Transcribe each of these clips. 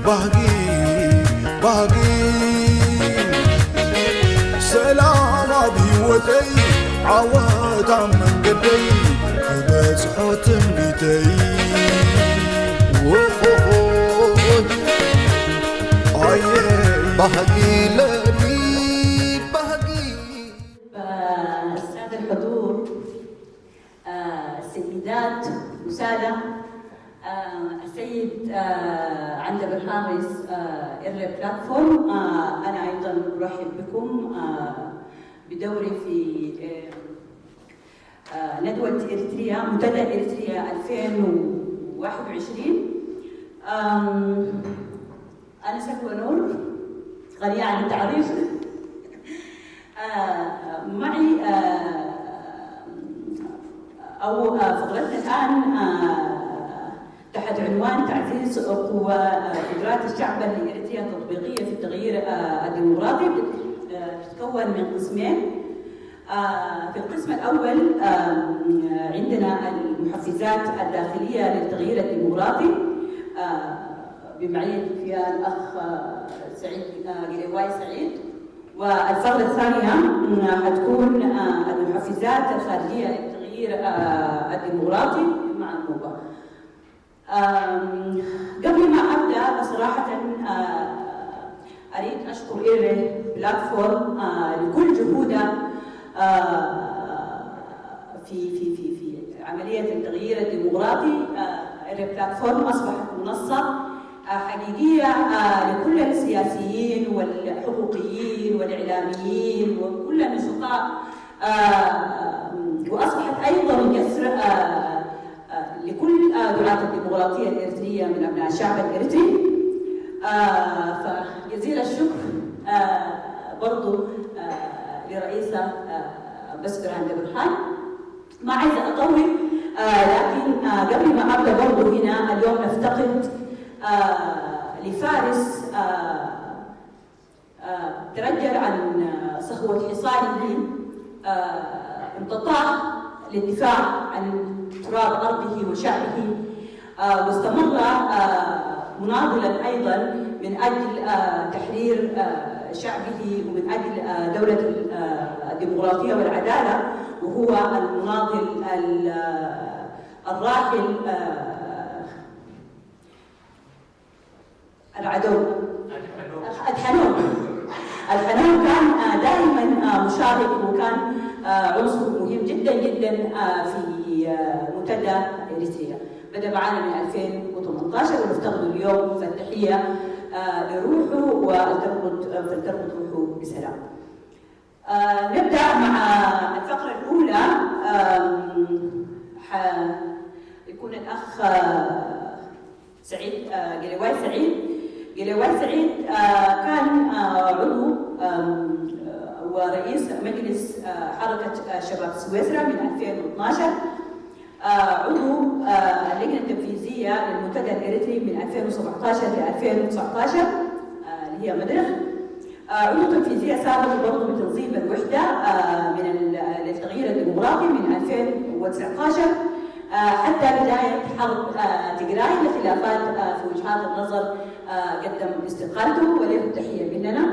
ባህጊ ባህጊ ሰላም ኣብ ህይወተይ ዓወት ኣብ መንገደይ ክበጽሖ ትንቢተይ ወሆሆ ኣየ ባህጊ ለኒ ባህጊ السادة الحضور، آه، السيدات والسادة، آه، السيد، آه، عند برهان رئيس، آه، إرلي بلاتفورم. آه، أنا أيضًا أرحب بكم، آه، بدوري في، آه، آه، ندوة إريتريا، منتدى إريتريا ألفين وواحد وعشرين. آم، أنا سكوى نور، غنية عن التعريف. آه، معي، آه، أو، آه، فقرتنا الآن، آه، تحت عنوان تعزيز قوة، آه، قدرات الشعب الإريتري التطبيقية في التغيير، آه، الديمقراطي. بت-، آه، بتتكون من قسمين. آه، في القسم الأول، آه، عندنا المحفزات الداخلية للتغيير الديمقراطي، آه، بمعية فيها الأخ، آه، سعيد، آه، قليواي سعيد. والفقرة الثانية، آه، حتكون، آه، المحفزات الخارجية للتغيير، آه، الديمقراطي مع النوبة. آم، قبل ما أبدأ صراحة، آه، أريد أشكر إيري بلاتفورم، آه، لكل جهودها، آه، في، في، في، في عملية التغيير الديمقراطي. آه، إيري بلاتفورم أصبحت منصة، آه، حقيقية، آه، لكل السياسيين والحقوقيين والإعلاميين وكل النشطاء، آه، وأصبحت أيضًا جسر، آه، آه، لكل، آه، دعاة الديمقراطية الإريترية من أبناء الشعب الإريتري. آه، فجزيل الشكر، آه، برضو، آه، لرئيسة، آه، بس برهان دبرهان. ما عايزة أطول، آه، لكن، آه، قبل ما أبدأ برضو هنا اليوم نفتقد، آه، لفارس، آه، آه، ترجل عن، آه، صهوة حصانه، آه، انتطاه للدفاع عن تراب أرضه وشعبه، آه، واستمر، آه، مناضلا أيضًا من أجل، آه، تحرير، آه، شعبه ومن أجل، آه، دولة ال-، آه، الديمقراطية والعدالة، وهو المناضل ال-، آه، الراحل، آه، العدو. الحنوك. الحنوك كان، آه، دائمًا، آه، مشارك، وكان، آه، عنصر مهم جدًا جدًا، آه، في، آه، منتدى إريتريا. بدأ معنا من ألفين وثمانية عشر، ونفتقده اليوم، فالتحية، آه، لروحه، ولترقد، آه، فلترقد روحه بسلام. آه، نبدأ مع الفقرة الأولى. آم، ح-، يكون الأخ، آه، سعيد، آه، قليواي سعيد. قليواي سعيد، آه، كان، آه، عضو، آم، آه، ورئيس مجلس، آه، حركة، آه، شباب سويسرا من ألفين واثناشر. آه، عضو، آه، اللجنة التنفيذية للمنتدى الإريتري من ألفين وسبعتاشر ل ألفين وتسعتاشر، آه، اللي هي مدرخ. آه، عضو تنفيذية سابق برضو بتنظيم الوحدة، آه، من ال-، للتغيير الديمقراطي من ألفين وتسعتاشر. آه، حتى بداية حرب، آه، تجراي لخلافات، آه، في وجهات النظر، آه، قدم استقالته، وله تحية مننا.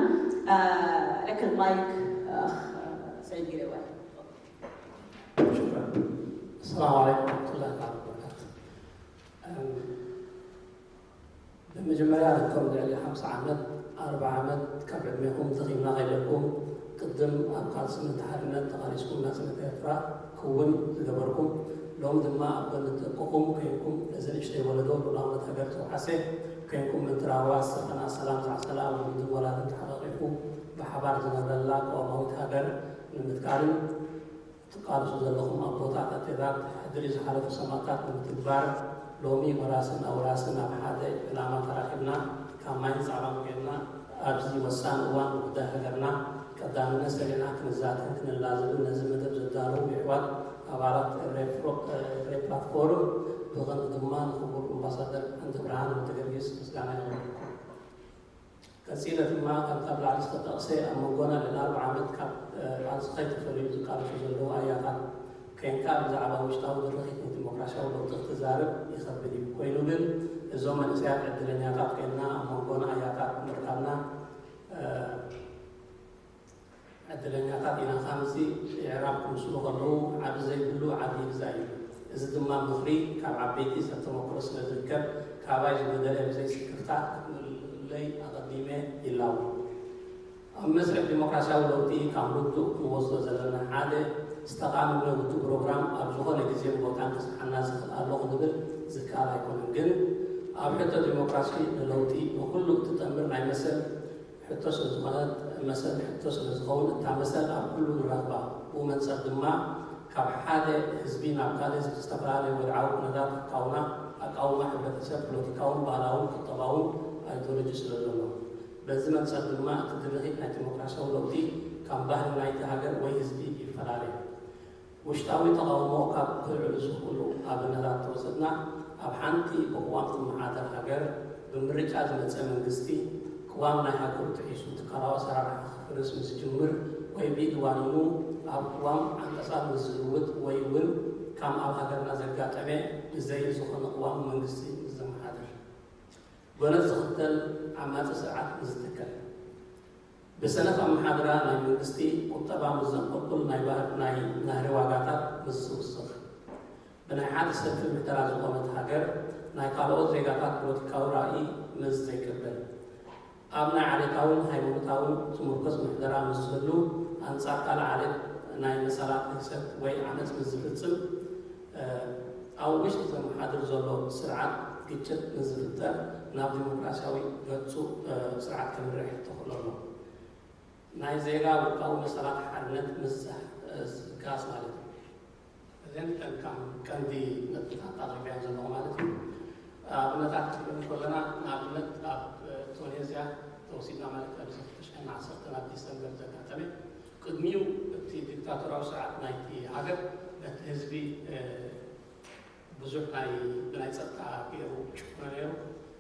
آه، لك المايك، أخ سعيد قليواي. شكرا. السلام عليكم ورحمة الله تعالى وبركاته. أم، ብመጀመርያ ነቶም ልዕሊ ሓምሳ ዓመት፣ ኣርብዓ ዓመት ካብ ዕድሜኹም ተኺብና ከይበልኩም፣ ቅድም ኣብ ቃልሲ ምእንቲ ሓርነት ተቓሊስኩም ናጽነት ኤርትራ ክውን ዝገበርኩም፣ ሎሚ ድማ ኣብ ጎኒ ደቅኹም ኮይንኩም ነዚ ንእሽተይ ወለዶ ልኡላውነት ሃገር ተውሓሴ ኮይንኩም ምእንቲ ራህዋ ዝሰፈና ሰላም ዝዓሰላ ኣወሊዱን ወላድን ተሓቓቒፉ ብሓባር ዝነብረላ ቅዋማዊት ሃገር ንምትካልን ትቃለሱ ዘለኹም ኣቦታት ኣዴታት ሕድሪ ዝሓለፉ ሰማእታት ንምትግባር ሎሚ ወራስን ኣውራስን ኣብ ሓደ ዕላማ ተራኺብና ካብ ማይን ጻባን ኮይንና ኣብዚ ወሳኒ እዋን ብጉዳይ ሃገርና ቀዳምነት ሰሪዕና ክንዛተን ክንላዘብን ነዚ መደብ ዘዳለዉ የሕዋት ኣባላት ኤሬ ፕላትፎርም ብቐንዱ ድማ ንክቡር ኣምባሳደር ዓንደብርሃን ወልደጊዮርጊስ ምስጋና የቕርበልኩም። ቀጺለ ድማ ከምቲ ኣብ ላዕሊ ዝተጠቕሰ ኣብ መንጎና ልዕሊ ኣርብዓ ዓመት ካብ ቃልሲ ከይተፈለዩ ዝቃለሱ ዘለዉ ኣያታት ኮይንካ ብዛዕባ ውሽጣዊ ድርኺት ንዲሞክራሲያዊ ለውጢ ክትዛረብ ይኸብድ እዩ። ኮይኑ ግን እዞም መንእሰያት ዕድለኛታት ኮይንና ኣብ መንጎና ኣያታት ምርካብና ዕድለኛታት ኢና። ከምዚ የዕራብ ክምስሉ ከለዉ ዓቢ ዘይብሉ ዓቢ ይግዛእ እዩ። እዚ ድማ ምኽሪ ካብ ዓበይቲ ሰብ ተመክሮ ስለ ዝርከብ ካባይ ዝጎደለ ብዘይ ስክፍታ ክትምልለይ ኣቐዲመ ይላቦ። ኣብ መስርሕ ዲሞክራሲያዊ ለውጢ ካብ ርዱእ ክንወስዶ ዘለና ሓደ ዝተቓመመ ውዱእ ፕሮግራም ኣብ ዝኾነ ግዜን ቦታን ክስርሓና ዝኽእል ኣሎ ክንብል ዝከኣል ኣይኮነን። ግን ኣብ ሕቶ ዲሞክራሲ ንለውጢ ንኹሉ እትጠምር ናይ መሰል ሕቶ ስለ ዝኾነት መሰል ሕቶ ስለ ዝኸውን እታ መሰል ኣብ ኩሉ ንረኽባ። ብኡ መንጸር ድማ ካብ ሓደ ህዝቢ ናብ ካልእ ዝተፈላለየ ወድዓዊ ኩነታት ኣቃውማ ኣቃውማ ሕብረተሰብ ፖለቲካውን ባህላውን ቁጠባውን ኣይዲዮሎጂ ስለ ዘሎ በዚ መንጸር ድማ እቲ ድርኺት ናይ ዲሞክራሲያዊ ለውጢ ካብ ባህሊ ናይቲ ሃገር ወይ ህዝቢ ይፈላለ። ውሽጣዊ ተቓውሞ ካብ ክልዕሉ ዝኽእሉ ኣብነታት ተወሰድና ኣብ ሓንቲ ብቅዋም ትመሓደር ሃገር ብምርጫ ዝመጸ መንግስቲ ቅዋም ናይ ሃገሩ ጥሒሱ ትካላዊ ኣሰራርሓ ክፍርስ ምስ ዝጅምር ወይ ብኢድ ዋኒኑ ኣብ ቅዋም ዓንቀጻት ምስ ዝልውጥ ወይ እውን ካም ኣብ ሃገርና ዘጋጠመ ብዘይ ዝኾነ ቅዋም መንግስቲ ምስ ዘመሓድር ጎነጽ ዝኽተል ዓማጺ ስርዓት ምስ ዝትከል ብሰነፍ ኣመሓድራ ናይ መንግስቲ ቁጠባ ምስ ዘንቆልቁል ናይ ባህር ናይ ናህሪ ዋጋታት ምስ ዝውስኽ ብናይ ሓደ ሰልፊ ምሕደራ ዝቖመት ሃገር ናይ ካልኦት ዜጋታት ፖለቲካዊ ራእይ ምስ ዘይቅበል ኣብ ናይ ዓሌታውን ሃይማኖታውን ዝምርኮስ ምሕደራ ምስ ዝህሉ ኣንጻር ካልእ ዓሌት ናይ መሳላት ህግሰት ወይ ዓመጽ ምስ ዝፍጽም ኣብ ውሽጢ ዘመሓድር ዘሎ ስርዓት ግጭት ምስ ዝፍጠር ናብ ዲሞክራሲያዊ ገጹ ስርዓት ከምርሕ ተኽእሎ ኣሎ። ናይ ዜጋ ውልቃዊ መሰላት ሓርነት ምስ ዝጋስ ማለት እዩ። እዘን ከም ከም ቀንዲ ነጥብታት ኣቕሪበያን ዘለኹ ማለት እዩ። ኣብነታት ክንርኢ ከለና ንኣብነት ኣብ ቱኒዝያ ተወሲድና ማለት ኣብዚ ክልተ ሽሕን ዓሰርተን ኣብ ዲሰምበር ዘጋጠመ ቅድሚኡ እቲ ዲክታቶራዊ ስርዓት ናይቲ ሃገር ነቲ ህዝቢ ብዙሕ ናይ ብናይ ጸጥታ ገይሩ ጭቁኖ ነይሩ።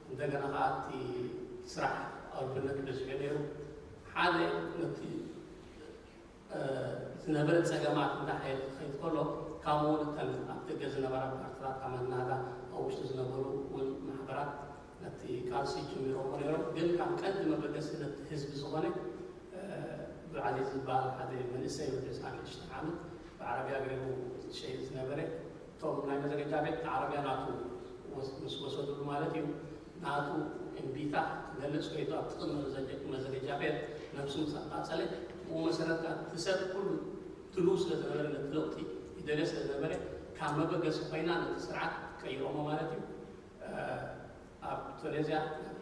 እንደገና ከዓ እቲ ስራሕ ኣውርነት በዚሑ ነይሩ። ሓደ ነቲ ዝነበረ ጸገማት እንዳሓየለ ክኸይድ ከሎ፣ ካብኡ እውን እተን ኣብ ደገ ዝነበራ ፓርትታት ካብ መናዳ ኣብ ውሽጢ ዝነበሩ እውን ማሕበራት ነቲ ቃልሲ ጀሚሮሞ ነይሮም። ግን ካብ ቀንዲ መበገሲ ነቲ ህዝቢ ዝኾነ ብዓዚዝ ዝበሃል ሓደ መንእሰይ ወዲ ዕስራን ሽዱሽተን ዓመት ብዓረብያ ገይሩ ዝሸይጥ ዝነበረ እቶም ናይ መዘገጃ ቤት ዓረብያ ናቱ ምስ ወሰዱሉ ማለት እዩ ናቱ እምቢታ ክገልጽ ከይዱ ኣብቲ ቅድሚ መዘገጃ ቤት ነብሱ ምስ ኣቃጸለ ብኡ መሰረት እቲ ሰብ ኩሉ ድልው ስለ ዝነበረ ነቲ ለውጢ ይደለ ስለ ዝነበረ ካብ መበገሲ ኮይና ነቲ ስርዓት ቀይሮሞ ማለት እዩ። ኣብ ቱኒዝያ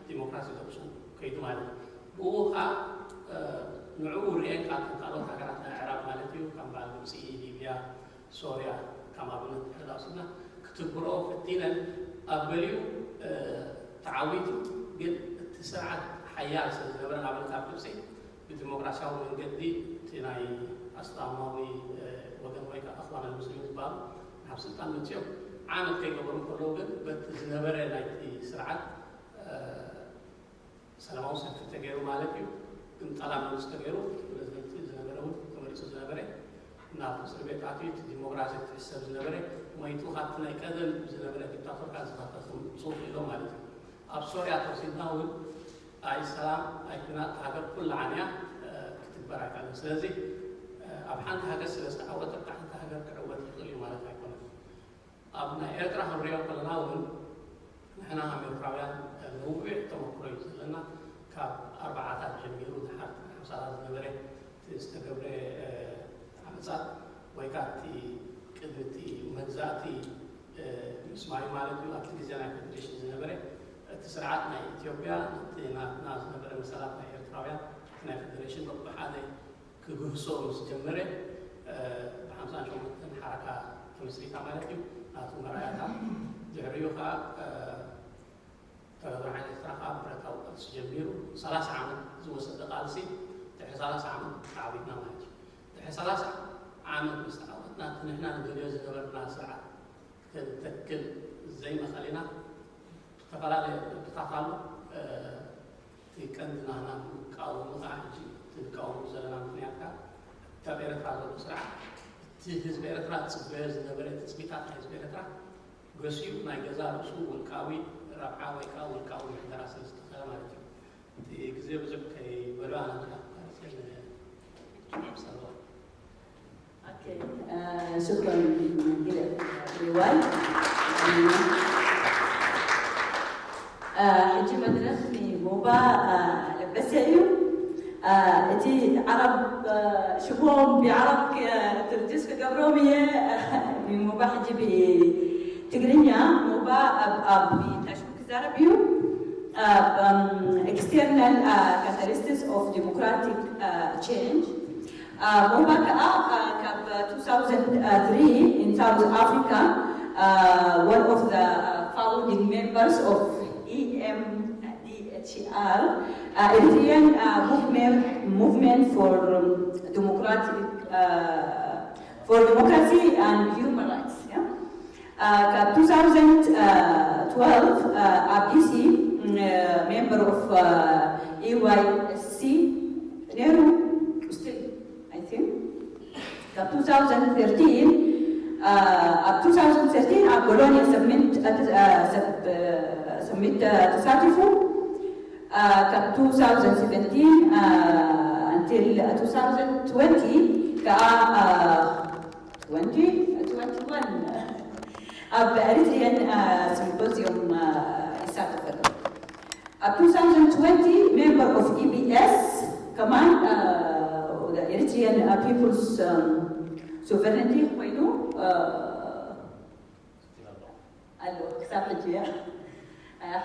ዲሞክራሲ ገብሱ ከይዱ ማለት እዩ። ብኡ ከዓ ንዕኡ ርእየን ካብ ካልኦት ሃገራት ናይ ኣዕራብ ማለት እዩ ከም በዓል ግብፂ፣ ሊብያ፣ ሶርያ ከም ኣብነት እንድሕር ወሲድና ክትግብርኦ ፈቲነን ኣብ ገሊኡ ተዓዊቱ ግን እቲ ስርዓት ሓያል ስለ ዝነበረ ንኣብነት ኣብ ግብፂ ብዲሞክራሲያዊ መንገዲ እቲ ናይ ኣስላማዊ ወገን ወይ ከዓ ኣኽዋን ኣልሙስሊም ዝበሃሉ ናብ ስልጣን መፅኦም ዓመት ከይገበሩ ከለዉ ግን በቲ ዝነበረ ናይቲ ስርዓት ሰላማዊ ሰልፊ ተገይሩ ማለት እዩ። ግምጠላ መንግስቲ ተገይሩ ፕረዚደንት ዝነበረ እውን ተመሪፁ ዝነበረ ናብ እስር ቤት ኣትዩ እቲ ዲሞክራሲ ትሕሰብ ዝነበረ ሞይቱ ካብቲ ናይ ቀደም ዝነበረ ዲክታቶር ከዓ ዝኸፈ ክምፅኡ ክኢሎ ማለት እዩ። ኣብ ሶርያ ተወሲድና እውን ኣይ ሰላም ኣይ ኩናት ሃገር ኩላ ዓንያ ክትግበር ኣይካልን። ስለዚ ኣብ ሓንቲ ሃገር ስለ ዝተዓወተ ኣብታ ሓንቲ ሃገር ክዕወት ይኽእል እዩ ማለት ኣይኮነን። ኣብ ናይ ኤርትራ ክንሪኦ ከለና እውን ንሕና ከም ኤርትራውያን ነዊሕ ተመክሮ እዩ ዘለና። ካብ ኣርባዓታት ጀሚሩ ድሓር ሓምሳታት ዝነበረ ዝተገብረ ዓመፃት ወይ ከዓ እቲ ቅድሚ እቲ መግዛእቲ ምስማዩ ማለት እዩ ኣብቲ ግዜ ናይ ፌዴሬሽን ዝነበረ እቲ ስርዓት ናይ ኢትዮጵያ ነቲ ናትና ዝነበረ መሰላት ናይ ኤርትራውያን ናይ ፌዴሬሽን በብሓደ ክግህሶ ምስ ጀመረ ብሓምሳን ሸሞንተን ሓረካ ተመስሪታ ማለት እዩ ናቱ መራያታ ድሕሪኡ ከዓ ተጋሩ ሓይሊ ኤርትራ ከዓ ብረታዊ ቃልሲ ጀሚሩ ሰላሳ ዓመት ዝወሰደ ቃልሲ ድሕሪ ሰላሳ ዓመት ተዓዊትና ማለት እዩ። ድሕሪ ሰላሳ ዓመት ምስ ተዓወትና እቲ ንሕና ንደልዮ ዝነበርና ስርዓት ክንተክል ዘይመኸሊና ዝተፈላለየ ዕድታት ኣሎ። እቲ ቀንዲ ናህና ንቃወሙ ከዓ ሕጂ እቲ ንቃወሙ ዘለና ምክንያት ከዓ ካብ ኤርትራ ዘሎ ስርዓት እቲ ህዝቢ ኤርትራ ዝፅበዮ ዝነበረ ትፅቢታት ናይ ህዝቢ ኤርትራ ገሲኡ ናይ ገዛ ርእሱ ውልቃዊ ረብሓ ወይ ከዓ ውልቃዊ ምሕደራ ስለ ዝተኸለ ማለት እዩ። እቲ ግዜ ብዙሕ ከይበልዋ ንሓሰብ ሰለዋ Okay. Uh, شكرا جزيلا. ሕጂ መድረኽ ንሞባ ለበሰ እዩ። እቲ ዓረብ ሽቦም ብዓረብ ትርጅስ ክገብሮም እየ። ንሞባ ሕጂ ብትግርኛ ሞባ ኣብ ትሕሽኩ ክዛረብ እዩ። External catalysts of democratic change. ሞባ ከዓ ካብ two thousand three in South Africa, one of the founding members of E M D H R, Eritrean movement movement for democratic for democracy and human rights. Yeah. ካብ two thousand twelve ኣብ D C member of E Y C ነይሩ። Still, I think. ካብ two thousand thirteen ኣብ two thousand thirteen ኣብ ቦሎንያ ሰሚት ተሳቲፉ። ካብ two thousand seventeen until two thousand twenty ከዓ twenty twenty one ኣብ Eritrean Symposium ይሳተፍ ኣሎ። ኣብ two thousand twenty member of E B S ከማን Eritrean People's Sovereignty ኮይኑ ኣሎ ክሳብ ሕጂ እያ።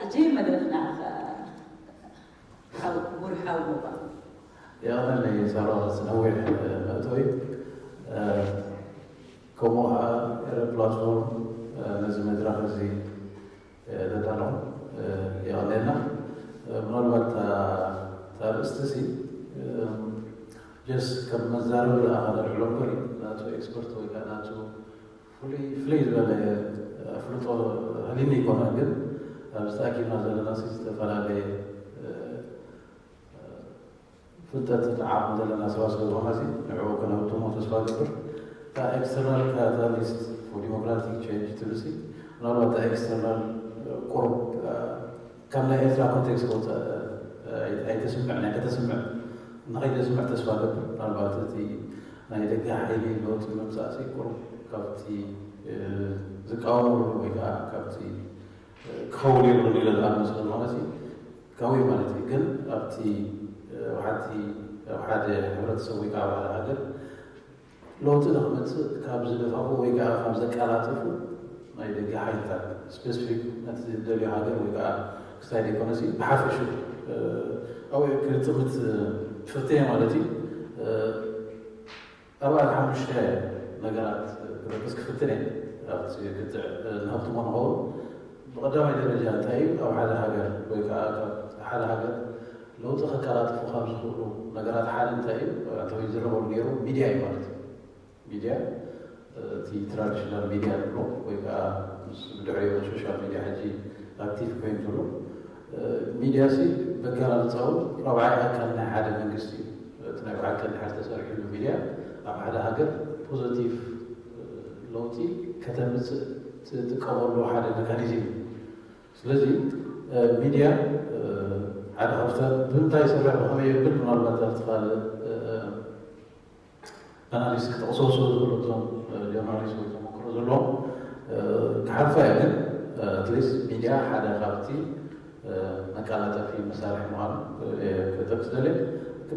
ሕጂ መድረኽ ንዓኻ ሓው ክቡር ሓው ሞባ። የቐነለይ ሳባ ነዊሕ መእተዊ። ከምኡ ከዓ ኤረ ፕላትፎርም ነዚ መድረኽ እዚ ዘዳለኹም የቐነልና። ምናልባት እታ ኣርእስቲ ሲ ጀስት ከም መዛረቢ ዝኣ ነልዕሎ እምበር ናቱ ኤክስፐርት ወይ ከዓ ናቱ ፍሉይ ዝበለ ኣፍልጦ ሃልዩኒ ኣይኮነን፣ ግን ኣብዚ ተኣኪብና ዘለና ሲ ዝተፈላለየ ፍልጠት ዓቕሚ ዘለና ሰባት ስለ ዝኾና ሲ ንዕኡ ከነህብትሞ ተስፋ እገብር። እታ external catalyst for democratic change ትብል ሲ ምናልባት እታ external ቁሩብ ካብ ናይ ኤርትራ ኮንቴክስት ክወፅእ ኣይተስምዕ ናይ ከተስምዕ ንኸይተስምዕ ተስፋ እገብር። ምናልባት እቲ ናይ ደገ ሓይሊ ለውጢ ምምፃእ ሲ ቁሩብ ካብቲ ዝቃወምሉ ወይ ከዓ ካብቲ ክኸውን የብሉን ኢለ ዝኣምን ስለ ዝኾነ ሲ ካብኡ ማለት እዩ። ግን ኣብቲ ኣብሓቲ ኣብ ሓደ ሕብረተሰብ ወይ ከዓ ኣብ ሓደ ሃገር ለውጢ ንክመፅእ ካብ ዝደፋፉ ወይ ከዓ ካብ ዘቀላጥፉ ናይ ደገ ሓይልታት ስፔሲፊክ ነቲ ዝደልዮ ሃገር ወይ ከዓ ክስታይ ዘይኮነሲ ብሓፈሹ ኣብኡ ክጥምት ፍትየ ማለት እዩ። ኣርባዕተ ሓሙሽተ ነገራት ክጠቅስ ክፍትን እየ ኣብቲ ክትዕ ንሃብትሞ ንኸውን። ብቐዳማይ ደረጃ እንታይ እዩ ኣብ ሓደ ሃገር ወይ ከዓ ካብ ሓደ ሃገር ለውጢ ከቀላጥፉ ካብ ዝኽእሉ ነገራት ሓደ እንታይ እዩ? ኣንተወይ ዝረበሉ ነይሩ ሚድያ እዩ ማለት እዩ። ሚድያ እቲ ትራዲሽናል ሚድያ ንብሎ ወይ ከዓ ምስ ብድሕሪኡ ሶሻል ሚድያ ሕጂ ኣክቲቭ ኮይኑ ዘሎ ሚድያ ሲ በገላልፃኡ ራብዓይ ኣካል ናይ ሓደ መንግስቲ እዩ። እቲ ናይ ብሓቂ እንድሕር ተሰሪሕሉ ሚድያ ኣብ ሓደ ሃገር ፖዘቲቭ ለውጢ ከተምፅእ ትጥቀመሉ ሓደ መካኒዝም እዩ። ስለዚ ሚድያ ሓደ ካብታ ብምንታይ ይሰርሕ ብከመይ የብል ምናልባት ኣብቲ ካልእ ኣናሊስት ክጠቕሶ ስለ ዝኽእሉ እቶም ጆርናሊስት ወይ ተመክሮ ዘለዎም ክሓልፋ እየ። ግን ኣትሊስት ሚድያ ሓደ ካብቲ መቀላጠፊ መሳርሒ ምዃኑ ክጠቅስ ደልየ።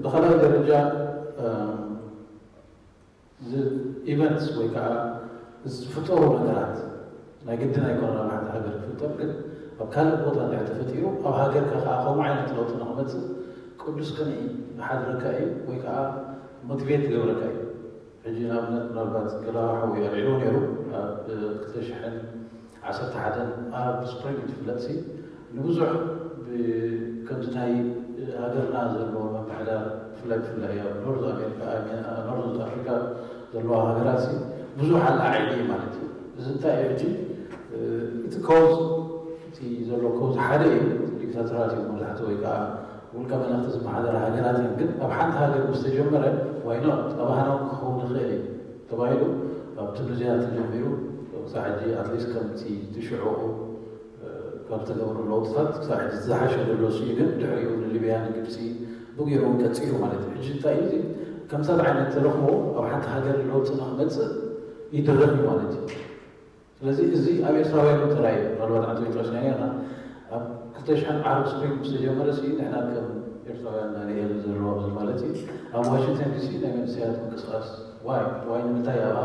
ብካልኣይ ደረጃ ኢቨንትስ ወይ ከዓ ዝፍጠሩ ነገራት ናይ ግድን ኣይኮነን ኣብ ሓንቲ ሃገር ክፍጠር፣ ግን ኣብ ካልእ ቦታ እንድሕር ተፈጢሩ ኣብ ሃገርካ ከዓ ከምኡ ዓይነት ለውጢ ንክመፅእ ቅዱስ ቅንኢ ይሓድረካ እዩ ወይ ከዓ ሞቲቬት ይገብረካ እዩ። ሕጂ ንኣብነት ምናልባት ገላዋ ሓወይ ኣልዒልዎ ነይሩ ኣብ ክልተ ሽሕን ዓሰርተ ሓደን ኣረብ ስፕሪንግ ትፍለጥ ሲ ንብዙሕ ከምዚ ናይ ሃገርና ዘለዎ ምምሕዳር ብፍላይ ብፍላይ ኣብ ኖርዝ ኣሜሪካ ኖርዝ ኣፍሪካ ዘለዋ ሃገራት ሲ ብዙሕ ኣላዒሉ እዩ ማለት እዩ። እዚ እንታይ እዩ ሕጂ እቲ ኮዝ እቲ ዘሎ ኮዝ ሓደ እዩ። ዲክታተራት እዮም መብዛሕትኡ ወይ ከዓ ውልቀ መለኽቲ ዝመሓደራ ሃገራት እየን። ግን ኣብ ሓንቲ ሃገር ምስ ተጀመረ ዋይ ኖት ኣባህና እውን ክኸውን ይኽእል እዩ ተባሂሉ ኣብ ቱኒዝያ ተጀሚሩ ክሳዕ ሕጂ ኣትሊስት ከምቲ እቲ ሽዑኡ ካብ ዝተገበሩ ለውጥታት ክሳብ ሕጂ ዝሓሸ ዘሎ እሱ እዩ። ግን ድሕሪኡ ንሊብያ ንግብፂ ብገይሩ እውን ቀፂሉ ማለት እዩ። ሕጂ እንታይ እዩ ከምታት ዓይነት ተረኽቦ ኣብ ሓንቲ ሃገር ለውጢ ንክመፅእ ይድረኽ እዩ ማለት እዩ። ስለዚ እዚ ኣብ ኤርትራውያን እውን ተራእዩ። ምናልባት ዓንተ ይጠቅስና ኢና ኣብ ክልተ ሽሕን ዓረብ ስፕሪንግ ምስ ተጀመረ ሲ ንሕና ከም ኤርትራውያን ናንኤል ዘሎ ኣብዚ ማለት እዩ ኣብ ዋሽንግተን ዲሲ ናይ መንእሰያት ምንቅስቃስ ዋይ ዋይ ንምንታይ ኣብ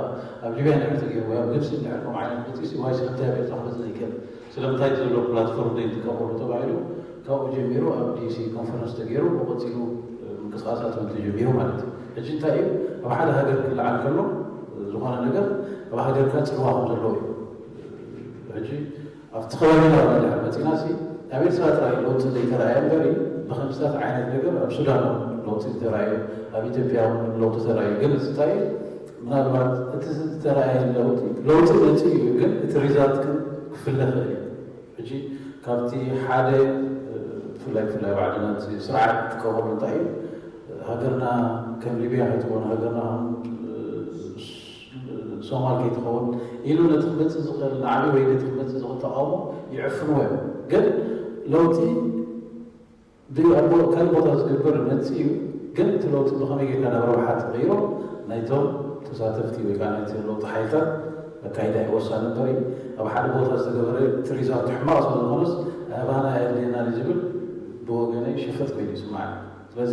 ኣብ ሊብያ ንድሕር ተገይሩ ወይ ኣብ ግብፂ ንድሕር ከም ዓይነት መፅእ ሲ ዋይ ስለምንታይ ኣብ ኤርትራ ክመፅእ ዘይክእል ስለምንታይ ዘሎ ፕላትፎርም ዘይጥቀመሉ ተባሂሉ ካብኡ ጀሚሩ ኣብ ዲሲ ኮንፈረንስ ተገይሩ ብቐፂሉ ምንቅስቃሳት እውን ተጀሚሩ ማለት እዩ። ሕጂ እንታይ እዩ ኣብ ሓደ ሃገር ክለዓል ከሎ ዝኾነ ነገር ኣብ ሃገርካ ፅልዋ ከም ዘለዎ እዩ። ሕጂ ኣብቲ ከባቢና ድሕር መፂና ሲ ኣብ ኤርትራ ጥራይ ለውጢ ዘይተረኣየ እምበር ብከምስታት ዓይነት ነገር ኣብ ሱዳን እውን ለውጢ ዝተረኣዩ ኣብ ኢትዮጵያ እውን ለውጢ ተረኣዩ። ግን እዚ እንታይ እዩ ምናልባት እቲ ዝተረኣየ ለውጢ ለውጢ መፂኡ እዩ ግን እቲ ሪዛልት ግን ክፍለ ክእል እዩ። ሕጂ ካብቲ ሓደ ብፍላይ ብፍላይ ባዕልና እቲ ስርዓት ትቀበሉ እንታይ እዩ ሃገርና ከም ሊብያ ከይትኾን ሃገርና ሶማል ከይትኸውን ኢሉ ነቲ ክመፅእ ዝኽእል ናዕቢ ወይ ነቲ ክመፅእ ዝኽእል ተቃውሞ ይዕፍንዎ እዮም። ግን ለውጢ ብኣቦ ካልእ ቦታ ዝግበር መፅእ እዩ። ግን እቲ ለውጢ ብኸመይ ጌርካ ናብ ረብሓ ተቐይሮ ናይቶም ተሳተፍቲ ወይ ከዓ ናይቲ ለውጢ ሓይልታት ኣካይዳ እዩ ወሳኒ እምበር እዩ ኣብ ሓደ ቦታ ዝተገበረ እቲ ሪዛልት ሕማቕ ስለ ዝኾነስ ኣባና ኣየድልየና ዝብል ብወገነይ ሸፈጥ ኮይኑ ይስማዕ። ስለዚ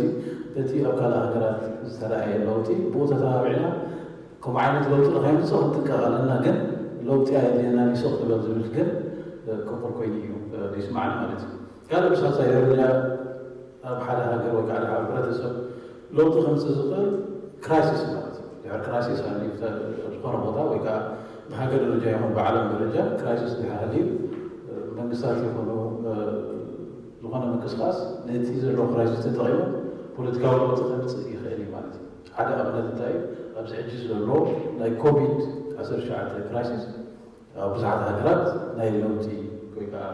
እቲ ኣብ ካልእ ሃገራት ዝተረኣየ ለውጢ ብኡ ተተባቢዕና ከምኡ ዓይነት ለውጢ ንኸይምፅእ ክንጥንቀቕ ኣለና። ግን ለውጢ ኣየድልየና ኒሶ ክጥበብ ዝብል ግን ቅቡል ኮይኑ እዩ ይስማዓኒ ማለት እዩ። ካልእ ብሳልሳይ ደረጃ ኣብ ሓደ ሃገር ወይ ከዓ ሓደ ሕብረተሰብ ለውጢ ከምፅእ ዝኽእል ክራይሲስ ማለት እዩ። ድሕር ክራይሲስ ሃልዩ ዝኾነ ቦታ ወይ ከዓ ብሃገር ደረጃ ይኹን ብዓለም ደረጃ ክራይሲስ ድሕር ሃልዩ መንግስታት ይኹኑ ዝኾነ ምንቅስቃስ ነቲ ዘሎ ክራይሲስ ተጠቒሙ ፖለቲካዊ ለውጢ ከምፅእ ይኽእል እዩ ማለት እዩ። ሓደ ኣብነት እንታይ ኣብዚ ሕጂ ዘሎ ናይ ኮቪድ ዓሰርተ ትሽዓተ ክራይሲስ ኣብ ብዙሓት ሃገራት ናይ ለውጢ ወይ ከዓ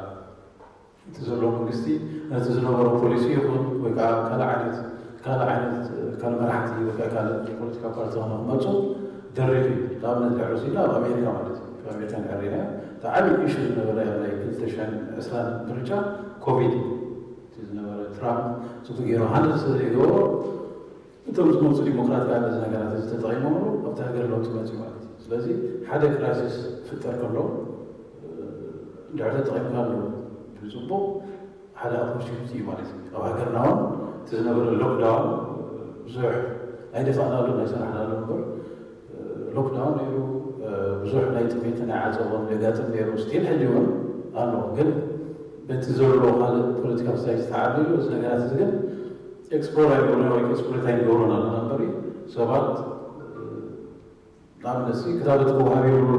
እቲ ዘሎ መንግስቲ ነቲ ዝነበሮ ፖሊሲ ይኹን ወይ ከዓ ካልእ ዓይነት ካልእ ዓይነት ካልእ መራሕቲ ወይ ከዓ ካልእ ፖለቲካ ፓርቲ ንክመፁ ደሪፍ እዩ። ንኣብነት ድሕር ወሲድና ኣብ ኣሜሪካ ማለት እዩ። ካብ ኣሜሪካ ንሕር ኢና እቲ ዓብዪ ኢሹ ዝነበረ ኣብ ናይ ክልተ ሽሕን ዕስራን ምርጫ ኮቪድ እዩ። እቲ ዝነበረ ትራምፕ ፅቡቅ ገይሩ ሃንድል ስለ ዘይገበሮ እቶም ዝመፁ ዲሞክራት ከዓ ነዚ ነገራት እዚ ተጠቂሞምሉ ኣብቲ ሃገር ለውጢ መፅዩ ማለት እዩ። ስለዚ ሓደ ክራይሲስ ክፍጠር ከሎ እንድሕር ተጠቂምካሉ ብፅቡቅ ሓደ ኦፖርቹኒቲ እዩ ማለት እዩ። ኣብ ሃገርና እውን እቲ ዝነበረ ሎክዳውን ብዙሕ ኣይደፋእናሉን ኣይሰራሕናሉን እምበር ሎክዳውን ነይሩ ብዙሕ ናይ ጥሜትን ናይ ዓፀቦን የጋጥም ነይሩ ስቲል ሕጂ እውን ኣሎ። ግን በቲ ዘሎ ካልእ ፖለቲካል ስታይ ዝተዓቢሉ እዚ ነገራት እዚ ግን ኤክስፕሎር ኣይገብሩን ወይ ኤክስፕሎይት ኣይገብሩን ኣለና እምበር ሰባት ንኣብነት ሲ ክታበት ክወሃብ የብሉ።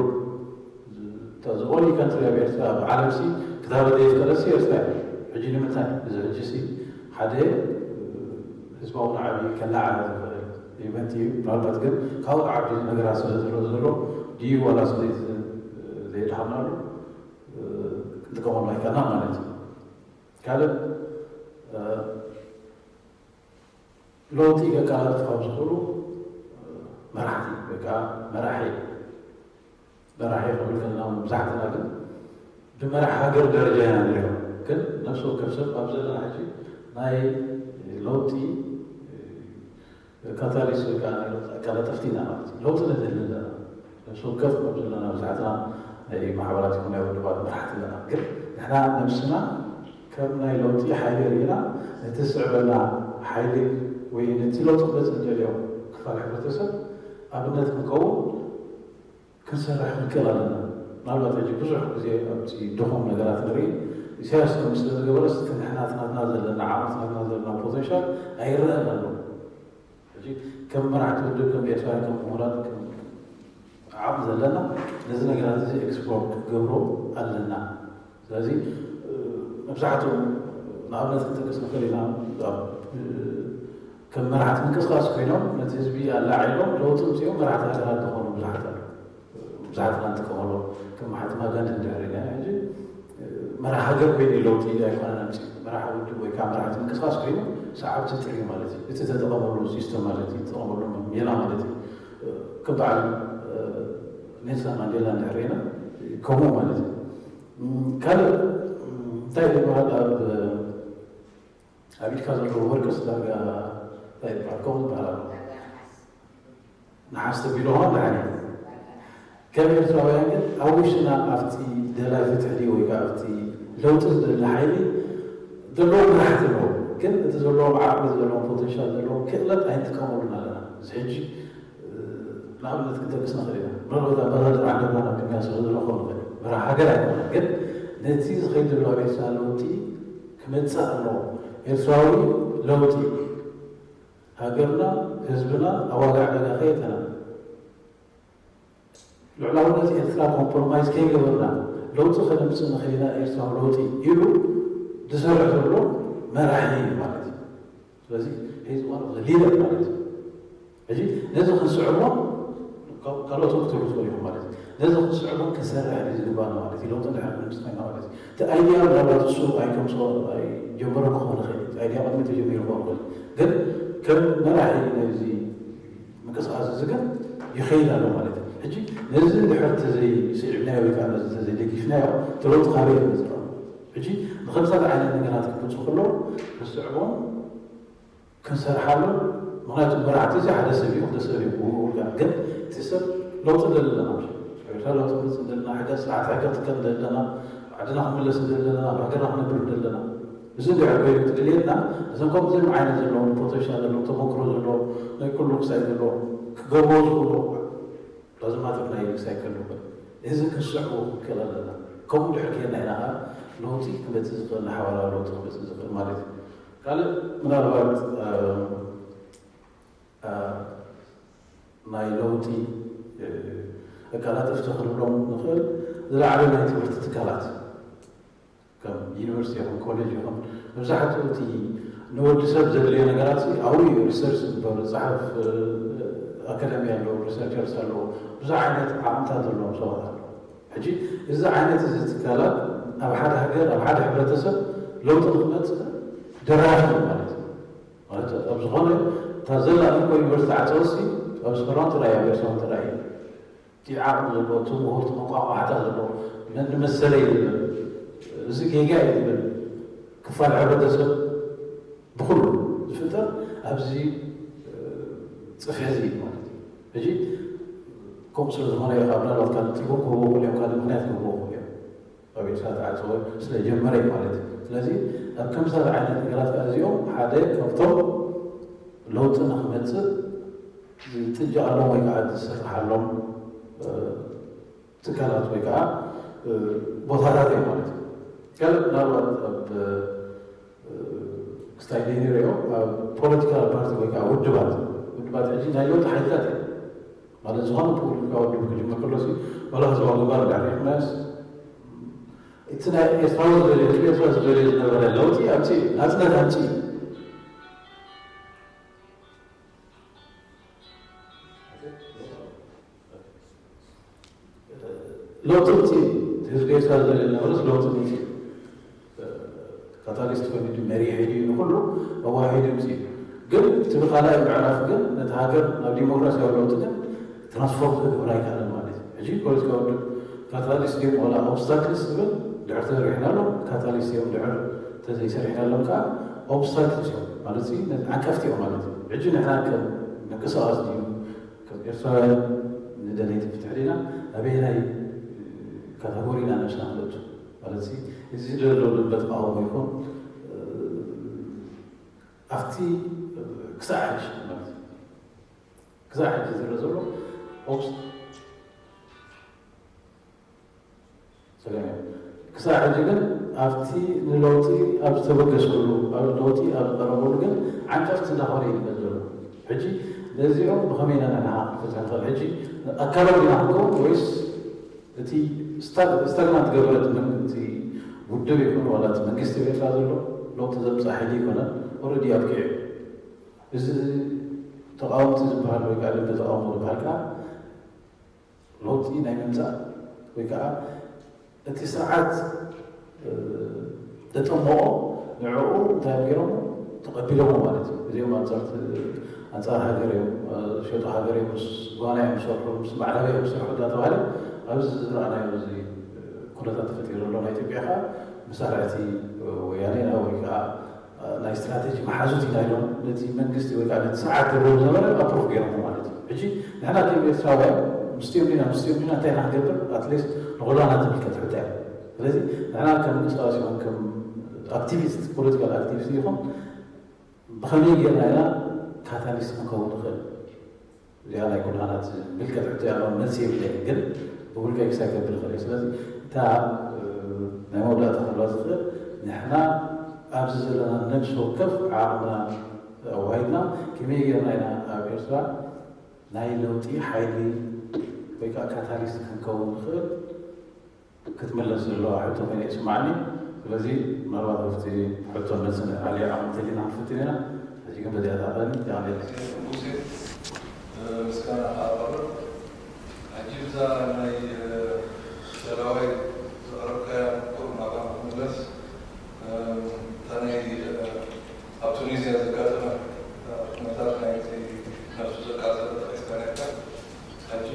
እታ ዝቆኒ ካንትሪ ኣብ ኤርትራ ኣብ ዓለም ሲ ክታበት ዘይፍቀደ ሲ ኤርትራ እዩ። ሕጂ ንምንታይ እዚ ሕጂ ሲ ሓደ ህዝባዊ ናዕቢ ከለዓዕል ዝኽእል ኢቨንት እዩ። ምናልባት ግን ካብኡ ዓቢ ነገራት ስለ ዘሎ ዘሎ ድዩ ዋላ ስለ ዘየድሃብናሉ ክንጥቀመሉ ኣይከልና ማለት እዩ። ካልእ ለውጢ ከቀላጥፍ ካብ ዝኽእሉ መራሕቲ ወይ ከዓ መራሒ መራሒ ክብል ከለና መብዛሕትና ግን ብመራሕ ሃገር ደረጃ ኢና ንሪኦ። ግን ነፍሲ ወከፍ ሰብ ኣብ ዘለና ሕጂ ናይ ለውጢ ካታሊስት ወይ ከዓ ናይ ለውጢ ኣቀላጠፍቲ ኢና ማለት እዩ። ለውጢ ንደሊ ኣለና። ነፍሲ ወከፍ ኣብ ዘለና መብዛሕትና ናይ ማሕበራት ይኹን ናይ ውድባት መራሕቲ ኣለና። ግን ንሕና ነብስና ከም ናይ ለውጢ ሓይሊ ርኢና ነቲ ዝስዕበና ሓይሊ ወይ ነቲ ለውጢ ክመፅእ ንደልዮ ክፋል ሕብረተሰብ ኣብነት ክንከውን ክንሰርሕ ክንክእል ኣለና። ምናልባት ሕጂ ብዙሕ ግዜ ኣብቲ ድኹም ነገራት ንርኢ። ኢሳያስ ከምኡ ስለ ዝገበረስ እቲ ንሕና እቲ ናትና ዘለና ዓቕሚ እቲ ናትና ዘለና ፖቴንሻል ኣይረኣን ኣሎ። ሕጂ ከም መራሕቲ ውድብ ከም ኤርትራውያን ከም ምሁራት ከም ዓቕሚ ዘለና ነዚ ነገራት እዚ ኤክስፕሎር ክንገብሮ ኣለና። ስለዚ መብዛሕትኦም ንኣብነት ክንጠቅስ ንኽእል ኢና። ከም መራሕቲ ምንቅስቃስ ኮይኖም ነቲ ህዝቢ ኣላዒሎም ለውጢ ምፅኦም መራሕቲ ሃገራት ዝኾኑ ብዙሓት ኣለዉ። ብዙሓት ኢና ንጥቀመሎም። ከም ማሕትማ ጋንዲ እንድሕር ኢልና ሕጂ መራሕ ሃገር ኮይኑ ለውጢ ኣይኮነን ኣምፂኡ። መራሕ ውድብ ወይ ከዓ መራሕቲ ምንቅስቃስ ኮይኑ ሰዓብቲ ጥርዩ ማለት እዩ። እቲ ተጠቐመሉ ሲስተም ማለት እዩ። ተጠቐመሉ ሜላ ማለት እዩ። ከም በዓል ኔልሰን ማንዴላ እንድሕር ኢና ከምኡ ማለት እዩ። ካልእ እንታይ ዝበሃል ኣብ ኣብ ኢድካ ዘለዉ ወርቅስ ዳርጋ እንታይ ይበሃል? ከምኡ ዝበሃል ኣሎ። ነሓስ ተቢልዎ ደሓን እዩ። ከም ኤርትራውያን ግን ኣብ ውሽጥና ኣብቲ ደላይ ፍትሒ ድዩ ወይ ከዓ ኣብቲ ለውጢ ዝደሊ ሓይሊ ዘለዎም መራሕቲ ኣለዉ። ግን እቲ ዘለዎም ዓቕሚ ዘለዎም ፖቴንሻል ዘለዎም ክእለት ኣይንጥቀመሉን ኣለና። እዚ ሕጂ ንኣብነት ክንጠቅስ ንኽእል ኢና። ምናልባት ኣባዳድር ዓለምና ናብ ቅድሚያ ስለ ዝረኸቡ ንኽእል መራሒ ሃገር ኣይኮነን። ግን ነቲ ዝኸይድ ዘሎ ኣብ ኤርትራ ለውጢ ክመጽእ ኣለዎ። ኤርትራዊ ለውጢ ሃገርና ህዝብና ኣብ ዋጋ ዕዳጋ ከየተና ልዕላውነት ኤርትራ ኮምፕሮማይዝ ከይገበርና ለውጢ ከነምፅእ ንኽእል ኢና። ኤርትራዊ ለውጢ ኢሉ ዝሰርሕ ዘሎ መራሒ እዩ ማለት እዩ። ስለዚ ሄዚ ዋን ኦፍ ሊደር ማለት እዩ። ሕጂ ነዚ ክንስዕቦ ካልኦት ክትብሉ ትኽእሉ ኢኹም ማለት እዩ። ነዚ ክንስዕቦ ክንሰርሕ እዩ ዝግባና ማለት እዩ። ለውጢ እንድሕር ክንምፅእ ኮይና ማለት እዩ። እቲ ኣይዲያ ምናልባት እሱ ኣይከምፅኦ ኣይጀመሮ ክኸውን ይኽእል እዩ። እቲ ኣይዲያ ቅድሚ ተጀሚሩ ክኸውን ይኽእል እዩ። ግን ከም መራሒ ናይዚ ምንቅስቃስ እዚ ግን ይኸይድ ኣሎ ማለት እዩ። ሕጂ ነዚ እንድሕር ተዘይስዒብናዮ ወይ ከዓ ነዚ ተዘይደጊፍናዮ እቲ ለውጢ ካበይ ይመፅእ? ሕጂ ንኸምሳት ዓይነት ነገራት ክመፁ ከለዉ ክንስዕቦም ክንሰርሓሉ። ምክንያቱ መራሕቲ እዚ ሓደ ሰብ እዩ፣ ክልተ ሰብ እዩ፣ ውልቀ። ግን እቲ ሰብ ለውጢ ደለና፣ ኤርትራ ለውጢ ክመፅእ ደለና፣ ሕገ ስርዓት ሕገ ክትከል ደለና፣ ዓድና ክምለስ ደለና፣ ኣብ ሃገርና ክነብር ደለና። እዚ እንድሕር ኮይኑ ትድልየና እዞም ከምዚኦም ዓይነት ዘለዎም ፖቴንሻል ዘለዎም ተመክሮ ዘለዎም ናይ ኩሉ ክሳይ ዘለዎም ክገብርዎ ዝኽእሉ ዳዝማተር ናይ ሳይክል ንኽእል እዚ ክንስዕቦ ክንክእል ኣለና። ከምኡ ድሕር ጌርና ኢና ከዓ ለውጢ ክመፅእ ዝኽእል ንሓባራዊ ለውጢ ክመፅእ ዝኽእል ማለት እዩ። ካልእ ምናልባት ናይ ለውጢ ኣቀላጥፍቲ ክንብሎም ንኽእል ዝለዓለ ናይ ትምህርቲ ትካላት ከም ዩኒቨርሲቲ ይኹን ኮሌጅ ይኹን መብዛሕትኡ እቲ ንወዲ ሰብ ዘድልዮ ነገራት ኣብኡ እዩ ሪሰርች ዝግበሩ። ዝፅሓፍ ኣካዳሚ ኣለዎ፣ ሪሰርቸርስ ኣለዎ፣ ብዙሕ ዓይነት ዓቕምታት ዘለዎም ሰባት ኣለዉ። ሕጂ እዚ ዓይነት እዚ ትካላት ኣብ ሓደ ሃገር ኣብ ሓደ ሕብረተሰብ ለውጢ ንክመፅእ ደራፊ እዩ ማለት እዩ። ማለት ኣብ ዝኾነ እታ ዘላ እንኮ ዩኒቨርሲቲ ዓፀወሲ ኣብ ስመራውን ጥራይ ኣብ ኤርትራውን ጥራይ እዩ። እቲ ዓቕሚ ዘለዎ እቲ ምሁር እቲ መቋቋሕታ ዘለዎ መን መሰለይ ዝብል እዚ ጌጋ እዩ ዝብል ክፋል ሕብረተሰብ ብኩሉ ዝፍጠር ኣብዚ ፅፍሒ እዚ እዩ ማለት እዩ። ሕጂ ከምኡ ስለ ዝኾነ እዩ ካብ ምናልባት ካልእ ትርጉም ክህብዎ ክእል እዮም ካልእ ምክንያት ክህብዎ ክእል እዮም። ኣብ ኤርትራ ተዓፅወ ስለ ጀመረ እዩ ማለት እዩ። ስለዚ ኣብ ከምሳት ዓይነት ነገራት ከዓ እዚኦም ሓደ ካብቶም ለውጢ ንክመፅእ ዝጥጀኣሎም ወይ ከዓ ዝስርሓሎም ትካላት ወይ ከዓ ቦታታት እዮም ማለት እዩ። ካልእ ምናልባት ኣብ ክስታይ ዘይንሪኦ ኣብ ፖለቲካል ፓርቲ ወይ ከዓ ውድባት ውድባት ሕጂ ናይ ለውጢ ሓይልታት እዮም ማለት ዝኾነ ፖለቲካ ውድብ ክጅምር ከሎ ሲ ወላ ህዝባዊ ግንባር ድሕሪ ምክንያት እቲ ናይ ኤርትራዊ ዝደልዮ ህዝቢ ኤርትራ ዝደልዮ ዝነበረ ለውጢ ኣምፅእ ናፅነት ኣምፅእ ለውጢ ምፅእ ህዝቢ ኤርትራ ዝደልዮ ዝነበረስ ለውጢ ምፅእ ካታሊስት ኮይኑ መሪሒ ድዩ ንኩሉ ኣዋሂዱ ምፅእ ግን እቲ ብካልኣይ ምዕራፍ ግን ነቲ ሃገር ናብ ዲሞክራሲያዊ ለውጢ ግን ትራንስፎርም ክገብር ኣይከኣለን ማለት እዩ። ሕጂ ፖለቲካዊ ውድብ ካታሊስት ድዮም ዋላ ኦብስታክልስ ዝብል ድሕር ተሰሪሕናሎም ካታሊስት እዮም ድሕር ተዘይሰሪሕናሎም ከዓ ኦብስታክልስ እዮም ማለት እዩ። ነቲ ዓንቀፍቲ እዮም ማለት እዩ። ሕጂ ንሕና ከም ምንቅስቃስ ድዩ ከም ኤርትራውያን ንደለይቲ ፍትሒ ዲና ኣበየናይ ካታጎሪ ኢና ነብስና ክነእቱ ማለት እዚ ዘሎ ልበ ተቃውሞ ይኹን ኣብቲ ክሳዕ ሕጂ ማለት ክሳዕ ሕጂ ዝረአ ዘሎ ኦብስ ሰላም ክሳዕ ሕጂ ግን ኣብቲ ንለውጢ ኣብ ዝተበገሰሉ ኣብ ለውጢ ኣብ ዝቀረበሉ ግን ዓንቀፍቲ እንዳኾነ ይመዘሉ። ሕጂ ነዚኦም ብኸመይ ኢና ንሕና ክፍትሕ ንኽእል? ሕጂ ኣካላዊ ኢና ክንከውን ወይስ እቲ ስታግናንት ገበረት እቲ ውድብ ይኹን ዋላ እቲ መንግስቲ ኤርትራ ዘሎ ለውጢ ዘምፅእ ሓይሊ ይኮነን። ኦረዲ ኣብቂዑ እዚ ተቃወምቲ ዝበሃል ወይ ከዓ ደምበ ተቃውሞ ዝበሃል ከዓ ለውጢ ናይ ምምፃእ ወይ ከዓ እቲ ስርዓት ዘጠመቆ ንዕኡ እንታይ ገይሮም ተቐቢሎሞ ማለት እዩ። እዚኦም ኣንፃር ሃገር እዮም፣ ሸጦ ሃገር እዮም፣ ምስ ጓና እዮም ዝሰርሑ፣ ምስ ማዕለባ እዮም ዝሰርሑ እንዳተባሃለ ኣብዚ ዝረኣናዮ እዚ ኩነታት ተፈጢሩ ዘሎ ናይ ኢትዮጵያ ከዓ መሳርሕቲ ወያኔና ወይ ከዓ ናይ ስትራቴጂ መሓዙት ኢና ኢሎም ነቲ መንግስቲ ወይ ከዓ ነቲ ስርዓት ዘለዎ ዝነበረ ኣፕሮቭ ገይሮም ማለት እዩ። ሕጂ ንሕና ከም ኤርትራውያን ምስቲኦም ዲና ምስቲኦም ዲና እንታይ ኢና ክንገብር ኣትሊስት ንኩላና ትምልከት ሕቶ እያ። ስለዚ ንሕና ከም ምንቅስቃስ ይኹን ከም ኣክቲቪስት ፖለቲካል ኣክቲቪስት ይኹን ብኸመይ ጌርና ኢና ካታሊስት ክንከውን ንኽእል? እዚኣ ናይ ኩላና ትምልከት ሕቶ እያ። መልሲ የብለይን ግን ብውልቀይ ክሳይ ከብል ይኽእል እየ። ስለዚ እታ ናይ መወዳእታ ክብላ ዝኽእል ንሕና ኣብዚ ዘለና ነብሲ ወከፍ ዓቕምና ኣዋሂድና ከመይ ጌርና ኢና ኣብ ኤርትራ ናይ ለውጢ ሓይሊ ወይ ከዓ ካታሊስት ክንከውን ንኽእል ክትምለስ ዘለዋ ሕቶ ኮይነ ይስማዓኒ። ስለዚ ምናልባት ኣብቲ ሕቶ መልሲ ንዓሊ ዓቕሚ እንተሊና ክንፍትን ኢና። ሕጂ ግን በዚኣ ተኣኸኒ። ይቐኒለይ። ሙሴ ምስጋና ኣቐርብ። ሕጂ ብዛ ናይ ሰላዋይ ዘቕረብካያ ምቁር ናባና ክምለስ እታ ናይ ኣብ ቱኒዝያ ዘጋጠመ ኩነታት ናይ ነፍሱ ዘቃጸለ ጠቒስካ ነርካ። ሕጂ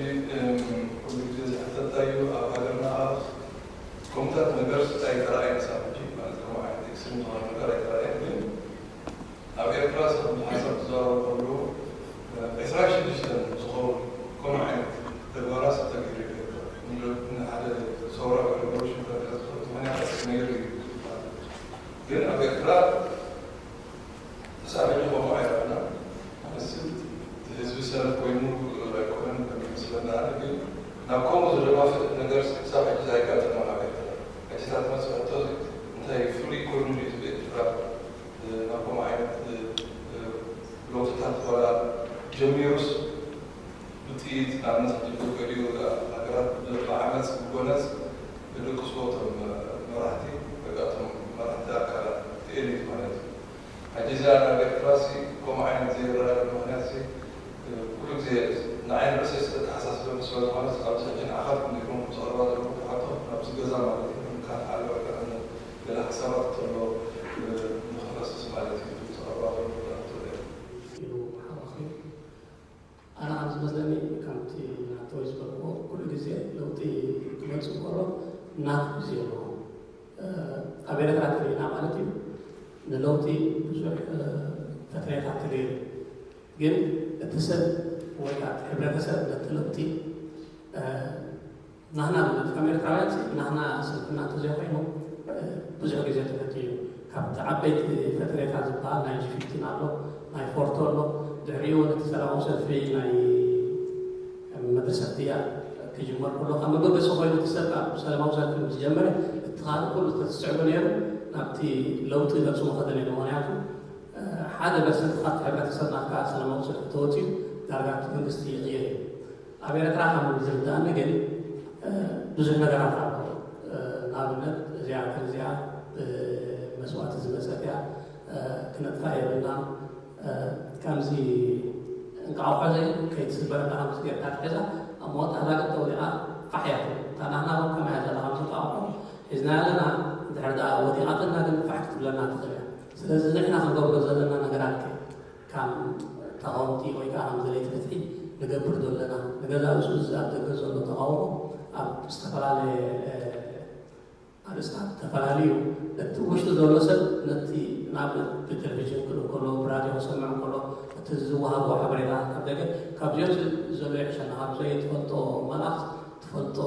ኩሉ ግዜ ዝሕተት እንታይ እዩ ኣብ ሃገርና ከኣ ከምታት ነገር ኣይተረኣየን ክሳብ ሕጂ ማለት ከምኡ ዓይነት ኤክስትሪም ዝኾነ ነገር ኣይተረኣየን። ግን ኣብ ኤርትራ ሰብ ብሓሳብ ክዛረቡ ከለዉ ዕስራን ሽዱሽተን ዝኸውን ከምኡ ዓይነት ተግባራት ተገይሩ እዩ። ንሓደ ሰውራዊ ሬቮሉሽን ምኽንያት ነይሩ እዩ። ግን ኣብ ኤርትራ ክሳብ ሕጂ ከምኡ ኣይረኣናን። ኣነስ እቲ ህዝቢ ሰነፍ ኮይኑ ኣይኮነን ከም ይመስለኒ ኣነ ግን ናብ ከምኡ ዝደፋፍእ ነገር ክሳብ ሕጂ ኣይጋጠመን ኣብ ኤርትራ። ሕጂ እታ ትመጽእ ሕቶ እንታይ ፍሉይ ኮይኑ ድዩ ህዝቢ ኤርትራ ናብ ከምኡ ዓይነት ለውጥታት ዋላ ጀሚሩስ ብጥይት ንኣብነት ሕጂ ገሊኡ ሃገራት ብዓመፅ ብጎነፅ ዝድቅስዎ እቶም መራሕቲ ወይ ከዓ እቶም መራሕቲ ኣካላት እቲ ኤሊት ማለት እዩ። ሕጂ እዚኣ ናብ ኤርትራ ሲ ከምኡ ዓይነት ዘይረኣየሉ ምክንያት ሲ ኩሉ ግዜ ንዓይ ንርእሰይ ዝተተሓሳስበኒ ስለዝኾነ ኣብዚ ሕጂ ንዓኻትኩም ዘይኮንኩም ዘቕርባ ዘለኹ ሕቶ ናብዚ ገዛ ማለት እዩ ከም ካልእ ዓለባ ገለ ሓሳባት ከሎ ንኽፈስስ ማለት እዩ ዘቕርባ ዘለኹ ሕቶ እያ። ኢሉ ሓወኺ ኣነ ከም ዝመስለኒ ከምቲ ናተወይ ዝበልዎ ኩሉ ግዜ ለውጢ ክመፅእ ከሎ ናቱ ግዜ ኣለዎ። ኣብ ኤረትራ ተሪእና ማለት እዩ ንለውጢ ብዙሕ ፈተነታት ተገይሩ ግን እቲ ሰብ ወይ ከዓ እቲ ሕብረተሰብ ነቲ ለውጢ ናህና ማለት ከም ኤርትራውያን ናህና ስንፍና እንተዘይኮይኑ ብዙሕ ግዜ ተፈትዩ እዩ። ካብቲ ዓበይቲ ፈተነታት ዝበሃል ናይ ጂ ፊፍቲን ኣሎ፣ ናይ ፎርቶ ኣሎ። ድሕሪኡ እውን እቲ ሰላማዊ ሰልፊ ናይ መድረሰት ድያ ክጅመር ከሎ ካብ መበገሲ ኮይኑ እቲ ሰብ ኣብ ሰላማዊ ሰልፊ ምስ ጀመረ እቲ ካልእ ኩሉ ተዝስዕቡ ነይሩ ናብቲ ለውጢ ገፁ ምኸደ ነይሩ። ምክንያቱ ሓደ ፐርሰንት ካብቲ ሕብረተሰብ ናትካ ሰላማዊ ሰልፊ ተወፂኡ ዳርጋ እቲ መንግስቲ ይቕየር እዩ። ኣብ ኤርትራ ከም ዝርዳእኒ ግን ብዙሕ ነገራት ኣሎ። ንኣብነት እዚኣ ከም እዚኣ ብመስዋእቲ ዝመፀት እያ ክነጥፋ የብልና። ከምዚ እንቃቑሖ ዘይ ከይትስበረካ ከምዚ ጌርካ ትሕዛ ኣብ መወዳእታ ግን ተወዲቓ ፋሕ እያ ትብል። እታ ናህና እውን ከመይ እያ ዘላ ከምዚ እንቃቑሖ ሒዝና ኣለና እንድሕር ደኣ ወዲቓትና ግን ፋሕ ክትብለና ትኽእል እያ። ስለዚ ንሕና ክንገብሮ ዘለና ነገራት ከ ካብ ተቓወምቲ ወይ ከዓ ከም ደለይቲ ፍትሒ ንገብር ዶ ኣለና? ንገዛእ ርእሱ እዚ ኣብ ደገ ዘሎ ተቓውሞ ኣብ ዝተፈላለየ ኣርእስታት ተፈላለዩ እዩ። እቲ ውሽጢ ዘሎ ሰብ ነቲ ንኣብነት ብቴሌቪዥን ክርኢ ከሎ ብራድዮ ክሰምዕ ከሎ እቲ ዝወሃቦ ሓበሬታ ካብ ደገ ካብዚኦም ዘሎ ይሕሸና ካብ ዘይትፈልጦ መልኣኽ ትፈልጦ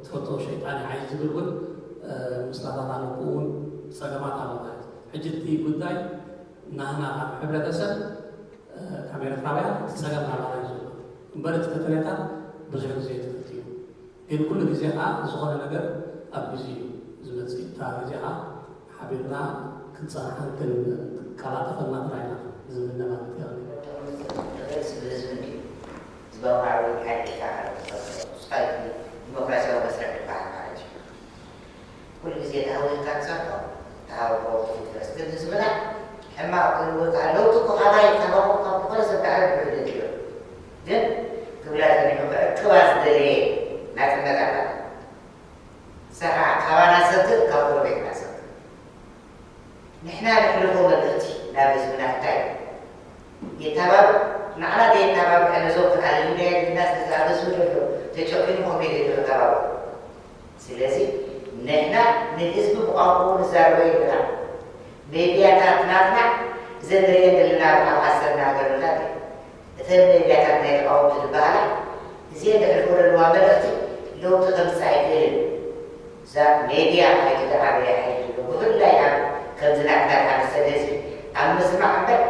ትፈልጦ ሸይጣን ይሓይሽ ዝብል እውን ምስላታት ኣለኩ እውን ፀገማት ኣሎ ማለት እዩ። ሕጂ እቲ ጉዳይ ናህና ካብ ሕብረተሰብ ካብ ኤርትራውያን እቲ ፀገም ናባና እዩ ዘሎ እምበር እቲ ፈተነታት ብዙሕ ግዜ ትፍት እዩ። ግን ኩሉ ግዜ ከዓ ዝኾነ ነገር ኣብ ግዜ እዩ ዝመፅእ። እታ ግዜ ከዓ ሓቢርና ክንፀናሕን ክንቀላጠፈልና ጥራይ ኢና ዝምነ ማለት እዩ። ርእስ ብህዝቢ እንድዩ ዝበቕዓ ወይ ሓይልካ ስፋይት ዲሞክራሲያዊ መስርሕ ዝበሃል ማለት እዩ። ኩሉ ግዜ ተሃዊኽካ ትሰርሖ ተሃውኮ ትፍረስ ግን ህዝብና ሕማቕ ኮይኑ ወይ ከዓ ለውጢ እኮ ካባይ ካባኹም ካብ ዝኾነ ሰብ ከዓ ብሕደት እዮም ግን ክብላ ዝኒሑ ክዕቅባ ዝደለየ ናፅነት ኣላ። ሰሓ ካባና ሰግር ካብ ጎረቤትና ሰግር ንሕና ንሕልፎ መልእኽቲ ናብ ህዝብና እንታይ የተባብዕ ንዓና ዘየተባብዐ ነዞም ተታሊልና የድልና ስለዝኣገዝኡ ዘሎ ተጨቂኑ ከመይ ገይሩ ተባብዑ ስለዚ ንሕና ንህዝቢ ብቋንቋኡ ንዛረቦ የለና። ሜድያታት ናትና እዘን ንሪኤን ዘለና ኣብ ዓሰርተ ሃገርታት እየን። እተን ሜድያታት ናይ ተቓወምቲ ዝበሃላ እዚአን ድሕሪ ዘለዋ መልእኽቲ ለውጢ ከምፅእ ኣይክእልን። እዛ ሜድያ ኣይትደዓበያ ሓይሊ ኣሎ። ብፍላይ ኣብ ከምዚ ናትና ዝኣመሰለ ህዝቢ ኣብ ምስማዕ እምበር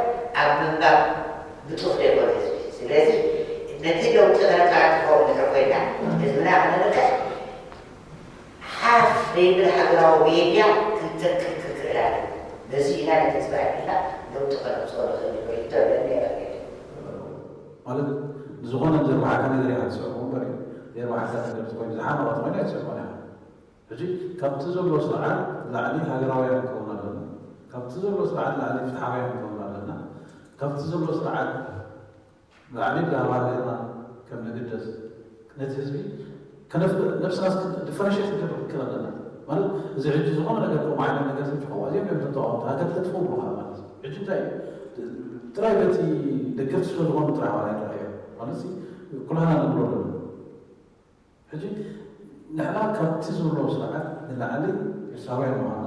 ኣብ ምንባብ ብጡፍ ዘይኮነ ህዝቢ። ስለዚ ነቲ ለውጢ ከነቀላጥፎ እንድሕር ኮይና ህዝብና ከነንቅሕ ሓፍ ዘይብል ሃገራዊ ሜድያ ክንተክል ክንክእል ኣለና። በዚ ኢና ነቲ ህዝቢ ኣቢልና ለውጢ ከነምፅኦ ንኽእል። ሪኢቶ ኣለኒ። ማለት ዝኾነ ዘርባሕካ ነገር ኢኻ ትስዕቦ እምበር፣ ዘርባሕካ ነገር ተኮይኑ ዝሓመቐ ተኮይኑ ኣይትስዕቦን ኢኻ። ሕጂ ካብቲ ዘሎ ስርዓት ላዕሊ ሃገራውያን ክኸውን ኣለና። ካብቲ ዘሎ ስርዓት ላዕሊ ፍትሓውያን ክኸውን ኣለና። ካብቲ ዘሎ ስርዓት ላዕሊ ብዛዕባ ሃገርና ከም ንግደስ ነቲ ህዝቢ ከነፍልጥ ነብስና ዲፈረንሽት ክንገብር ክንክእል ኣለና። ማለት እዚ ሕጂ ዝኾነ ነገር ከምኡ ዓይነት ነገር ዝምጭኸው ኣዚኦም እዮም ተቃወምቲ ሃገር ተጥፍኡ ብሉኻ ማለት እዩ። ሕጂ እንታይ እዩ ጥራይ በቲ ደገፍቲ ስለ ዝኾኑ ጥራይ ዋላ ይረኣዮ ማለት ኩላና ንብሎ ኣለና። ሕጂ ንሕና ካብቲ ዝብሎ ስርዓት ንላዕሊ ኤርትራውያን ምዃንና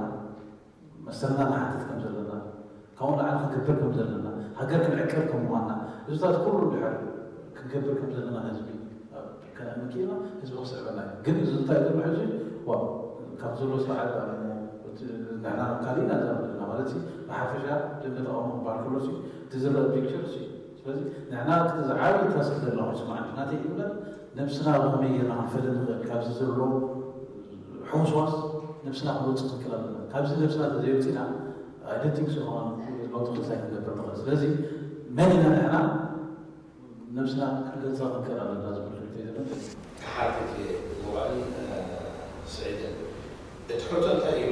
መሰልና ንሓትት ከም ዘለና ካብኡ ንላዕሊ ክንገብር ከም ዘለና ሃገር ክንዕቅብ ከም ምዃንና እዚታት ኩሉ ድሕር ክንገብር ከም ዘለና ህዝቢ ከነምክኢልና ህዝቢ ክስዕበና እዩ። ግን እዚ እንታይ ዘሎ ሕጂ ዋ ካብ ዘሎ ስርዓት ንሕና ካልኢና ዘመድና ማለት ብሓፈሻ ደምበ ተቃውሞ ክበሃል ከሎ እቲ ዝረአ ፒክቸር ስለዚ ንሕና ዝዓበየ ታስክ ዘለና ኮይኑ ስማዕንቲ ናተይ እምነት ነብስና ብኸመይ ጌርና ክንፈሊ ንኽእል ካብዚ ዘሎ ሕውስዋስ ነብስና ክንወፅእ ክንክእል ኣለና። ካብዚ ነብስና ተዘይወፂና ኣይደንቲንግ ዝኾነ ለውጢ ክንሳይ ክንገብር ንኽእል። ስለዚ መን ኢና ንሕና ነብስና ክንገልፃ ክንክእል ኣለና ዝብል ክልተ ዘመን ክሓትት እየ። ጉባኤን ስዒድን እቲ ሕቶ እንታይ እዩ?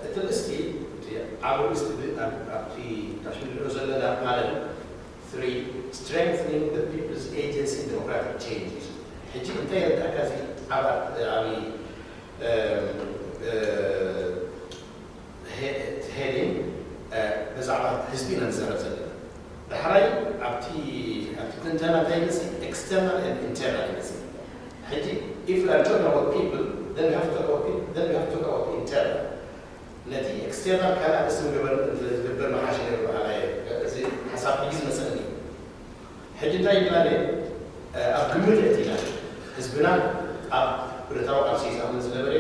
እቲ ርእስቲ እቲ ዓብ ርእስቲ ኣብቲ ታሽ ንሪኦ ዘለና ፓነል three strengthening the people's agency in democratic change እዩ። ሕጂ እንታይ የረዳእካ እዚ ዓብ ዓብዪ ሄዲንግ ብዛዕባ ህዝቢ ኢና ንዛረብ ዘለና። ዳሕራይ ኣብቲ ኣብቲ ትንተና እንታይ ይመፅእ external and internal ይመፅእ። ሕጂ if we are talking about people then we have to talk about people then we have to talk about internal ነቲ external ካልእ ኣርእስቲ ምግበር ዝግበር መሓሸ ነይሩ በሃላይ እዚ ሓሳብ ሕጂ ዝመፀኒ እዩ። ሕጂ እንታይ ይብላኒ ኣብ ግምት እቲና ህዝብና ኣብ ብረታዊ ቃልሲ ዝኣምን ዝነበረ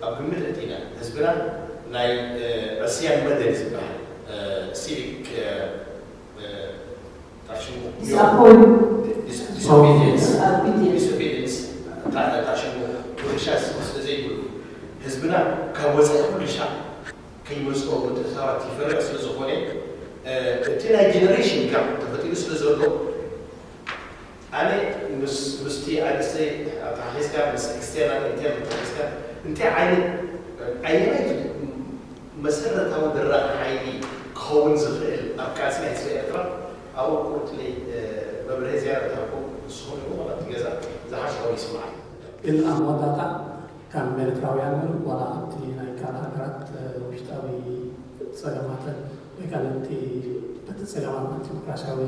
ኣብ ግምት እቲና ህዝብና ናይ ዕስያን መደን ዝበሃል ሲቪክ ታሽሙ Disappoint. ዲስኦቢዲየንስ Obedience. ዲስኦቢዲየንስ ታሽሙ ውርሻ ስለ ዘይብሉ ህዝብና ካብ ወፃኢ ውርሻ ከይመፅኦ ምትእትታዋት ይፈርዕ ስለ ዝኾነ እቲ ናይ ጀነሬሽን ጋፕ ተፈጢሩ ስለ ዘሎ ኣነ ምስ ምስቲ ኣርእስተይ ኣተሓሒዝካ ምስ ኤክስተርናል ኢንተርናል ኣተሓሒዝካ እንታይ ዓይነት ኣየናይ መሰረታዊ ደራኺ ሓይሊ ክኸውን ዝኽእል ኣብ ቃልሲ ናይ ህዝቢ ኤርትራ ኣብኡ ቁርጥለይ መብርሂ ዝያዳ ተሃብኩም ንስኹም ኢኹም ኣብቲ ገዛ ዝሓሸ ኮይኑ ይስምዓኒ። ግን ኣብ መወዳእታ ከም ኤርትራውያንን ዋላ ኣብቲ ናይ ካልእ ሃገራት ውሽጣዊ ጸገማትን ወይ ከዓ ነቲ በቲ ጸገማት ዲሞክራሲያዊ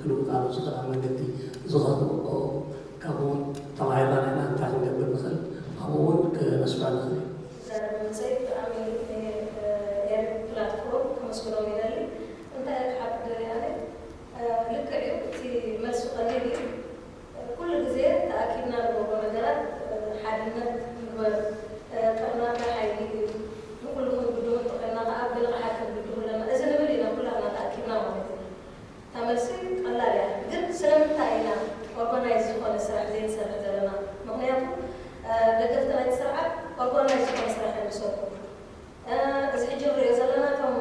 ክልውጣሉ ዝኽእላ መንገዲ ዝኸዱ ካብኡ እውን ተማሂርና ንሕና እንታይ ክንገብር ንኽእል ኣብኡ እውን ክነስፍዕ ንኽእል እዩ። ዛረብ መጸይ ብጣዕሚ ኤሪ ፕላትፎርም ከመስግኖም ይደሊ። እንታይ ክሓት ደሊ ኣነ ልክዕ እዩ እቲ መልሱ ቀሊል እዩ። ኩሉ ግዜ ተኣኪብና ንገብሮ ነገራት ሓድነት ንግበር፣ ጥዕናና ሓይሊ እዩ፣ ንኩሉ ክንብድሆ እንተኮይንና ከኣ ብንቕሓት ክንብድሆ ኣለና። እዚ ንብል ኢና ኩላትና ተኣኪብና ማለት ኢና። እታ መልሲ ቀላል እያ፣ ግን ስለምንታይ ኢና ኦርጋናይዝ ዝኾነ ስራሕ ዘይንሰርሕ ዘለና? ምኽንያቱ ደገፍቲ ናይቲ ስርዓት ኦርጋናይዝ ዝኾነ ስራሕ እዮም ዝሰርሑ። እዚ ሕጂ ንሪኦ ዘለና እቶም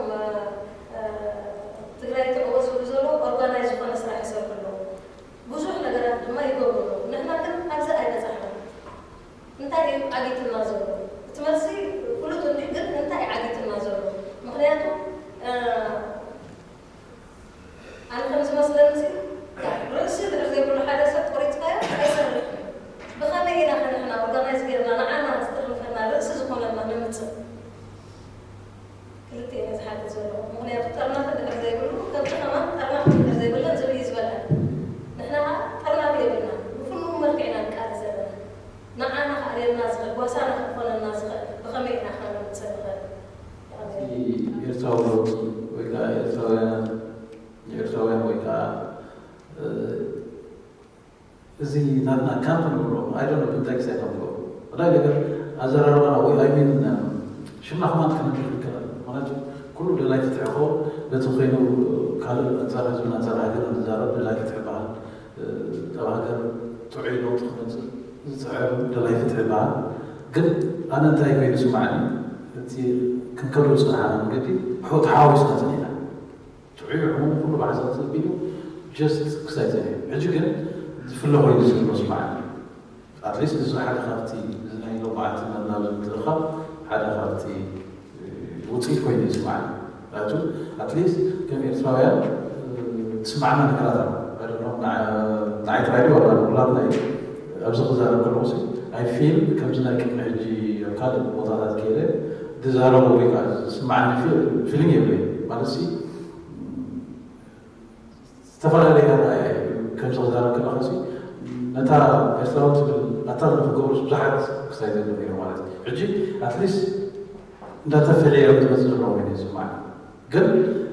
ወይ ከዓ ኤርትራውያን፣ ኤርትራውያን ወይ ከዓ፣ እ፣ እዚ ናትና ካምፕ ንብሎ፣ I don't know፣ እንታይ ክሳይ ከም ንብሎ። ወላሂ ነገር ኣዘራርባና ወይ፣ I mean፣ ሽምና ከማን ክነግር ይከላል። ምክንያቱ ኩሉ ደላይ ፍትሒ እኮ በቲ ኮይኑ ካልእ ኣንጻር ህዝብን ኣንጻር ሃገርን ዝዛረብ ደላይ ፍትሒ ይበሃል። እ፣ ኣብ ሃገር ጥዑይ ለውጢ ክመጽእ ዝጽዕር ደላይ ፍትሒ ይበሃል። ግን ኣነ እንታይ ኮይኑ ይስምዓኒ፣ እቲ ክንከዶ ዝጸናሕና መንገዲ ብሕው ተሓዋዊስና ጸኒሕና። ጥዑይ ሕሙም ኩሉ ብሓሳብ ተቢሉ ጀስት ክሳይ ጸኒሑ። ሕጂ ግን ዝፍለ ኮይኑ ዝስምዖ ይስምዓኒ። ኣትሊስት እዚ ሓደ ካብቲ እዚ ናይ ሎማዓቲ ናብ ዝምትእኻብ ሓደ ካብቲ ውፅኢት ኮይኑ ይስምዓኒ። ምክንያቱ ኣትሊስት ከም ኤርትራውያን ትስማዕና ነገራት ኣሎ። I don't know፣ ንዓ-፣ ንዓይ ጥራይ ድዩ ዋላ ንኩላትና እዩ። ኣብዚ ክዛረብ ከለኹ ሲ፣ I feel ከምዚ ናይ ቅድሚ ሕጂ ኣብ ካልእ ቦታታት ከይደ ዝዛረቦ ወይ ከዓ ዝስምዓኒ ፊል-፣ ፊሊንግ የብለይ። ማለት ሲ፣ ዝተፈላለየ ኣረኣእያ እዩ። ከምዚ ክዛረብ ከለኻ ሲ፣ ነታ ኤርትራዊ ትብል ኣታክ ንክገብሩስ ብዙሓት ክሳይ ዘለዉ ነይሩ ማለት እዩ። ሕጂ ኣትሊስት እንዳተፈለየ ዝመፅእ ዘሎ ኮይኑ ይስማዕ። ግን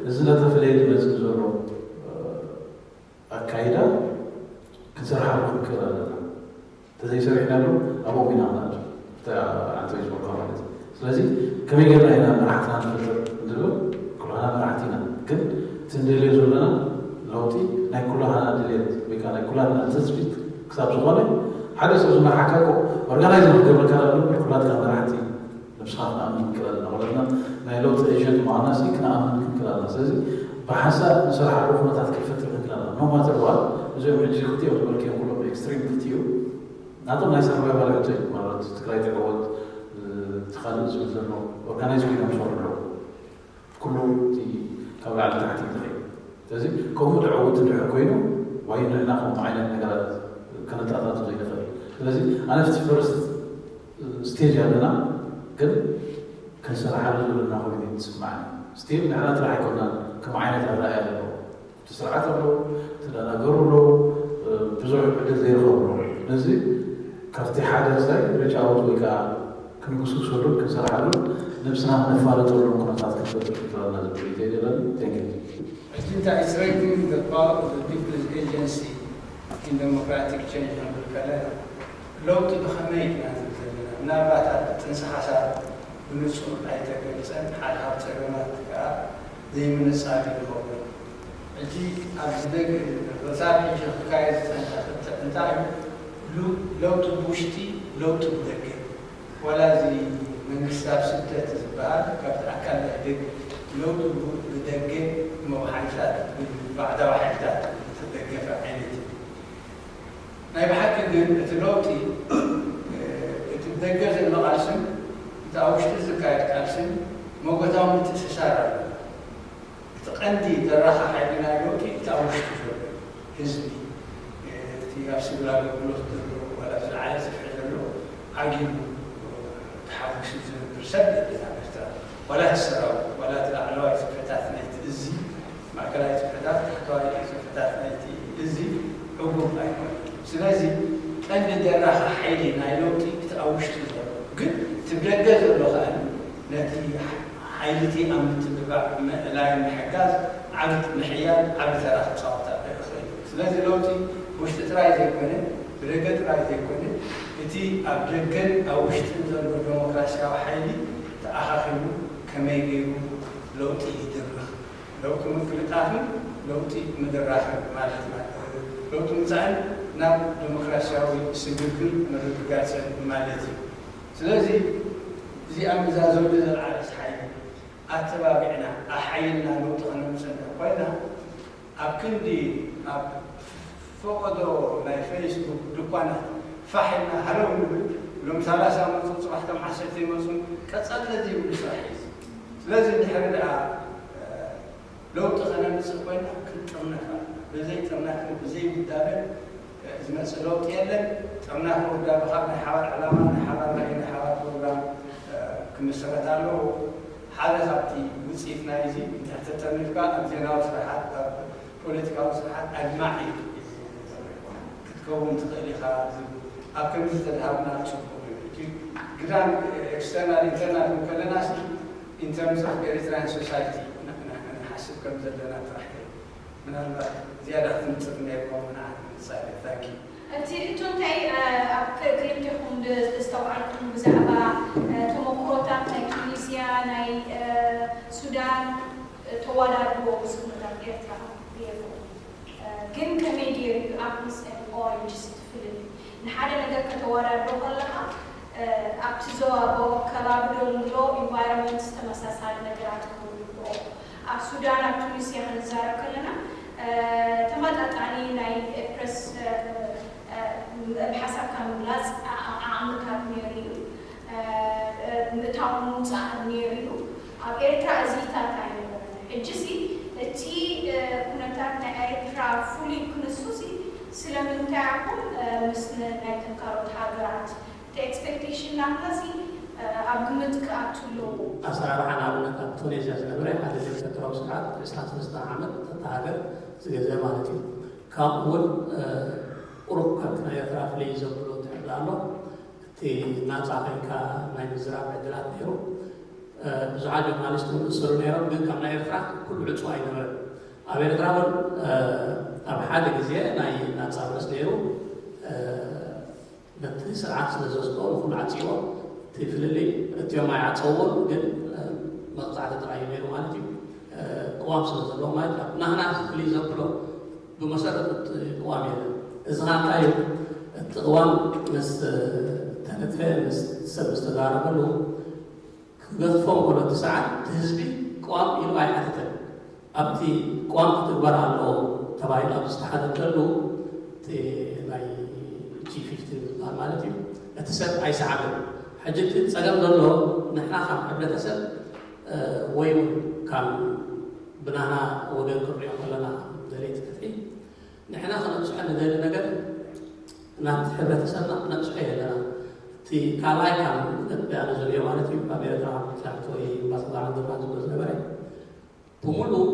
እዚ እንዳተፈለየ ዝመፅእ ዘሎ፣ እ፣ ኣካይዳ ክንሰርሓሉ ክንክእል ኣለና። እንተዘይሰሪሕናሉ ኣብኡ ኢና ክንኣቱ። እቲ ኣንተ ዝበልካ ማለት እዩ። ስለዚ ከመይ ጌርና ኢና መራሕትና ንፈጥር እንድብል ኩላህና መራሕቲ ኢና። ግን እቲ ንደልዮ ዘለና ለውጢ ናይ ኩላህና ድልየት ወይ ከዓ ናይ ኩላትና ትጽቢት ክሳብ ዝኾነ ሓደ ሰብ ዝመርሓካ እኮ ኦርጋናይዝ ንክገብረካ እምበር ኩላትና መራሕቲ ነብስኻ ክንኣምን ክንክእል ኣለና። ኩላትና ናይ ለውጢ ኤጀንት ምዃንና ሲ ክንኣምን ክንክእል ኣለና። ስለዚ ብሓንሳእ ንሰርሓሉ ኩነታት ክንፈጥር ክንክእል ኣለና። ኖ ማተር ዋት እዚኦም ሕጂ ክልቲኦም ዝበልክዮም ኩሎም ኤክስትሪም ክልቲኡ ናቶም ናይ ሰርቫይቫል ሕቶ እዩ። ማለት ትግራይ ትዕወት፣ እ፣ እቲ ካልእ ዝብል ዘሎ ኦርጋናይዝ ኮይኖም ይሰርሑ ኣለዉ። ኩሉ እቲ ካብ ላዕሊ ታሕቲ እዩ ዝኸይድ። ስለዚ ከምኡ ዝዕውት እንድሕር ኮይኑ ዋይ ንሕና ከምኡ ዓይነት ነገራት ከነተኣታቱ ዘይንኽእል። ስለዚ ኣነ እቲ ፈርስት ስቴጅ ኣለና፣ ግን ክንሰርሓሉ ዘለና ኮይኑ እዩ ዝስምዓኒ። ስቲል ንሕና ጥራሕ ኣይኮናን ከም ዓይነት ኣረኣእያ ኣለዎ። እቲ ስርዓት ኣለዉ፣ ተደናገሩ ኣለዉ፣ ብዙሕ ዕድል ዘይረኸቡ ኣለዉ። ነዚ ካብቲ ሓደ ክሳይ ሪች ኣውት ወይ ከዓ ክንጉስጉሰሉን ክንሰርሓሉን ነብስና ክነፋልጠሉን ኩነታት ክንፈጥር ክፍለና ዝብል ኢደ ዘለኒ። Thank you። ሕጂ እንታይ፣ strengthening the power of the people's agency in democratic change ክንብል ከለና ለውጢ ብኸመይ ኢና ንብል ዘለና? ምናልባት ኣብ ጥንሲ ሓሳብ ብንጹር ኣይተገልጸን፣ ሓደ ካብ ጸገማት ከዓ ዘይምንጻል እዩ ዝኸውን። ሕጂ ኣብዚ ደገ ክሳብ ሕጂ ክካየድ ዝጸንሐ ክትዕ እንታይ እዩ? ሉ-፣ ለውጢ ብውሽጢ፣ ለውጢ ብደገ። ዋላ እዚ መንግስቲ ኣብ ስደት ዝበሃል ካብቲ ኣካል ኢህዴግ ለውጢ ብ-፣ ብደገ እሞ ብሓይልታት፣ ብባዕዳዊ ሓይልታት ዝተደገፈ ዓይነት እዩ። ናይ ብሓቂ ግን እቲ ለውጢ፣ እ፣ እቲ ብደገ ዘሎ ቃልስን እቲ ኣብ ውሽጢ ዝካየድ ቃልስን መጎታዊ ምትእስሳር ኣሎ። እቲ ቀንዲ ደራኺ ሓይሊ ናይ ለውጢ እቲ ኣብ ውሽጢ ዘሎ ህዝቢ፣ እ፣ እቲ ኣብ ሲቪል ኣገልግሎት ዘሎ፣ ዋላ ዝለዓለ ጽፍሒ ዘሎ ዓጊቡ ተሓጒሱ ዝነብር ሰብ የለን ኣብ ኤርትራ። ዋላ እቲ ሰራዊት፣ ዋላ እቲ ላዕለዋይ ጽፍሕታት ናይቲ እዚ፣ ማእከላይ ጽፍሕታት፣ ታሕተዋይ ጽፍሕታት ናይቲ እዚ ዕጉብ ኣይኮነን። ስለዚ ቀንዲ ደራኺ ሓይሊ ናይ ለውጢ እቲ ኣብ ውሽጢ ዘሎ፣ ግን እቲ ብደገ ዘሎ ከኣ ነቲ ሓይሊ እቲ ኣብ ምትብባዕ፣ ምእላይ፣ ምሕጋዝ ዓቢ፣ ምሕያል ዓቢ ተራ ክጻወት ይኽእል እዩ። ስለዚ ለውጢ ውሽጢ ጥራይ ዘይኮነ፣ ብደገ ጥራይ ዘይኮነ፣ እቲ ኣብ ደገን ኣብ ውሽጥን ዘሎ ዴሞክራስያዊ ሓይሊ ተኣኻኺቡ ከመይ ገይሩ ለውጢ ይድርኽ፣ ለውጢ ምቅልጣፍን ለውጢ ምድራኽን ማለት፣ ለውጢ ምምጻእን ናብ ዴሞክራስያዊ ስግግር ምርግጋጽን ማለት እዩ። ስለዚ እዚኣ ምዛ ዘውዲ ዘልዓለስ ሓይሊ ኣተባቢዕና ኣሓይልና ለውጢ ከነምጽእ እንተ ኮይና፣ ኣብ ክንዲ ኣብ ፈቐዶ ናይ ፌስቡክ ድኳናት ፋሕ ኢልና ሃለው ንብል፣ ሎም ሰላሳ መጹ፣ ጽባሕ ቶም ዓሰርተ ይመጹን ቀጸለ ዘይብሉ ስራሕ እዩ። ስለዚ እንድሕሪ ደኣ፣ እ፣ ለውጢ ከነምጽእ ኮይና ክንጥርነፍ ኣለና። ብዘይ ጥርናፍን ብዘይ ውዳበን፣ እ፣ ዝመጽእ ለውጢ የለን። ጥርናፍ ውዳበ ካብ ናይ ሓባር ዕላማ፣ ናይ ሓባር ራእይ፣ ናይ ሓባር ፕሮግራም፣ እ፣ ክምስረት ኣለዎ። ሓደ ካብቲ ውጽኢት ናይዚ እንድሕር ተጠርኒፍካ ኣብ ዜናዊ ስራሓት፣ ኣብ ፖለቲካዊ ስራሓት ኣድማዒ ክትከውን ትኽእል ኢኻ ዝብል፣ ኣብ ከምዚ ተድሃብና ጽቡቕ እዩ። እቲ ግዳም ኤክስተርናል ኢንተርናል ክንብል ከለና ሲ፣ in terms of Eritrean society፣ ና-፣ ና-፣ ከም ዘለና ጥራሕ እዩ። ምናልባት ዝያዳ ክንጽር ነይርዎም ንዓት ምሳሌ ታንኪ እቲ ሕቶ እንታይ ኣብ ክልቴኹም ዝተባዕልኩም ብዛዕባ ተመክሮታት ናይ ቱኒዝያ ናይ ሱዳን ተዋዳድዎ ምስ ኩነታት ኤርትራ ርኢኹም ግን ከመይ ገይሩ እዩ apples and oranges ትፍልል ንሓደ ነገር ከተወዳድሮ ከለኻ ኣብቲ ዞባ ከባቢ ዶ ንብሎ environment ተመሳሳሊ ነገራት ክህሉ ይግብኦ ኣብ ሱዳን ኣብ ቱኒስያ ክንዛረብ ከለና ተመጣጣኒ ናይ ፕረስ ሓሳብካ ምግላፅ ዓቕምታት ነይሩ እዩ ምእታው ምውፃእ ነይሩ እዩ ኣብ ኤርትራ እዚታት ኣይነበረን ሕጂ ሲ እቲ ኩነታት ናይ ኤርትራ ፍሉይ ክንሱ ሲ ስለምንታይ ኣኹም ምስ ናይ ተካሮት ሃገራት እቲ expectation ናትና ሲ ኣብ ግምት ክኣቱ ኣለዎ ኣሰራርሓ ንኣብነት ኣብ ቱኒዝያ ዝነበረ ሓደ ዲክታቶራዊ ስርዓት ዕስራን ሰለስተን ዓመት እታ ሃገር ዝገዝአ ማለት እዩ። ካብኡ እውን ቁሩብ ካብቲ ናይ ኤርትራ ፍልይ ዘብሎ ትሕብላ ኣሎ። እቲ ናፃ ኮይንካ ናይ ምዝራብ ዕድላት ነይሩ። ብዙሓት ጆርናሊስት እውን እሰሩ ነይሮም፣ ግን ካብ ናይ ኤርትራ ኩሉ ዕፁ ኣይነበረን። ኣብ ኤርትራ እውን ኣብ ሓደ ግዜ ናይ ናፃ ፕረስ ነይሩ። ነቲ ስርዓት ስለ ዘስግኦ ንኹሉ ዓፂዎ እቲ ፍልልይ እትዮም ኣይዓፀውዎን ግን መቕፃዕቲ ጥራይ እዩ ነይሩ ማለት እዩ ቅዋም ስለ ዘለዎ ማለት እዩ ናህና ፍልይ ዘብሎ ብመሰረቱ እቲ ቅዋም የለን እዚ ኸዓ እንታይ እዩ እቲ ቅዋም ምስ ተነድፈ ምስ ሰብ ምስ ተዛረበሉ ክገድፎ እንከሎ እቲ ሰዓት እቲ ህዝቢ ቅዋም ኢሉ ኣይሓተተን። ኣብቲ ቅዋም ክትግበር ኣለዎ ተባሂሉ ኣብ ዝተሓተተሉ እቲ ናይ ጂ ፊፍቲን ዝበሃል ማለት እዩ እቲ ሰብ ኣይሰዓበን። ሕጂ እቲ ፀገም ዘሎ ንሕና ከም ሕብረተሰብ ወይ እውን ካብ ብናህና ወገን ክንሪኦ ከለና ደለይቲ ፍትሒ ንሕና ክነብፅሖ ንደሊ ነገር ናብቲ ሕብረተሰብና ክነብፅሖ የለና። እቲ ካልኣይ ካብ ነጥቢ ኣነ ዘልዮ ማለት እዩ ኣብ ኤርትራ ትራክት ወይ ኣምባሳደር ዓንደርማ ዝብሎ ዝነበረ ብምሉእ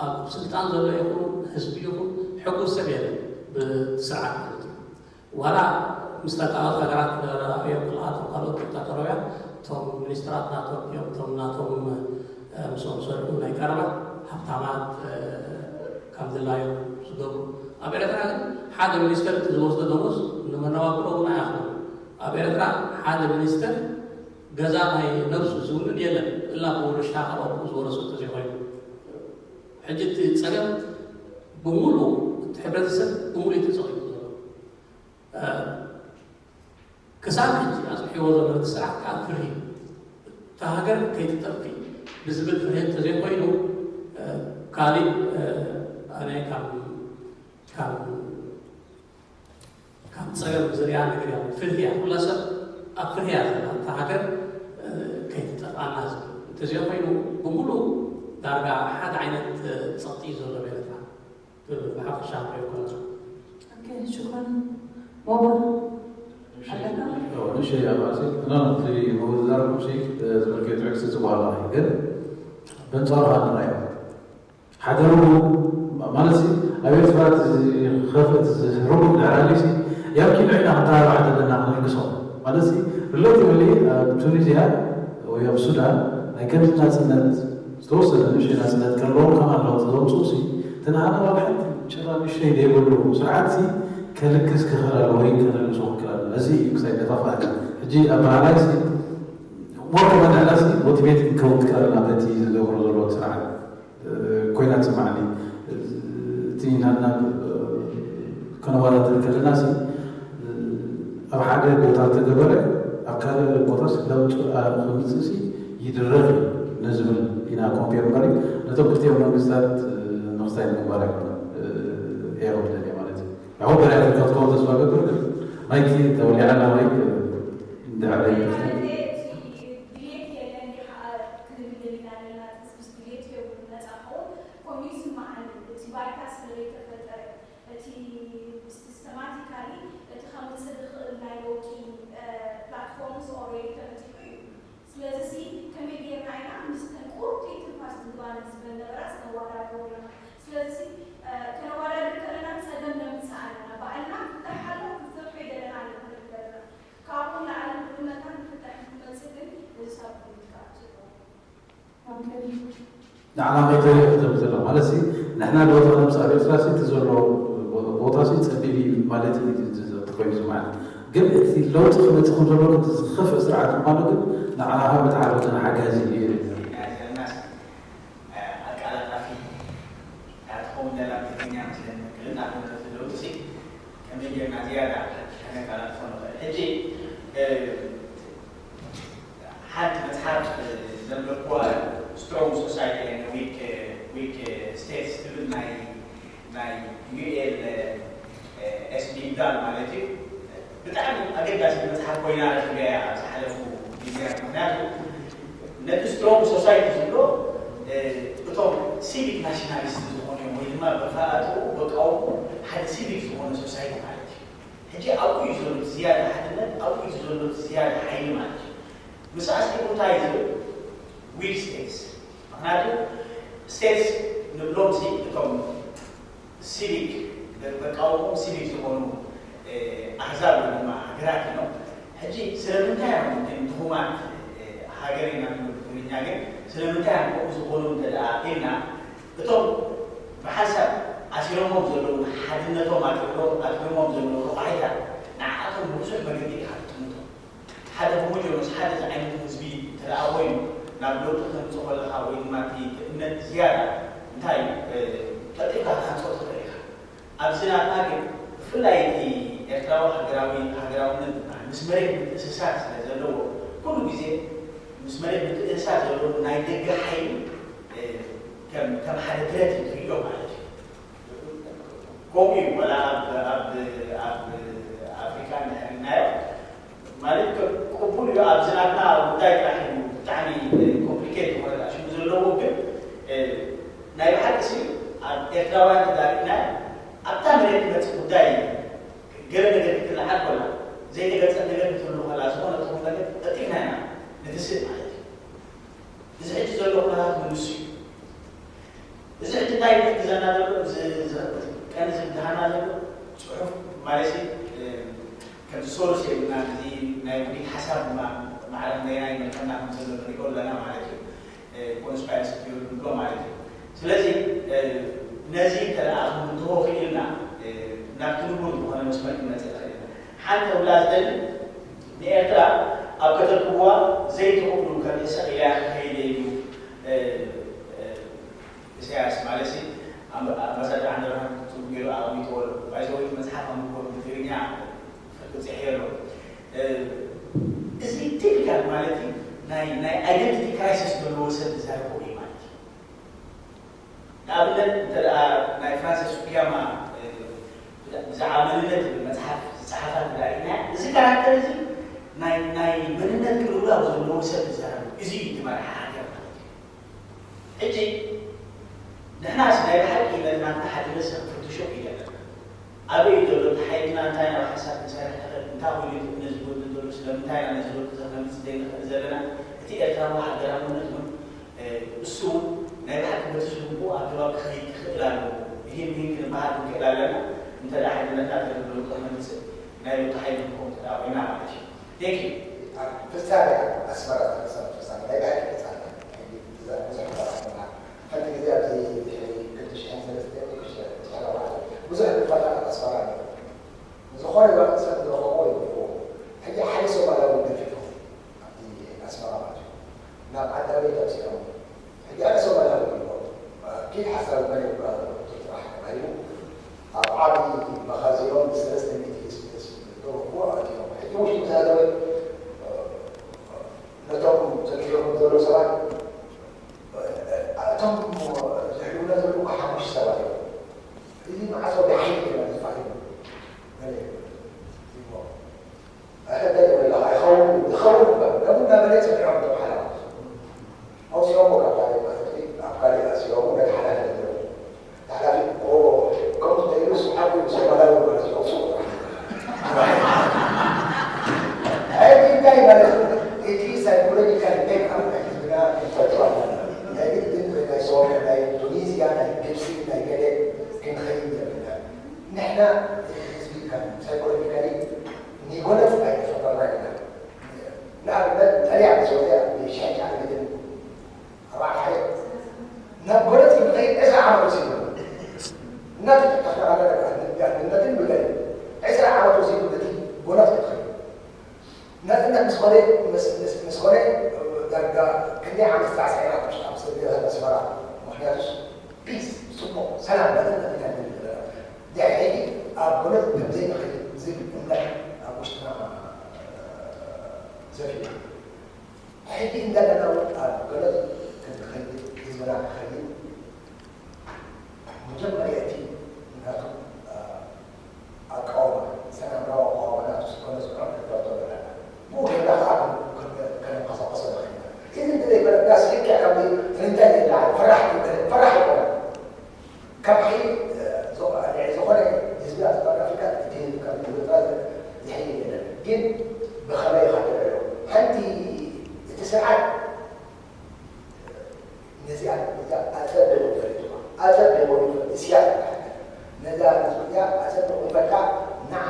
ኣብ ስልጣን ዘሎ ይኹን ህዝቢ ይኹን ሕጉስ ሰብ የለን ብቲ ስርዓት ማለት እዩ። ዋላ ምስታ ካልኦት ሃገራት ንረኣዮም ክልኣቶም ካልኦት ዲክታቶራውያን እቶም ሚኒስትራት ናቶም እዮም እቶም ናቶም ምስኦም ዝሰርሑ ናይ ቀረባ ሃብታማት ከም ድላዮም ዝገብሩ። ኣብ ኤርትራ ግን ሓደ ሚኒስተር እቲ ዝወስዶ ደሞዝ ንመነባብሮ እውን ኣይኣኽሎን። ኣብ ኤርትራ ሓደ ሚኒስተር ገዛ ናይ ነብሱ ዝውንን የለን እላ ብውርሻ ካብ ኣቦኡ ዝወረሶ እንተዘይኮይኑ። ሕጂ እቲ ጸገም ብምሉኡ እቲ ሕብረተሰብ ብምሉኡ እዩ ተጸቒጡ ዘሎ። ክሳብ ሕጂ ኣፅሒዎ ዘሎ እቲ ስርዓት ከዓ ፍርሂ እዩ። እታ ሃገር ከይትጠፊ ብዝብል ፍርሂ እንተዘይኮይኑ ካሊእ ኣነ ካብ ካብ ካብ ፀገም ዝሪኣ ነገር እያ። ፍርሂ እያ። ኩላ ሰብ ኣብ ፍርሂ እያ ዘላ። እታ ሃገር ከይትጠፍኣና ዝብል እንተዘይኮይኑ ብምሉእ ዳርጋ ሓደ ዓይነት ፀቕጢ እዩ ዘሎ ቤለታ። ብሓፈሻ ንሪኦ ከለና። ሽኩራን ሞባል ኣለካ? ንእሽተይ ኣባሲ እና ነቲ ምውድዳር ቁምሲ ዝምልከት ዕግሲ ዝበሃላ ግን በንጻሩ ሃንራዮ ሓደ ርጉም ማለት ሲ ኣብ ኤርትራ ዝኸፍት ርጉም ድሕራሊ ሲ ያብኪ ንዕና ክንተባባዕ ዘለና ክነልግሶ ማለት ሲ ሪሌቲቭሊ ኣብ ቱኒዝያ ወይ ኣብ ሱዳን ናይ ከምዚ ናጽነት ዝተወሰነ ንእሽተይ ናጽነት ከለዎም ከማን ለውጢ ዘምፅኡ ሲ እቲ ንዓና ዋላ ሓንቲ ጭራ ንእሽተይ ዘይብሉ ስርዓት ሲ ከልግስ ክኽእል ኣለዎ ወይ ከነልግሶ ክክእል ኣለና። እዚ እዩ ክሳይ ደፋፋእካ ሕጂ ኣብ ባህላይ ሲ ሞር ከመንዕላ ሲ ሞቲቬት ክንከውን ትክእል ኣለና በቲ ዝገብሮ ዘሎ ስርዓት ኮይና ትስማዓኒ። እቲ ናትና ከነወዳድር ከለና ሲ ኣብ ሓደ ቦታ ተገበረ ኣብ ካልእ ቦታስ ለውጢ ክምፅእ ሲ ይድረኽ እዩ ንዝብል ኢና ኮምፔር እምበር ነቶም ክልቲኦም መንግስታት ምኽሳይ ንምግባር ኣይኮነን። ኤሮ ደልየ ማለት እዩ። ያው በሪያ ተካትከው ተስፋ ገብር ግን ማይክ ተወሊዓ ና ማይክ እንድሕር ኮሚሽን መዓልቲ እቲ ባይታ ስለ ዘይተፈጠረ እቲ ሲስተማቲካሊ እቲ ከምፅእ ዝኽእል ናይ ለውጢ ፕላትፎርምስ ኦልሬዲ ተበፂሑ እዩ። ስለዚ ሲ ከመይ ጌርና ኢና ምስተን ቁሩብቲ ትንፋስ ዝህባና ዝበል ነበራ ነዋዳድሮ ኣለና። ስለዚ ሲ ከነዋዳድር ከለና ፀገም ነምፅእ ኣለና። ባዕልና ንፍታሕ ኣሎ ክንፈትሖ ይደለና ኣሎ ክንርኢ ከለና ካብኡ ንላዕሊ ብመታን ንፍታሕ ንክመፅእ ግን እዚ ሳብ ፖለቲካ ኣትዎ። ንዓ ዓላማ ይተሪፍ ዘብል ዘሎ ማለት ሲ ንሕና ለውጢ ክንምፃእ ኣብ ኤርትራ ሲ እቲ ዘሎ ቦታ ሲ ፀቢብ እዩ ማለት እዩ። ተኮይኑ ማለት ግን እቲ ለውጢ ክመፅእ ከም ዘለዎ ዝኸፍእ ስርዓት ምኳኑ ግን ንዓኻ ብጣዕሚ ሓጋዚ እዩ። ኣቃላጣፊ ትኸውን ዘላ ብትግርኛ መስለኒ ቅልጣፍ ለውጢ ሲ ከመይ ጌርና ዝያዳ ከነቀላጥፎ ንኽእል። ሕጂ ሓንቲ መፅሓፍ ዘንበብኩዋ ስትሮንግ ሶሳይቲ ዊክ ስቴትስ ትብል ናይ ናይ ዩኤል ኤስዲ ዳል ማለት እዩ። ብጣዕሚ ኣገዳሲ መፅሓፍ ኮይና ረኪበያ ኣብ ዝሓለፉ ግዜያት። ምክንያቱ ነቲ ስትሮንግ ሶሳይቲ ዝብሎ እቶም ሲቪክ ናሽናሊስት ዝኾኑ እዮም ወይ ድማ ብፋኣትኡ በቃውሙ ሓደ ሲቪክ ዝኾነ ሶሳይቲ ማለት እዩ። ሕጂ ኣብኡ እዩ ዘሎ ዝያዳ ሓድነት፣ ኣብኡ እዩ ዘሎ ዝያዳ ሓይሊ ማለት እዩ። ምስ ኣስሊቁ እንታይ እዩ ዝብል ዊክ ስቴትስ። ምክንያቱ ስቴትስ ንብሎም ሲ እቶም ሲቪክ በቃውሞም ሲቪክ ዝኾኑ ኣህዛብ ወይ ድማ ሃገራት እዮም። ሕጂ ስለምንታይ እዮም ግን ድኹማት ሃገር ኢና ንብል ብትግርኛ ግን ስለምንታይ እዮም ከምኡ ዝኾኑ እንተ ደኣ ኢልና እቶም ብሓንሳብ ኣሲሮሞም ዘለዉ ሓድነቶም ኣጥሪሮም ኣጥሪሞም ዘለዉ ረቋሒታት ንዓኣቶም ብብዙሕ መገዲ ኢኻ ትጥምቶም። ሓደ ሆሞጀኖስ ሓደ ዝዓይነቱ ህዝቢ እንተ ደኣ ኮይኑ ናብ ለውጢ ተምፅእ ከለኻ ወይ ድማ እቲ እምነት ዝያዳ እንታይ እዩ ቀልጢፍካ ክትሃንፆ ትኽእል ኢኻ። ኣብዚ ናትና ግን ብፍላይ እቲ ኤርትራዊ ሃገራዊ ሃገራውነት ዝበሃል ምስ መሬት ምትእስሳር ስለ ዘለዎ ኩሉ ግዜ ምስ መሬት ምትእስሳር ዘለዎ ናይ ደገ ሓይሊ ከም ከም ሓደ ትረት እዩ ዝሪኦ ማለት እዩ። ከምኡ እዩ ወላ ኣብ ኣብ ኣብ ኣፍሪካ እንድሕር ኢልናዮ ማለት ቅቡል እዩ። ኣብዚ ናትና ጉዳይ ጥራሕ እዩ ብጣዕሚ ኮምፕሊኬት ዝኾነ ሽሙ ዘለዎ ግን ናይ ብሓቂ ሲ ኣብ ኤርትራውያን ተዳሪእና ኣብታ መሬት ትመፅእ ጉዳይ ገለ ነገር ክትለዓል ኮላ ዘይተገልፀት ነገር ክትህሉ ከላ ዝኾነ ትኹን ነገር ቀልጢፍና ኢና ንትስእ ማለት እዩ። እዚ ሕጂ ዘሎ ኩነታት ምንሱ እዩ። እዚ ሕጂ እንታይ ይሕግዘና ዘሎ ቀንዲ ዝብድሃና ዘሎ ፅሑፍ ማለት ከምዚ ሶርስ የብልና እዚ ናይ ውዲት ሓሳብ ድማ ማዕረ እንደና ይመልከና ከም ዘሎ ንሪኦ ኣለና ማለት እዩ። ኮንስፓይረሲ ቲዮሪ ንብሎ ማለት እዩ። ስለዚ ነዚ እንተ ደኣ ክንብድሆ ክኢልና ናብቲ ንቡር ዝኾነ መስመር ክንመፅእ ንኽእል ኢና። ሓንቲ ክብላ ዝደሊ ንኤርትራ ኣብ ከተርክብዋ ዘይትኽእሉ ከም ሕሰቕ ኢላ ክኸይደ እዩ ኢሳያስ ማለት ኣምባሳደር ዓንደብርሃን ፅቡቅ ገይሩ ኣቐሚጥዎ ኣሎ። ባይዘወይ መፅሓፍ ኣምኮ ብትግርኛ ፍርቂ ፅሕዮ ኣሎ። እዚ ቲፒካል ማለት እዩ ናይ ናይ ኣይደንቲቲ ክራይሲስ ዘለዎ ሰብ ዝዛረቦ እዩ ማለት እዩ። ንኣብነት እንተ ደኣ ናይ ፍራንሲስ ፉኩያማ ብዛዕባ መንነት ዝብል መፅሓፍ ዝፀሓፋ እንተ ደኣ ርኢናያ እዚ ካራክተር እዚ ናይ ናይ መንነት ቅልውላው ዘለዎ ሰብ ዝዛረቦ እዚ እዩ እቲ መራሒ ሃገር ማለት እዩ። ሕጂ ንሕናስ ናይ ብሓቂ ነቲ ናትና ሓድነት ክንፍትሾ ክኢለ ኣለና። ኣበይ እዩ ዘሎ እቲ ሓይልና? እንታይ ናብ ሓሳብ ክንሰርሕ ንኽእል? እንታይ ኮይኑ እቲ ነዚ ጎድሊ ዘሎ? ስለምንታይ ኢና ነዚ ለውጢ ከነምጽእ ዘይንኽእል ዘለና? እቲ ኤርትራዊ ሃገራውነት እውን እሱ እውን ናይ ብሓቂ በቲ ዝግብኡ ኣገባብ ክኸይድ ክኽእል ኣለዎ። እሂን ምሂን ክንበሃል ክንክእል ኣለና። እንተ ደኣ ሓድነትና ተደብሎ ክነምጽእ ናይ ለውጢ ሓይሊ ንኸውን እንተ ደኣ ኮይና ማለት እዩ። Thank you። ኣብ ፍጻሜ ኣስመራ ዝተፈጸመ ፍጻሜ ናይ ብሓቂ ፍጻሜ ብዙሕ ብዙሕ ሓንቲ ግዜ ኣብዚ ድሕሪ ክልተ ሽሕን ሰለስተን ወይ ክልተ ሽሕን ኣርባዕተን ብዙሕ ንፋታታት ኣስመራ ነይሩ። ዝኾነ ጓል ኣንስተይቲ ዝረኸብዎ ይብልዎ። ሕጂ ሓደ ሶማላዊ ገፊፎም ኣብቲ ኣስመራ ማለት እዩ። ናብ ዓዲ ኣበይ ጠብሲዖም። ሕጂ ኣነ ሶማላዊ ይብልዎ። ኪድ ሓሳብ መን ይብልዋ ጥራሕ ተባሂሉ ኣብ ዓቢ መኻዚኖም ብሰለስተ ሚእቲ ህዝቢ ተረኽቦ ኣትዮም። ሕጂ ውሽጢ ምስ ኣተወ ነቶም ዘኪሮም ዘለዉ ሰባት እቶም ዝሕልውና ዘለዉ እኳ ሓሙሽተ ሰባት እዮም። እዚ መዓስ ወዲ ሓይሊ ገና ዝፋት እዩ። ኣሕተታይ ተበላኻ ኣይኸውን ዝኸውን እምበር ከምኡ እናበለ ይፅንዖም እቶም ሓላፋት ኣውፅኦሞ ካብ ካልእ ማእሰርቲ ኣብ ካልእ ኣሲሮሞ ነቲ ሓላፊ ነግረው ተሓላፊ ከምኡ ተይሉ ስሓቡ ሶማላዊ ማለት እዩ ኣውፅኦ ሕጂ እንታይ ማለት እቲ ሳይኮሎጂካል ሜክ ኣፕ ናይ ህዝብና ክንፈልጦ ኣለና ናይ ግድን ናይ ሶርያ ናይ ቱኒዝያ ናይ ግብፂ ናይ ገለ ክንኸይድ የብልና ንሕና ህዝቢ ከም ሳይኮሎጂካሊ ኒጎለፍ ኣይተፈጠርና ኢና ንኣብነት ጠልያን ዝወፀ ሽሕን ዓመትን ኣርባዕተ ሓደ ናብ ዓመት ወሲዱ እናተተካኸለ ኣንድነትን ብገለ ዕስራ ዓመት ወሲዱ ነቲ ጎነፍ ተኸዩ ናጽነት ምስ ኾነ ምስ- ምስ- ምስ ኾነ ዳርጋ ክንደይ ዓመት ሳዕሳዒና ኣብ ኣብ ስደት ኣስመራ። ምክንያቱስ ፒስ፣ ጽቡቕ ሰላም፣ ናጽነት ኢና ንደሊ ዘለና። ድሕሪ ሕጂ ኣብ ጎነፍ ከም ዘይንኸይድ ዝብል እምነት ኣብ ውሽጥና ሰፊኑ። ሕጂ እንዳለና እውን ኣብ ጎነፍ ክንኸይድ ህዝብና ክኸይድ መጀመርያ እቲ ናቱ ኣቃውማ ሰላምራዊ ኣቃውማ ናቱ ዝኾነ ዝኾነ ክትፈልጦ ኣለና። ብኡ ጌርና ከዓ ከነንቀሳቐሶ ንኽእል ኢና። እዚ እንተዘይፈለጥና ስልክዕ ካብ ፍርንታይ ዘይለዓል ፈራሕ ይበለ ፈራሕ ይበለ ካብ ሓይሊ ዝኾነ ህዝቢ ኣብ ኣፍሪካ እቲ ካብ ዝብል ዝሕይል የለን። ግን ብኸመይ ኢኻ ትልዕሎ ሓንቲ እቲ ስርዓት ነዚኣ ነዚኣ ኣጸቢቑ ፈሊጥዋ ኣጸቢቑ ይፈልጥ እስያ ነዛ ነዚኣ ኣጸቢቑ ይፈልጣ ንዓ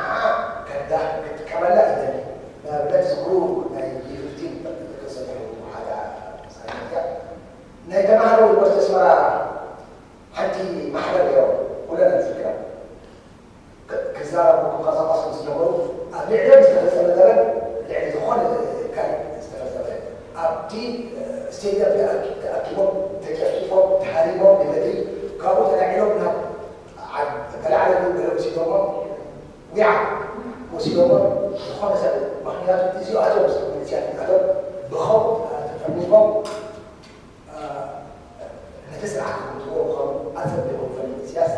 ከዳ ክጥቀመላ ይደሊ። ንኣብነት ዝክሩ ናይ ሊፍቲን ተሰሪሑ ሓደ ሳይንቲያ ናይ ተማሃሮ ዩኒቨርሲቲ ኣስመራ ሓንቲ ማሕበር ገይሮም ኩለና ዝዝክራ ክዛረቡ ክንቀሳቐሱ ምስ ጀመሩ ኣብ ልዕሊኦም ዝተፈጸመ ገበን ልዕሊ ዝኾነ ካልእ ዝተፈጸመ ኣብቲ ስቴድየም ተኣኪቦም ተጨፍጭፎም ተሃሪሞም ብበትሪ ካብኡ ተላዒሎም ናብ ገላዕለ ገለ ወሲዶሞም ዊዓ ወሲዶሞም ዝኾነ ሰብ ምክንያቱ እዚኣቶም ሰብ መንእስያት እዚኣቶም ብኸምኡ ተፈኒፎም ነቲ ስርዓት ከምትዎ ምዃኑ ኣጸቢቑ ዝፈልጥ ኢሳያስ፣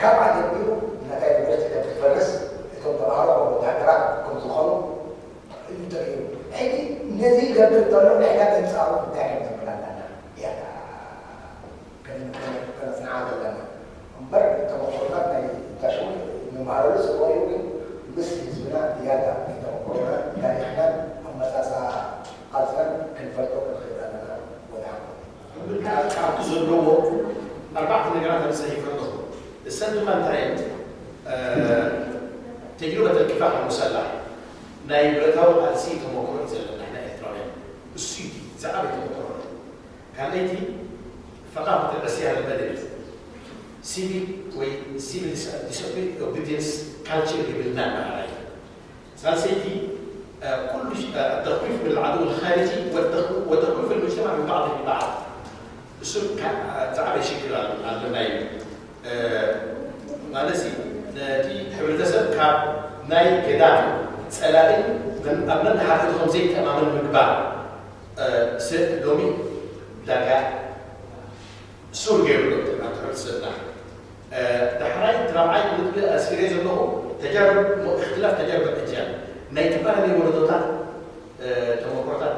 ካብኣ ጀሚሩ ነታ ዩኒቨርሲቲ ከም ትፈርስ፣ እቶም ተምሃሮ ከም ወታደራት ከም ዝኾኑ እዩ ተገይሩ። ሕጂ ነዚ ይገብር እንተሎ ንሕና በንጻሩ እንታይ ከም ንብል ኣለና? ያታ ከነጽንዓ ዘለና እምበር ተመኩሮታት ናይ ታሽሙ ንመሃረሉ ጽቡቕ እዩ፣ ግን ምስ ህዝብና ያታ ናይ ተመኩሮና ታሪኽናን ኣመጻጽኣ ቃልስናን ክንፈልጦ ክንኽእል ኣለና። ወድሓንኩም። ኣብቲ ዘለዎ ኣርባዕተ ነገራት ኣነ ሰሒፈ ኣለኹ። እሰን ድማ እንታይ እየን? ተጅሩበት ኣልኪፋሕ ኣልሙሰላሕ ናይ ብረታዊ ቃልሲ ተመክሮ እዩ ዘለና ንሕና ኤርትራውያን። እሱ እዩ እቲ ዝዓበየ ተመክሮ። ካልኣይቲ ثقافة العصيان المدني ሲቪክ ወይ ሲቪል ዲስኦቢዲየንስ ካልቸር የብልናን በሃላይ። ሳልሰይቲ ኩሉ ተኽዊፍ ምን ዓድው ልኻርጂ ወተኽዊፍ ልሙጅተማዕ ምን ባዕድ ቢባዕድ እሱ ዝዓበየ ሽግር ኣለና እዩ። ማለት ነቲ ሕብረተሰብ ካብ ናይ ገዳም ጸላእን ኣብ ነንሓድሕድኩም ዘይተኣማመን ምግባር ሎሚ ዳጋ ሱር ገይሩ ኣሎ ትሕብርትና። ዳሕራይ እቲ ራብዓይ ክብል ኣስፊረዮ ዘለኹ ተጃርብ እክትላፍ ተጃርብ ዕጃብ ናይ ዝተፈላለዩ ወለዶታት ተመክሮታት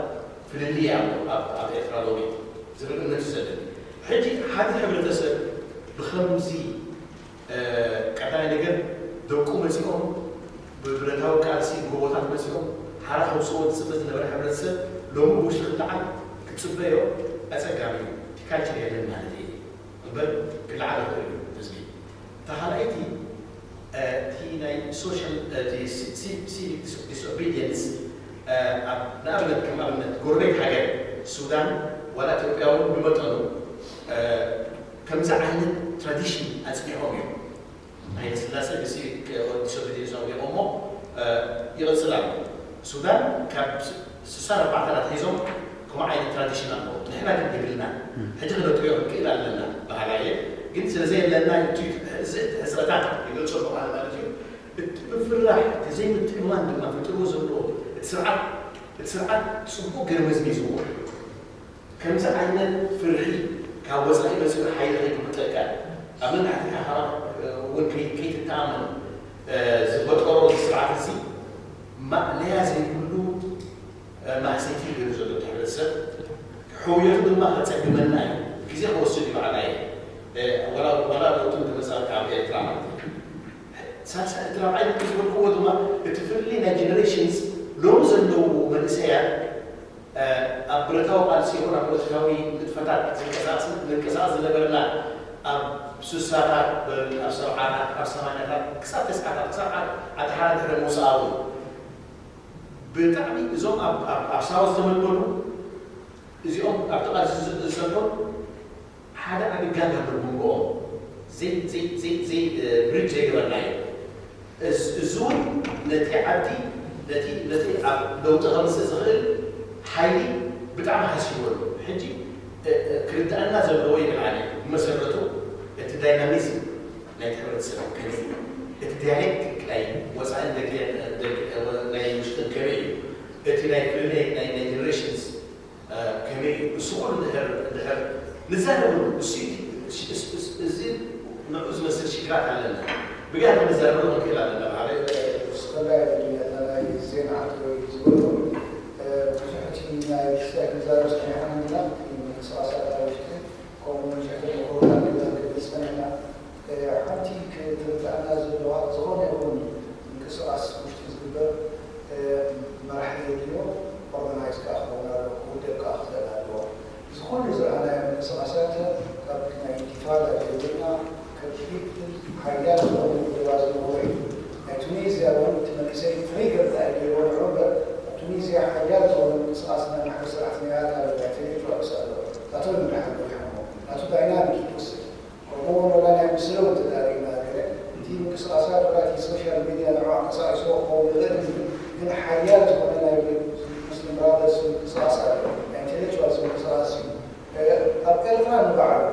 ፍልልይ ኣሎ ኣብ ኤርትራ ሎሚ ዝብል እምነት እዩ ዘለኒ። ሕጂ ሓደ ሕብረተሰብ ብኸምዚ ቀዳማይ ነገር ደቁ መፂኦም ብብረታዊ ቃልሲ ጎቦታት መፂኦም ሓራ ከውፅኦ ዝፅበ ዝነበረ ሕብረተሰብ ሎሚ ብውሽጢ ክለዓል ክትፅበዮ ኣፀጋሚ እዩ። እቲ ካልቸር የለን ማለት እዩ እምበር ክለዓል ይኽእል እዩ ህዝቢ። እታ ካልኣይቲ እቲ ናይ ሶሻል ሲቪክ ዲስኦቢዲየንስ ንኣብነት ከም ኣብነት ጎረቤት ሃገር ሱዳን ዋላ ኢትዮጵያ እውን ብመጠኑ ከምዚ ዓይነት ትራዲሽን ኣፅኒሖም እዮም። ሃይለ ስላሴ ብሲቪክ ዲስኦቢዲየንስ ኣውዲቖሞ ይቕፅል ኣሎ። ሱዳን ካብ ስሳ ኣርባዕተ ኣትሒዞም ከምኡ ዓይነት ትራዲሽን ኣለዎ። ንሕና ግን የብልና። ሕጂ ክነጥርዮ ክንክእል ኣለና በሃላ እየ። ግን ስለ ዘየለና እቲ ሕፅረታት ይገልፆ ምዃኑ ማለት እዩ። እቲ ምፍርራሕ፣ እቲ ዘይምትእምማን ድማ ፈጢርዎ ዘሎ እቲ ስርዓት እቲ ስርዓት ፅቡቕ ገይሩ መዝሚዝዎ። ከምዚ ዓይነት ፍርሒ ካብ ወፃኢ መፂኡ ሓይሊ ከይግብጠካ ኣብ ነንሓድሕድካ እውን ከይትተኣመን ዝፈጠሮ እዚ ስርዓት እዚ ማእለያ ዘይብሉ ማህሰይቲ ገይሩ ዘሎ እቲ ሕብረተሰብ ሕውየቱ ድማ ከፀግመና እዩ። ግዜ ክወስድ እዩ በዓል ኣየ ዋላ ለውጢ እንተመፃ ካብ ኤርትራ ማለት እዩ። ሳልሳይ እቲ ራብዓይ ነጥቢ ዝበልክዎ ድማ እቲ ፍልልይ ናይ ጀነሬሽንስ ሎሚ ዘለዉ መንእሰያት ኣብ ብረታዊ ቃልሲ ይኹን ኣብ ፖለቲካዊ ንጥፈታት ዝንቀሳቐስ ዝነበርና ኣብ ስሳታት በል ኣብ ሰብዓታት ኣብ ሰማንያታት ክሳብ ተስዓታት ክሳብ ዓዲ ሓራ ድሕሪ ምውፅኣ እውን ብጣዕሚ እዞም ኣብ ሳዋ ዝተመልመሉ እዚኦም ኣብቲ ቃልሲ ዝሰልፉን ሓደ ዓቢ ጋግ ኣሎ መንጎኦም። ዘይ ዘይ ዘይ ዘይ ብሪጅ ዘይገበርናዮ። እዚ እውን ነቲ ዓዲ ነቲ ነቲ ኣብ ለውጢ ከምጽእ ዝኽእል ሓይሊ ብጣዕሚ ሃሲዎ ኣሎ። ሕጂ ክርዳኣና ዘለዎ ይብል ኣነ ብመሰረቱ እቲ ዳይናሚዝም ናይቲ ሕብረተሰብ ከመይ እዩ፣ እቲ ዲያሌክቲክ ናይ ወፃእን ደገ ናይ ውሽጥን ከመይ እዩ፣ እቲ ናይ ፍልልይ ናይ ጀነሬሽንስ ከመይ እዩ፣ እሱ ኩሉ እንድሕር እንድሕር ንዛረበሉ እሱ እዩ እቲ እዚ ንዑ ዝመስል ሽግራት ኣለና። ብጋር ንዛረበሉ ክንክእል ኣለና። ብሓደ ስፈላይ ናይ ዜና ዓቶ ዝበሉ ብዙሕ እቲ ናይ ክሳይ ክንዛረብ ሰሚዕና ኢና። ምንቅስቃሳት ኣብ ውሽጢ ከምኡ እውን ሽሕቲ ምክሮታት ክገልጽ ሰሚዕና። ሓንቲ ክትርዳእና ዘለዋ ዝኾነ ይኹን ምንቅስቃስ ውሽጢ ዝግበር መራሒ የድልዮ። ኦርጋናይዝ ከዓ ክኸውን ኣለዎ፣ ክውደብ ከዓ ክኽእል ኣለዎ። እዚ ኩሉ ዝረኣናዮ ምንቅስቃሳት ካብ ናይ ኢንቲፋዳ ጀሚርና ከቢድ ሓያል ዝኾነ ውደባ ዝነበሮ እዩ። ናይ ቱኒዝያ እውን እቲ መንእሰይ ትሪገር እንታይ ገይርዎ ንዑ እምበር ኣብ ቱኒዝያ ሓያል ዝኾነ ምንቅስቃስ ናይ ማሕበር ሰራሕተኛታት ኣሎ፣ ናይ ኢንቴሌክቹዋልስ ኣሎ። ናቶም እዮም ደሓን ገፊሖሞ። ናቱ ዳይናሚክ ይወስድ። ከምኡውን ወላ ናይ ምስለ እውን ተዛሪብና ገለ እቲ ምንቅስቃሳት ወላ እቲ ሶሻል ሚድያ ንዑ ኣንቀሳቂስዎ ክኸውን ይኽእል እዩ። ግን ሓያል ዝኾነ ናይ ሙስሊም ብራዘርስ ምንቅስቃስ ኣሎ፣ ናይ ኢንቴሌክቹዋልስ ምንቅስቃስ እዩ። ኣብ ኤርትራ ንባዕሉ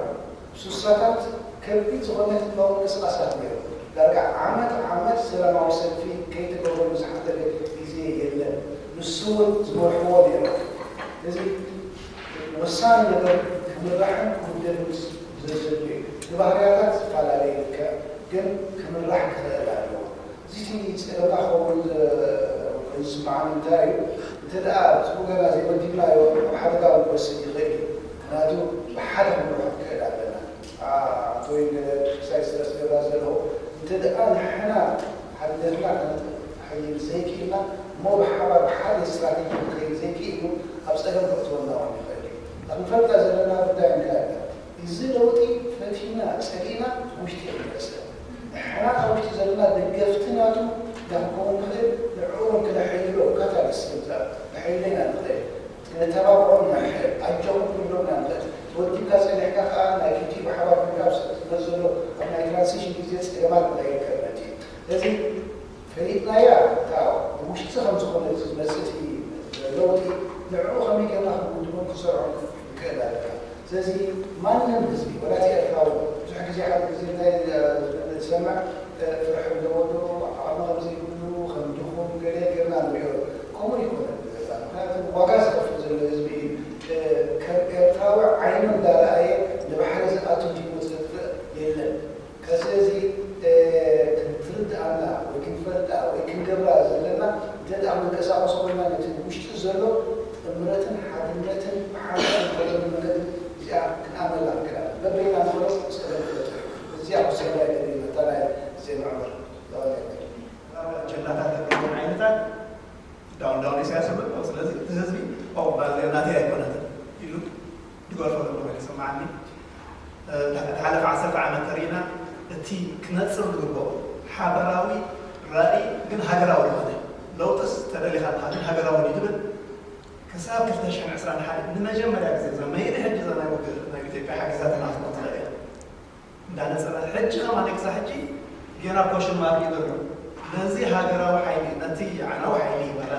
ስሳታት ከቢድ ዝኾነ ህዝባዊ ምንቅስቃሳት ነይሩ። ዳርጋ ዓመት ዓመት ሰላማዊ ሰልፊ ከይተገብረሉ ዝሓለፈ ግዜ የለን። ንሱ እውን ዝመርሕዎ ነይሩ። እዚ ወሳኒ ነገር ክምራሕን ክውደብን ዘድልዮ እዩ። ንባህርያታት ዝፈላለ ይርከብ፣ ግን ክምራሕ ክኽእል ኣለዎ። እዚ እቲ ጸገምና ክኸውን ኮይኑ ዝስምዓኒ እንታይ እዩ፣ እንተ ደኣ እቲ ወገና ዘይወዲብናዮ ኣብ ሓደጋ እውን ክወስድ ይኽእል እዩ። ምኽንያቱ ብሓደ ክንመርሖ ንክእል ኣለና። ኣቶ ይንገረ ክሳይ ዝረስ ገብራ ዘለኹ እንተ ደኣ ንሕና ሓድነትና ከነጥሕይል ዘይክኢልና እሞ ብሓባር ብሓደ ስትራቴጂ ክንከይድ ዘይክኢሉ ኣብ ጸገም ክእትወና እውን ይኽእል እዩ። እታ ክንፈልጣ ዘለና ጉዳይ እንታይ ኣላ? እዚ ለውጢ ፈቲና ጸሊእና ውሽጢ ክንመጽእ ንሕና ካብ ውሽጢ ዘለና ደገፍቲ ናቱ ኢና ክንከውን ንኽእል። ንዕኡ እውን ክነሐይሎ ካታሊስት ክንዛረብ ነሐይሎ ኢና ንኽእል። ክነተባብዖም ኢና ንኽእል። ኣጆኹም ክንብሎም ኢና ንኽእል። ተወዲብካ ጸኒሕካ ከኣ ናይ ክልቲኡ ብሓባር ኮይንካ ኣብ ስደት ዘሎ ኣብ ናይ ትራንሲሽን ግዜ ጸገማት እንታይ ይርከብ መጺኡ። ስለዚ ፈሊጥናያ እታ ብውሽጢ ከም ዝኾነ ዝመጽእ እቲ ለውጢ ንዕኡ ከመይ ጌርና ክንውድቦን ክንሰርዖን ንክእል ኣለና። ስለዚ ማንም ህዝቢ ወላ እቲ ኤርትራዊ ብዙሕ ግዜ ሓደ ግዜ እንታይ ዝሰምዕ ፍርሒ ኣለዎ ዶ ዓቕሚ ከም ዘይብሉ ከም ድኹም ገለ ጌርና ንሪኦ። ከምኡ ይኮነ ምክንያቱ ዋጋ ዝኸፍል ዘሎ ህዝቢ እዩ። ከም ኤርትራዊ ዓይኑ እንዳረኣየ ንባሕሪ ዝኣቱ ዲሞት ዘጥፍእ የለን። ስለዚ ክትርድኣና ወይ ክንፈልጣ ወይ ክንገብራ ዘለና እንተ ደኣ ክንቀሳቀሶ ኮይና ነቲ ውሽጢ ዘሎ ጥምረትን ሓድነትን ብሓደ ንኸደሉ መገዲ እዚኣ ክንኣምነላ ንክእል ኣለና። በበይና ንኸዶ ጸገም ክፈጥር እዩ። እዚኣ ክውሰዳ የድልየና እታ ናይ ዜና ዕምር ዘቐለለ ኣጀንዳታት ዘለዎም ዓይነታት ዳውን ዳውን ኢሳያስ ይብል። ስለዚ እቲ ህዝቢ ኦ ባለ ናተይ ኣይኮነትን ኢሉ ድገርፎ ዘሎ ኮይኑ ይስምዓኒ። ዝሓለፈ ዓሰርተ ዓመት ተሪእና እቲ ክነጽር ዝግብኦ ሓበራዊ ራእይ ግን ሃገራዊ ዝኾነ ለውጥስ ተደሊኻ ኣለኻ ግን ሃገራዊ ድዩ ትብል ክሳብ ክልተ ሽሕን ዕስራን ሓደ ንመጀመርያ ግዜ እዛ መይሊ ሕጂ እዛ ናይ ውግእ ናይ ኢትዮጵያ ሓጊዛትና ክትመጽእ እያ እንዳነጸረ ሕጂ ከማን ክሳብ ሕጂ ጌና ኮሽን ማርክ እዩ ዘሎ። ነዚ ሃገራዊ ሓይሊ ነቲ ዓናዊ ሓይሊ ይበላ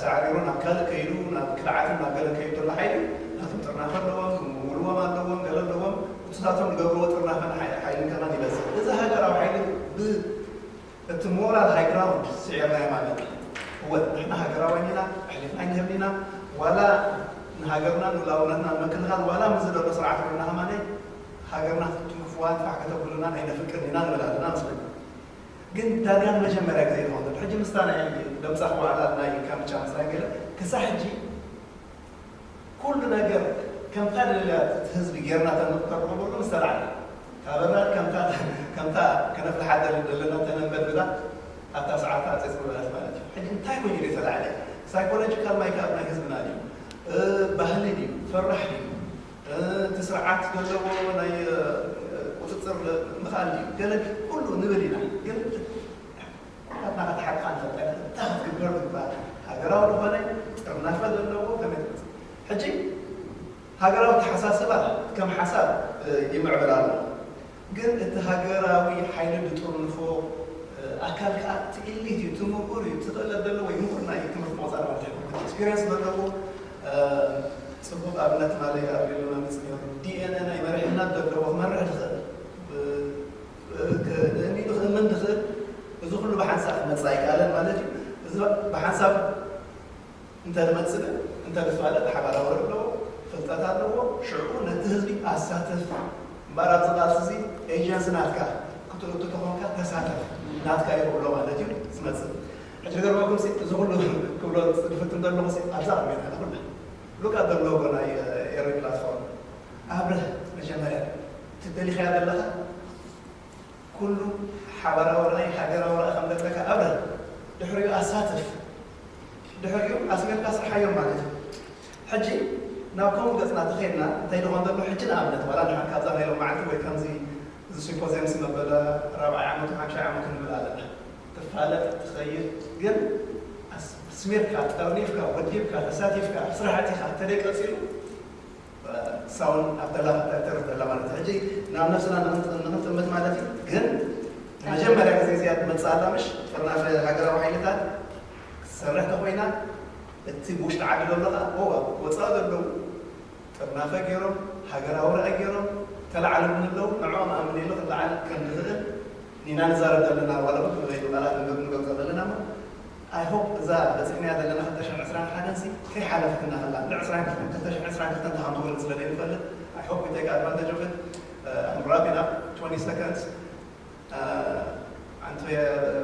ሳዕሪሩ ናብ ካልእ ከይዱ ናብ ክልዓትን ናብ ገለን ከይዱ ዘሎ ሓይሊ ናቶም ጥርናፈ ኣለዎም፣ ምውልዎም ኣለዎም፣ ገለ ኣለዎም። እቲ ናቶም ዝገብርዎ ጥርናፈን ሓይልን ከማን ይበዝሕ። እዚ ሃገራዊ ሓይሊ ብ እቲ ሞራል ሃይ ግራውንድ ስዒርናዮ ማለት እዩ። እወ ንሕና ሃገራውያን ኢና፣ ኣሕሊፍና ኣይንህብን ኢና፣ ዋላ ንሃገርናን ንሉኣላውነትናን ንምክልኻል ዋላ ምስዚ ዘሎ ስርዓት ኮይንና ከማን ሃገርና ክትትንክፍዋ ንፋሕ ከተብሉና ኣይነፍቅድን ኢና ንብል ኣለና መስለኒ። ግን ዳርጋ ንመጀመርያ ግዜ ይኸውን ዘሎ። ሕጂ ምስታ ናይ ለምጻኹ ዋዕላ ናይ ካምቻ ምስራይ ገለ ክሳብ ሕጂ ኩሉ ነገር ከምታ ደለያ እቲ ህዝቢ ጌርና ተንብብ ከርቦ በሉ ምስ ተላዕለ እታ በራድ ከምታ ከምታ ከነፍልሓ ደለና ተነንበድብዳ ኣብታ ሰዓት ኣጼ ጽምበላት ማለት እዩ። ሕጂ እንታይ ኮይኑ እዩ ተላዕለ? ሳይኮሎጂካል ማይክ ኣብ ናይ ህዝብና ድዩ? ባህሊ ድዩ? ፈራሕ ድዩ? እቲ ስርዓት ዘለዎ ናይ ቁፅፅር ምኽኣል ድዩ? ገለ ኩሉ ንብል ኢና ግን ኩላትና ከተሓድካ ንፈልጠ እንታይ ክትግበር ግባእ ሃገራዊ ዝኾነ ጥርናፈ ዘለዎ ከመይ ትመፅእ ሕጂ ሃገራዊ ተሓሳስባ ከም ሓሳብ ይምዕብል ኣሎ። ግን እቲ ሃገራዊ ሓይሊ ዝጥርንፎ ኣካል ከዓ እቲ ኢሊት እዩ፣ እቲ ምሁር እዩ፣ እቲ ክእለት ዘለዎ እዩ፣ ምሁር ናይ ትምህርቲ ቆፃሪ ማለት እዩ። ኤክስፒሪየንስ ዘለዎ፣ ፅቡቅ ኣብነት ማለት ኣብ ሌሎና መፅእ ነሩ። ዲኤንኤ ናይ መሪሕነት ዘለዎ፣ ክመርሕ ዝኽእል፣ ንእሚኑ ክእምን ዝኽእል፣ እዚ ኩሉ ብሓንሳብ ክመፅእ ኣይከኣለን ማለት እዩ። እዚ ብሓንሳብ እንተ ዝመፅእ ግን፣ እንተ ዝፋለጥ ሓባራዊ ኣለዎ፣ ፍልጠት ኣለዎ፣ ሽዑ ነቲ ህዝቢ ኣሳትፍ። እምበኣር ኣብዚ ቃልሲ እዚ ኤጀንሲ ናትካ ክትእቱ ተኾንካ ተሳተፍ፣ ናትካ እዩ ክብሎ ማለት እዩ ዝመፅእ። ሕጂ ዝገርመኩም ሲ፣ እዚ ኩሉ ክብሎ ዝፍትን ዘለኹ ሲ ኣብዛ ቅድሜና ኩላ ሉካ ዘለዎ ናይ ኤሪ ፕላትፎርም ኣብርህ። መጀመርያ ትደሊኻያ ዘለኻ ኩሉ ሓባራዊ ራእይ ሃገራዊ ራእይ ከም ዘለካ ኣብርህ። ድሕሪኡ ኣሳትፍ። ድሕሪኡ ኣስሚርካ ስርሓዮም ማለት እዩ። ሕጂ ናብ ከምኡ ገፅና ተኸድና እንታይ ደኾን ዘሎ ሕጂ ንኣብነት ዋላ ንሓን ካብዛ ናይ ሎማዓንቲ ወይ ከምዚ እዚ ሲምፖዚየም ሲ መበለ ራብዓይ ዓመቱ ሓምሻይ ዓመቱ ንብል ኣለና። ትፋለጥ ትኸይድ ግን ኣስሚርካ ጠርኒፍካ ወዲብካ ተሳቲፍካ ስራሕ ኣቲኻ ተደይ ቀፂሉ ሳውን ኣብ ተላ ተርፍ ዘላ ማለት እዩ። ሕጂ ናብ ነፍስና ንክንጥምት ማለት እዩ። ግን መጀመርያ ግዜ እዚኣ ትመፅእ ኣላ ምሽ ጥርናፈ ሃገራዊ ሓይልታት ክትሰርሕ ተኮይና እቲ ብውሽጢ ዓዲ ዘሎ ከዓ ወፃ ዘለዉ ጥርናፈ ገይሮም ሃገራዊ ራእይ ገይሮም ተላዓሉ ምንለዉ ንዕኦም ኣምን ኢሉ ክለዓል ከም ዝኽእል ኢና ንዛረብ ዘለና። ዋላ ብዝበይኑ ቃላት ንገ- ንገልፆ ዘለና እሞ ኣይ ሆፕ እዛ በፂሕናያ ዘለና ክልተ ሽሕን ዕስራን ሓደን ሲ ከይሓለፈትና ከላ እንደ ዕስራን ክልተን ክልተ ሽሕን ዕስራን ክልተን ተሃምትወል ስለ ዘይንፈልጥ ኣይ ሆፕ ዊ ቴክ ኣድቫንቴጅ ኦፍ ኢት። I'm wrapping up twenty seconds. ኣንቶ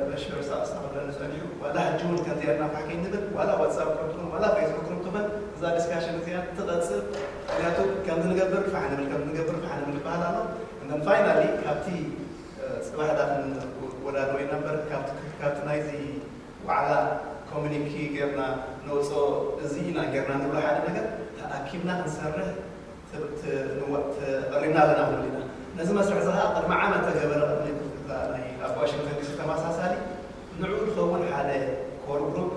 በሽር ሳቅስታ ክብለኒ ዝጸኒሑ ዋላ ሕጂ እውን ከምዚ ኣድናፋሕ ከይንብል ዋላ ዋትሳፕ ግሩፕ ትኹን ዋላ ፌስቡክ ግሩፕ ትኹን እዛ ዲስካሽን እዚኣ ትቐጽል። ምክንያቱ ከምዚ ንገብር ፋሕ ንብል ከምዚ ንገብር ፋሕ ንብል ይበሃል ኣሎ። እነን ፋይናሊ ካብቲ ጽባሕ ዳ ክንወዳድሮ ኢና እምበር ካብቲ ናይዚ ዋዕላ ኮሚኒኪ ጌርና ነውፅኦ እዚ ኢና ጌርና ንብሎ ሓደ ነገር ተኣኪብና ክንሰርሕ ተቐሪብና ኣለና ክንብል ኢና። ነዚ መስርሕ እዚ ከዓ ቅድሚ ዓመት ተገበረ ቅድሚ ናይ ኣብ ዋሽንግተን ዲሲ ተመሳሳሊ ንዕኡ ዝኸውን ሓደ ኮር ግሩፕ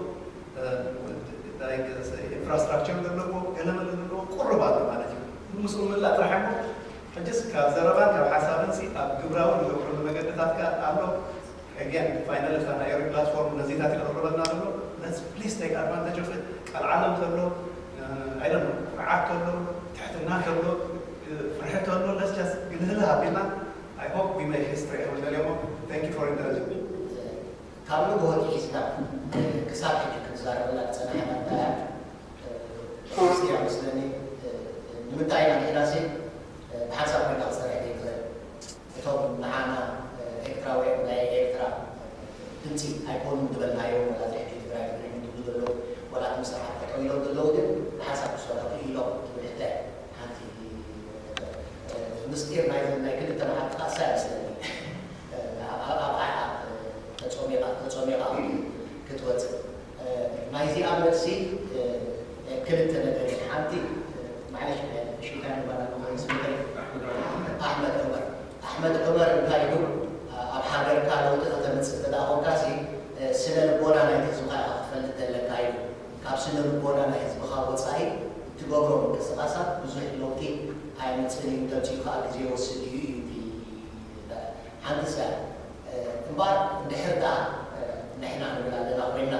ኢንፍራስትራክቸር ዘለዎ ገለመለ ዘለዎ ቁርብ ኣሎ ማለት እዩ። ምስኡ ምላእ ጥራሕ እሞ ሕጅስ ካብ ዘረባን ካብ ሓሳብን ሲ ኣብ ግብራዊ ንገብረሉ መገድታት ከ ኣሎ። Again ፋይናል እታ ናይ ኤሪ ፕላትፎርም ነዚታት ይቐርበልና ዘሎ let's please take advantage of it። ቀልዓለም ተሎ I don't know ኩርዓት ተሎ ትሕትና ተሎ ፍርሒ ተሎ let's just ግልህልህ ኣቢልና I hope we make history። ሕወት ደልዮሞ thank you for indulging me። ካብ ንግሆ ሒዝና ክሳብ ሕጂ ክንዛረበላ ዝፀናሕና እንታይ እያ? እያ መስለኒ ንምንታይ ኢና ንሕናሲ ብሓንሳብ ኮይና ክሰርሕ ዘይክእል እቶም ንዓና ኤርትራውያን ናይ ኤርትራ ድምፂ ኣይኮኑን ዝበልናዮም ወላ ዘሕቲ ትግራይ ትግርኛ ትብሉ ዘለዉ ወላ እቲ ምስራሕ ጠጠው ኢሎም ዘለዉ ግን ብሓንሳብ ክሰርሑ ኢሎም ትብል ሕተ ሓንቲ ምስጢር ናይ ናይ ክልተ መዓልቲ ካሳ ይመስለኒ ኣብ ዓዓ ተፆሚቓ ተፆሚቓ ክትወፅእ ናይዚኣ መልሲ ክልተ ነገር እዩ። ሓንቲ ማዕለሽ ሽምካ ንባና ንኾን ስምካ ኣሕመድ ዑመር ኣሕመድ ዑመር እንታይ ኢሉ ኣብ ሃገርካ ለውጢ ከተምፅእ እንተ ደኣ ኮንካ ሲ ስነ ልቦና ናይቲ ህዝብኻ ኢኻ ክትፈልጥ ዘለካ ኢሉ። ካብ ስነ ልቦና ናይ ህዝብኻ ወፃኢ እትገብሮ ምንቅስቓሳት ብዙሕ ለውጢ ኣየምፅእን እዩ፣ ተምፅኡ ከዓ ግዜ ይወስድ እዩ እዩ እቲ ሓንቲ እሳ እምበኣር እንድሕር ደኣ ንሕና ንብል ኣለና ኮይንና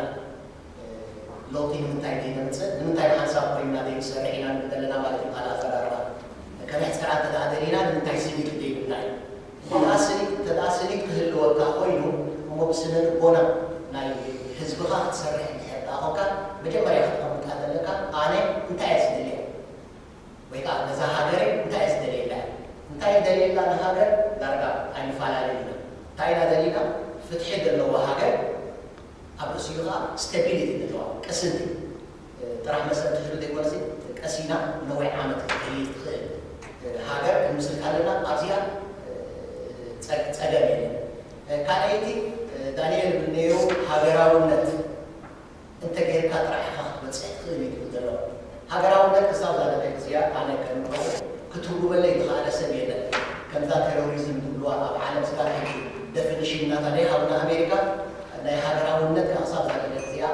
ለውጢ ንምንታይ ዘይነምፅእ ንምንታይ ብሓንሳብ ኮይንና ዘይንሰርሕ ኢና ንብል ዘለና ማለት እዩ። ካልእ ኣዘራርባ ከነሕፀራ እንተደኣ ደሊና ንምንታይ ስኒት ዘይብልና እዩ። እንተደኣ ስኒት እንተደኣ ስኒት ክህልወካ ኮይኑ እሞ ብስነ ልቦና ናይ ህዝብኻ ክትሰርሕ እንድሕር ደኣ ኮንካ መጀመርያ ክትቐምጣ ዘለካ ኣነ እንታይ እየ ዝደልያ ወይ ከዓ ነዛ ሃገረይ እንታይ እየ ዝደልየላ እንታይ እየ ዝደልየላ ንሃገር ዳርጋ ኣይንፈላለን ኢና እንታይ ኢና ደሊና ፍትሒ ዘለዋ ሃገር ኣብ ርእሲኡ ከዓ ስታቢሊቲ ዘለዋ ቅስንቲ ጥራሕ መሰል ትሕሉ ዘይኮነሲ ቀሲና ነዊሕ ዓመት ክትከይድ ትኽእል ሃገር ክንምስርት ኣለና ኣብዚኣ ፀገም የለን ካልኣይቲ ዳንኤል ብነይሩ ሃገራውነት እንተ ጌርካ ጥራሕ ኢኻ ክትበፅሕ ትኽእል እዩ ትብል ዘሎ። ሃገራውነት ክሳብ እዛ ደቂ እዚኣ ኣነ ከምንኸው ክትርጉመለይ ዝኸኣለ ሰብ የለን። ከምዛ ቴሮሪዝም ዝብልዋ ኣብ ዓለም ስጋር ሕጂ ደፊኒሽን እናታ ደይ ሃብና ኣሜሪካ ናይ ሃገራውነት ክሳብ እዛ ደቂ እዚኣ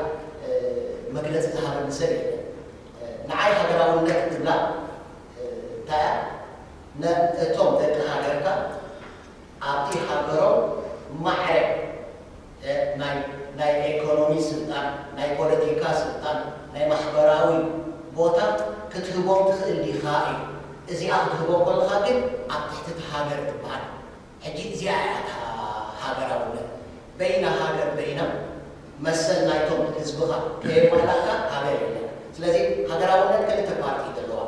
መግለፂ ዝሃበኒ ሰብ የለን። ንዓይ ሃገራውነት ትብላ እንታይ እያ? ነእቶም ደቂ ሃገርካ ኣብቲ ሃገሮም ማዕረ ናይ ኢኮኖሚ ስልጣን፣ ናይ ፖለቲካ ስልጣን፣ ናይ ማሕበራዊ ቦታ ክትህቦም ትኽእል ዲኻ እዩ። እዚኣ ክትህቦም ከለኻ ግን ኣብ ትሕቲ እቲ ሃገር ትበሃል። ሕጂ እዚኣ እያ እታ ሃገራውነት። በይና ሃገር በይና መሰል ናይቶም ህዝብኻ ከየማላእካ ሃገር የለን። ስለዚ ሃገራውነት ክልተ ፓርቲ እዩ ዘለዋ።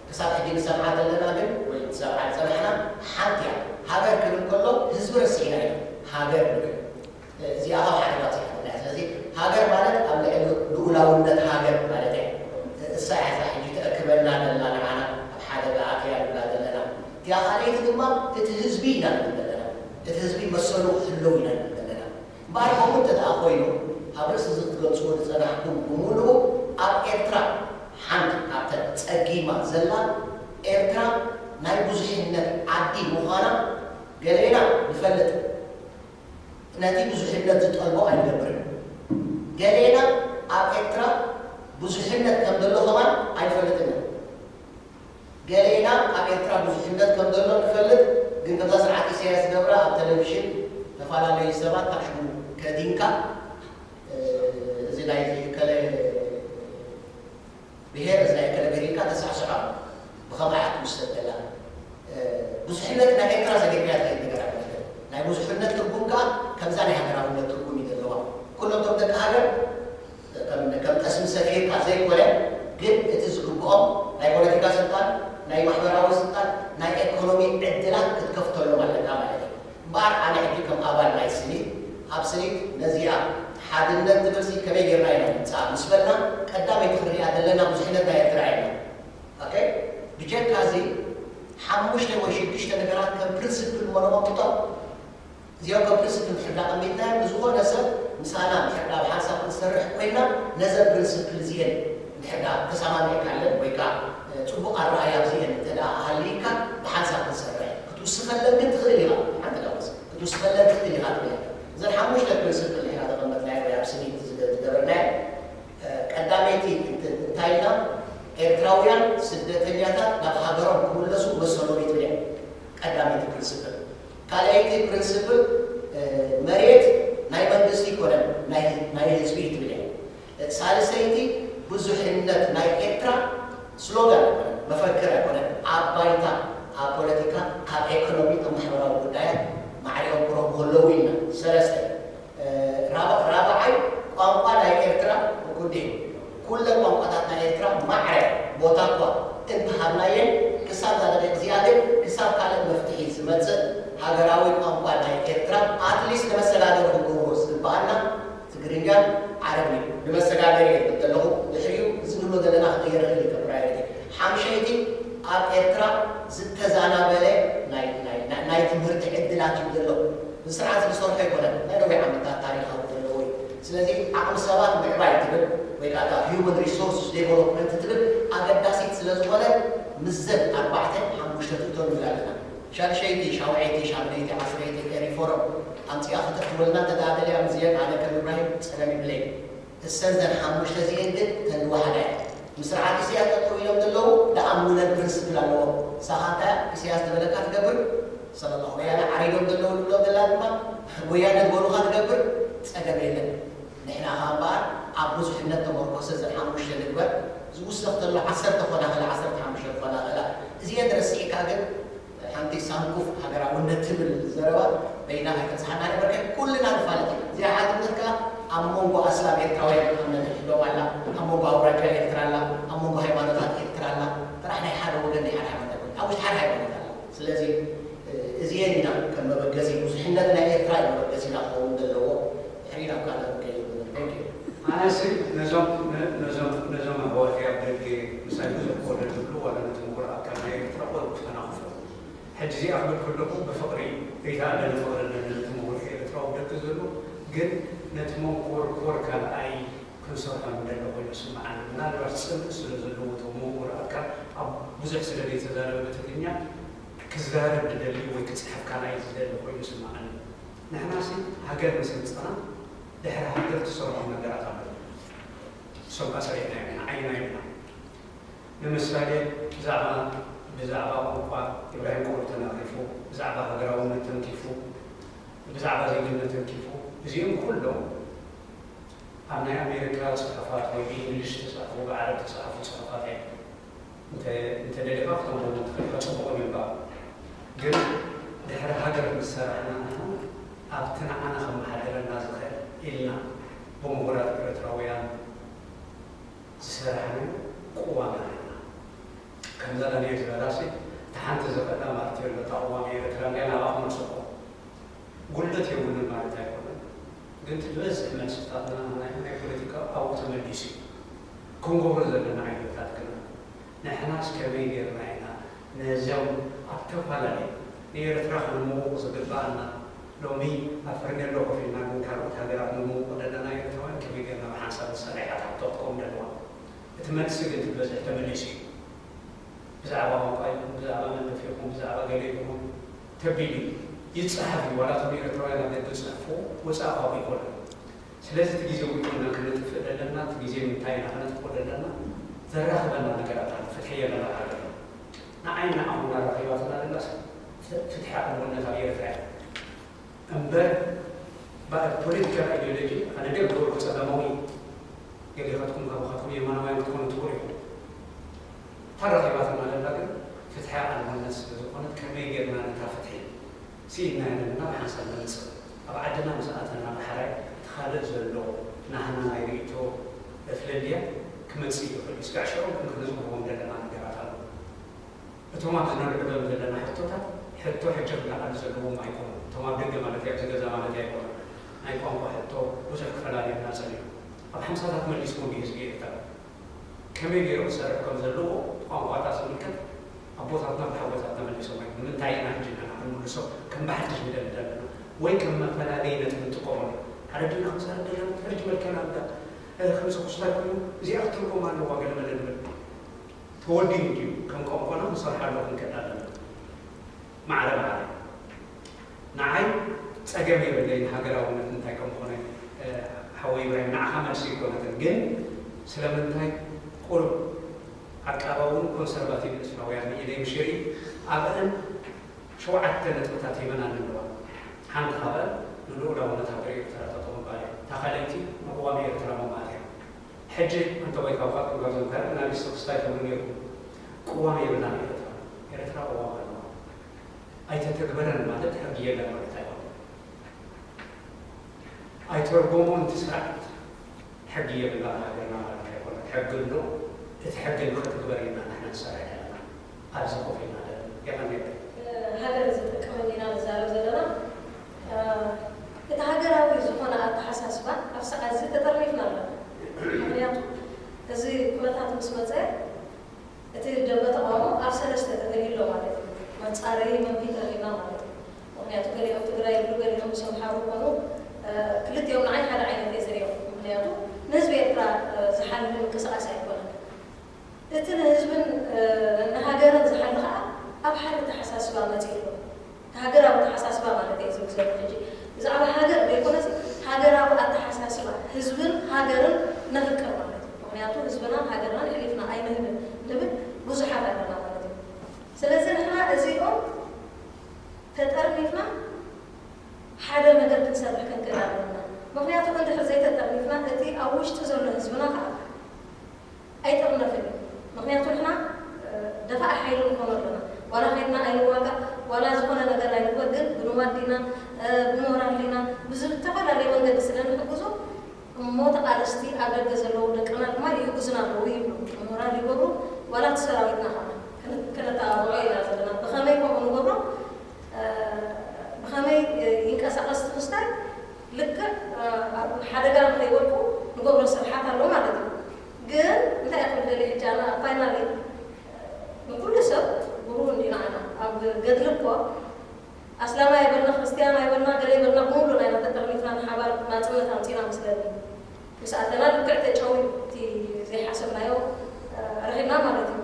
ክሳብ ሕጂ ንሰምዓ ዘለና ግን ወይ ንሰምዓ ዝጸናሕና ሓንቲ እያ። ሃገር ክብል ከሎ ህዝቢ ረሲዕና ኢና ሃገር ንብል። እዚኣ ካብ ሓደጋ ትሕልና እያ። ስለዚ ሃገር ማለት ኣብ ልዕሊ ልኡላውነት ሃገር ማለት እያ። እሳ እያ እዛ ሕጂ ተእክበና ዘለና ንዓና ኣብ ሓደጋ ኣትያ ንብላ ዘለና። እቲኣ ካልኣይቲ ድማ እቲ ህዝቢ ኢና ንብል ዘለና። እቲ ህዝቢ መሰሉ ክሕለው ኢና ንብል ዘለና። እምበኣር ከምኡ እንተ ደኣ ኮይኑ ኣብ ርእሲ እዚ ክትገልጽዎ ዝጸናሕኩም ብምሉኡ ኣብ ኤርትራ ሓንቲ ካብተን ጸጊማ ዘላ ኤርትራ ናይ ብዙሕነት ዓዲ ምዃና ገሌና ንፈልጥ። ነቲ ብዙሕነት ዝጠልቦ ኣይንገብርን። ገሌና ኣብ ኤርትራ ብዙሕነት ከም ዘሎ ከማን ኣይንፈልጥን ኢና። ገሌና ኣብ ኤርትራ ብዙሕነት ከም ዘሎ ንፈልጥ፣ ግን ከምዛ ስርዓት ኢሳያስ ዝገብራ ኣብ ቴሌቪዥን ዝተፈላለዩ ሰባት ካብ ሽሙ ከዲንካ እዚ ናይ እከለ ብሄር እዚ ናይ እከለ ብሄር ኢልካ ተሳዕስዖ ብኸምኣ እያ ትውሰድ ዘላ። ብዙሕነት ናይ ኤርትራ ዘገርያ ትኸይድ ነገር ኣይኮነትን። ናይ ብዙሕነት ትርጉም ከኣ ከምዛ ናይ ሃገራውነት ትርጉም እዩ ዘለዋ። ኩሎም እቶም ደቂ ሃገር ከም ከም ጠስሚ ሰፊርካ ዘይኮነ፣ ግን እቲ ዝግብኦም ናይ ፖለቲካ ስልጣን፣ ናይ ማሕበራዊ ስልጣን፣ ናይ ኤኮኖሚ ዕድላት ክትከፍተሎም ኣለካ ማለት እዩ። እምበኣር ኣነ ሕጂ ከም ኣባል ናይ ስኒት ኣብ ስኒት ነዚኣ ሓድነት ትብል ሲ ከመይ ጌርና ኢና ንምጻእ ምስ በልና ቀዳመይቲ ክንሪኣ ዘለና ብዙሕነት ናይ ኤርትራ ኢና። ኦኬ፣ ብጀካ እዚ ሓሙሽተ ወይ ሽዱሽተ ነገራት ከም ፕሪንስፕል እሞ ነቐምጦም። እዚኦም ከም ፕሪንስፕል እንድሕር ዳ ቀሚጥናዮም ንዝኾነ ሰብ ምሳና እንድሕር ዳ ብሓንሳብ ክንሰርሕ ኮይና ነዘን ፕሪንስፕል እዚኤን እንድሕር ዳ ተሰማሚዕካለን ወይ ከዓ ጽቡቕ ኣረኣያ ኣብዚኤን እንተ ደኣ ሃልይካ ብሓንሳብ ክንሰርሕ ክትውስኸለን ግን ትኽእል ኢኻ። ሓንቲ ዳ ክትውስኸለን ትኽእል ኢኻ ትብል እያ። እዘን ሓሙሽተ ፕሪንስፕል ንሕና ዘቐመጥናዮ ወይ ኣብ ስኒት ዝገበርናዮ ቀዳመይቲ እንታይ ኢልና? ኤርትራውያን ስደተኛታት ናብ ሃገሮም ክምለሱ መሰሎም እዩ ትብል እያ ቀዳመይቲ ፕሪንስፕል። ካልኣይቲ ፕሪንስፕል መሬት ናይ መንግስቲ ይኮነን ናይ ህዝቢ እዩ ትብል እያ። ሳልሰይቲ ብዙሕነት ናይ ኤርትራ ስሎጋን ኣይኮነን፣ መፈክር ኣይኮነን፣ ኣብ ባይታ፣ ኣብ ፖለቲካ፣ ኣብ ኤኮኖሚ፣ ኣብ ማሕበራዊ ጉዳያት ማዕሪኦም ክረኽቡ ከለዉ ኢልና። ሰለስተ ራብዓይ ቋንቋ ናይ ኤርትራ ውኩል ድዩ? ኩለን ቋንቋታት ናይ ኤርትራ ማዕረ ቦታ እኳ እንተሃብናየን ክሳብ እዛ ደቂቕ እዚኣ ግን ክሳብ ካልእ መፍትሒ ዝመጽእ ሃገራዊ ቋንቋ ናይ ኤርትራ ኣትሊስት ንመሰጋገሪ ክንገብሮ ዝግብኣና ትግርኛን ዓረብን እዩ። ንመሰጋገሪ እየ ዝብል ዘለኹ፣ ድሕሪኡ እዚ ንብሎ ዘለና ክቕየር ይኽእል እዩ ከም ፕራዮሪቲ። ሓምሸይቲ ኣብ ኤርትራ ዝተዛናበለ ናይ ትምህርቲ ዕድላት እዩ ዘሎ። እዚ ስርዓት ዝሰርሖ ኣይኮነን። ናይ ነዊሕ ዓመታት ታሪኻዊ ዘለዎ እዩ። ስለዚ ዓቕሚ ሰባት ምዕባይ ትብል ወይ ከዓ ሂውማን ሪሶርስ ዴቨሎፕመንት ትብል ኣገዳሲት ስለ ዝኾነ ምስዘን ኣርባዕተ ሓሙሽተ ትእቶ ንብል ኣለና። ሻድሸይቲ፣ ሻውዐይቲ፣ ሻምነይቲ፣ ዓስረይቲ ኤሪፎረም ኣምፂኣ ከተእትወልና እንተ ደኣ ደልያ ምስዚአን ኣነ ከም ኢብራሂም ፀገም ይብለይ። እሰን ዘን ሓሙሽተ እዚኤን ግን ተን ዝወሓዳ እየን። ምስ ስርዓት ኢሳያስ ጠጠው ኢሎም ዘለዉ ደኣ ምውነን ፕሪንስፕል ኣለዎም። ንሳኻ እንታይ ኢሳያስ ዝበለካ ትገብር፣ ሰለላሁ ወያነ ዓሪዶም ዘለዉ ንብሎም ዘለና ድማ ወያነ ዝበሉኻ ትገብር፣ ጸገም የለን። ንሕና ኸኣ እምበኣር ኣብ ብዙሕነት ተመርኮሰ ዘን ሓሙሽተ ንግበር፣ ዝውሰኽ ተሎ ዓሰርተ ክኾና ክእላ፣ ዓሰርተ ሓሙሽተ ክኾና ክእላ። እዚኤን ረሲዕካ ግን ሓንቲ ሳንኩፍ ሃገራውነት ትብል ዘረባ በይና ኣይተብዝሓና ነበርከ። ኩልና ንፋለጥ ኢና። እዚኣ ሓድነት ከኣ ኣብ መንጎ ኣስላም ኤርትራውያን እምነት ይሕሎም ኣላ፣ ኣብ መንጎ ኣውራጃ ኤርትራ ኣላ፣ ኣብ መንጎ ሃይማኖታት ኤርትራ ኣላ። ጥራሕ ናይ ሓደ ወገን ናይ ሓደ ሃይማኖት ኣይኮነን። ኣብ ውሽጢ ሓደ ሃይማኖት ኣላ። ስለዚ እዚኤን ኢና ከም መበገሲ፣ ብዙሕነት ናይ ኤርትራ እዩ መበገሲና ክኸውን ዘለዎ። ድሕሪ ናብ ካልእ ክንከይድ ንብል። Thank you። ኣነሲ ነዞም ነዞም ነዞም ኣሕዋተይ ኣብ ደገ ምሳይ ብዙሕ ክወደድ ዝብሉ ዋላ ነቲ ምኩር ኣካል ናይ ኤርትራ ቆልዑ ተናኽፎ ሕጂ እዚኣ ክብል ከለኹ ብፍቕሪ እዩ። ሪታ ኣለኒ ፍቕሪ ኣለኒ ነቲ ምሁር ኤርትራዊ ደቂ ዘሎ፣ ግን ነቲ መንኮርኮር ካልኣይ ክንሰርሖ ንደሊ ኮይኑ ይስምዓኒ። ምናልባት ጽምእ ስለ ዘለዎ እቲ ምሁር ኣካል ኣብ ብዙሕ ስለ ዘይተዛረበ ብትግርኛ ክዛረብ ዝደሊ ወይ ክጽሕፍ ካልኣይ ዝደሊ ኮይኑ ይስምዓኒ። ንሕናሲ ሃገር ምስ ኣምጻና ድሕሪ ሃገር ትሰርሖም ነገራት ኣለዉ። እሶም ከኣ ሰሪሕናዮም ኢና፣ ዓይናዮም ኢና። ንምሳሌ ብዛዕባ ብዛዕባ ቋንቋ ኢብራሂም ቁሩብ ተናኺፉ፣ ብዛዕባ ሃገራውነት ተንኪፉ፣ ብዛዕባ ዜግነት ተንኪፉ፣ እዚኦም ኩሎም ኣብ ናይ ኣሜሪካ ጽሑፋት ወይ ብእንግሊሽ ተጻሕፉ፣ ብዓረብ ተጻሕፉ ጽሑፋት እዮም። እንተ እንተ ደሊኻ ክተንብቦም ትኽእል ኢኻ፣ ጽቡቕ ምንባብ። ግን ድሕሪ ሃገር ምስ ሰራሕና ንሕና ኣብቲ ንዓና ከመሓድረና ዝኽእል ኢልና ብምሁራት ኤርትራውያን ዝሰራሕናዮ ቅዋም ኣለና። ከምዛ ዳንኤል ዝበላሲ፣ እታ ሓንቲ ዝኽእላ ማርትዮ ኣሎ፣ እታ ቅዋም ኤርትራ እንድያ ናብኣ ክመልሰኩም። ጉድለት የብሉን ማለት ኣይኮነን፣ ግን እቲ ዝበዝሕ መልስታትና ናይ ናይ ፖለቲካ ኣብኡ ተመሊሱ እዩ። ክንገብሮ ዘለና ዓይነታት ግና ንሕናስ ከመይ ጌርና ኢና ነዞም ኣብ ተፈላለየ ንኤርትራ ከነምውቕ ዝግብኣና ሎሚ ኣብ ፈርኔሎ ኮፍ ኢልና ግን ካልኦት ሃገራት ንምውቕ ዘለና ኤርትራውያን ከመይ ጌርና ብሓንሳብ ንሰርሕ እያ እታ ክትጠቕም ዘለዋ። እቲ መልሲ ግን እቲ ዝበዝሕ ተመሊሱ እዩ። ብዛዕባ ቋንቋ ይኹን ብዛዕባ መንደፍ ይኹን ብዛዕባ ገለ ይኹን ተቢሉ ይጸሓፍ እዩ። ዋላ እቶም ኤርትራውያን ኣብ ደገ ዝጽሕፍዎ ወጻኢ ቋንቋ ኣይኮነን። ስለዚ እቲ ግዜ ውዒልና ክነጥፍእ ዘለና፣ እቲ ግዜ ንምንታይ ኢና ክነጥፍኦ ዘለና? ዘራኽበና ነገራት ኣሎ። ፍትሒ የለና ሃገር። ንዓይ ንዓኹም ኣራኺባትና ዘላስ ፍ- ፍትሒ ኣልቦነት ኣብ ኤርትራ እያ። እምበር ባ- ፖለቲካል ኣይዲዮሎጂ ኣነ ደግ ዝበልኩ ጸጋማዊ እዩ። ገሊኻትኩም ካባኻትኩም የማናውያን ክትኮኑ ትኽእሉ ኢኹም። እታ ኣራኺባትና ዘላ ግን ፍትሒ ኣልቦነት ስለ ዝኾነት ከመይ ጌርና ነታ ፍትሒ ስኢንናዮ ዘለና ብሓንሳብ ነምጽእ። ኣብ ዓድና ምስ ኣተና ዳሕራይ እቲ ካልእ ዘሎ ናህና ናይ ርእይቶ ፍልልያት ክመጽእ ይኽእል እዩ። ስጋዕ ሽዑ ግን ክነቕርቦም ዘለና ነገራት ኣሎ። እቶም ኣብዚ ነልዕሎም ዘለና ሕቶታት ሕቶ ሕጂ ክለዓሉ ዘለዎም ኣይኮኑን። እቶም ኣብ ደገ ማለት ኣብዚ ገዛ ማለት ኣይኮኑን። ናይ ቋንቋ ሕቶ ብዙሕ ክፈላልየና ጸኒሑ። ኣብ ሓምሳታት መሊስኩም ድዩ ህዝቢ ኤርትራ? ከመይ ገይሩ ክሰርሕ ከም ዘለዎ ቋንቋታት ዝምልከት ኣቦታትና ብሓጎታት ተመሊሶም ኣይኮኑን። ንምንታይ ኢና ሕጂ ንሕና ክንምልሶ ከም ብሓድሽ ንደሊ ዘለና? ወይ ከም መፈላለዪ ነጥቢ ንጥቀመሉ? ኣረዲና ክንሰርሕ ዘለና ሕርጅ መልከና እንዳ ከምዚ ክስታይ ኮይኑ እዚኣ ክትርጎም ኣለዋ ገለ መለ ንብል። ተወዲኡ ድዩ ከም ቋንቋና ክንሰርሓሉ ክንክእል ኣለና። ማዕረ ማዕረ ንዓይ ጸገም የብለይን ሃገራውነት እንታይ ከም ዝኾነ። ሓወይ ኢብራሂም ንዓኻ መልሲ ኣይኮነትን፣ ግን ስለምንታይ ቁሩብ ዓቃባውን ኮንሰርቫቲቭ ኤርትራውያን ኢለ ምሽሪ ኣብአን ሸውዓተ ነጥብታት ሂበን ኣለዋ። ሓንቲ ካብአን ንልኡላውነት ሃገር ኤርትራ ጠጠው ምባል እያ። እታ ካልኣይቲ ንቅዋም ኤርትራ ምምሃር እያ። ሕጂ እንተወይ ካብ ካብቶም ካብዞም ካልእ ናሊስቲ ክስታይ ትብሉ ነይርኩም። ቅዋም የብላን ኤርትራ። ኤርትራ ቅዋም ኣለዋ። ኣይተተግበረን ማለት ሕጊ የለን ማለት ኣይኮነን። ኣይተርጎሞን እቲ ስርዓት። ሕጊ የብላን ሃገርና ማለት ኣይኮነን። ሕጊ ኣሎ። እቲ ሕጊ ንኽትግበር ኢና ንሕና ንሰርሕ ዘለና። ኣብዚ ኮፍ ኢልና ዘለና። የቐንየለይ። ሃገር ዝጠቅመን ኢና ንዛረብ ዘለና። እቲ ሃገራዊ ዝኾነ ኣተሓሳስባ ኣብ ሰዓት እዚ ተጠርኒፍና ኣለና። ምኽንያቱ እዚ ኩነታት ምስ መፀ እቲ ደንበ ተቓውሞ ኣብ ሰለስተ ተፈልዩ ኣሎ ማለት እዩ። መፃረዪ መንፊት ረኺብና ማለት እዩ። ምኽንያቱ ገሊኦም ትግራይ ይብሉ፣ ገሊኦም ምስ ኣምሓሩ ይኾኑ። ክልቲኦም ንዓይ ሓደ ዓይነት እየ ዝሪኦም። ምኽንያቱ ንህዝቢ ኤርትራ ዝሓሊ ምንቅስቓስ ኣይኮነን። እቲ ንህዝብን ንሃገርን ዝሓሊ ከዓ ኣብ ሓደ ኣተሓሳስባ መፂኡ ኣሎ። ሃገራዊ ኣተሓሳስባ ማለት እየ ዝብል ዘሎ ሕጂ። ብዛዕባ ሃገር ዘይኮነስ ሃገራዊ ኣተሓሳስባ ህዝብን ሃገርን ነፍቅር ማለት እዩ። ምኽንያቱ ህዝብናን ሃገርናን ኣሕሊፍና ኣይንህብን ንብል ብዙሓት ኣለና ማለት እዩ። ስለዚ ንሕና እዚኦም ተጠርኒፍና ሓደ ነገር ክንሰርሕ ክንክእል ኣለና። ምኽንያቱ እንድሕር ዘይተጠርኒፍና እቲ ኣብ ውሽጢ ዘሎ ህዝብና ከዓ ኣይጥርነፍን እዩ። ምኽንያቱ ንሕና ደፋኢ ሓይሊ ንኾኖ ኣለና። ዋላ ኸድና ኣይንዋጋእ፣ ዋላ ዝኾነ ነገር ኣይንግበር፣ ግን ብንዋት ዲና፣ ብሞራል ዲና፣ ብዝተፈላለየ መንገዲ ስለ ንሕግዞ እሞ ተቓለስቲ ኣብ ደገ ዘለዉ ደቅና ድማ ይሕግዙና ኣለዉ ይብሉ። ሞራል ይገብሩ፣ ዋላ እቲ ሰራዊትና ከዓ ክን- ክነተባብዖ ኢና ዘለና። ብኸመይ ከምኡ ንገብሮ? ብኸመይ ይንቀሳቐስ እቲ ክስታይ? ልክዕ ኣብ ሓደጋ ንኸይወድቁ ንገብሮ ስርሓት ኣሎ ማለት እዩ። ግን እንታይ እየ ክብል ደልየ ሕጂ ኣነ ኣብ ፋይናሊ ንኩሉ ሰብ ብሩህ እንዲና ኣና ኣብ ገድሊ እኮ ኣስላማይ የበልና፣ ክርስትያን ኣይበልና፣ ገለ የበልና፣ ብምሉእ ናይና ተጠርኒፍና ንሓባር ናጽነት ኣምጺና መስለኒ። ምስ ኣተና ልክዕ ተጨውዩ እቲ ዘይሓሰብናዮ ረኺብና ማለት እዩ።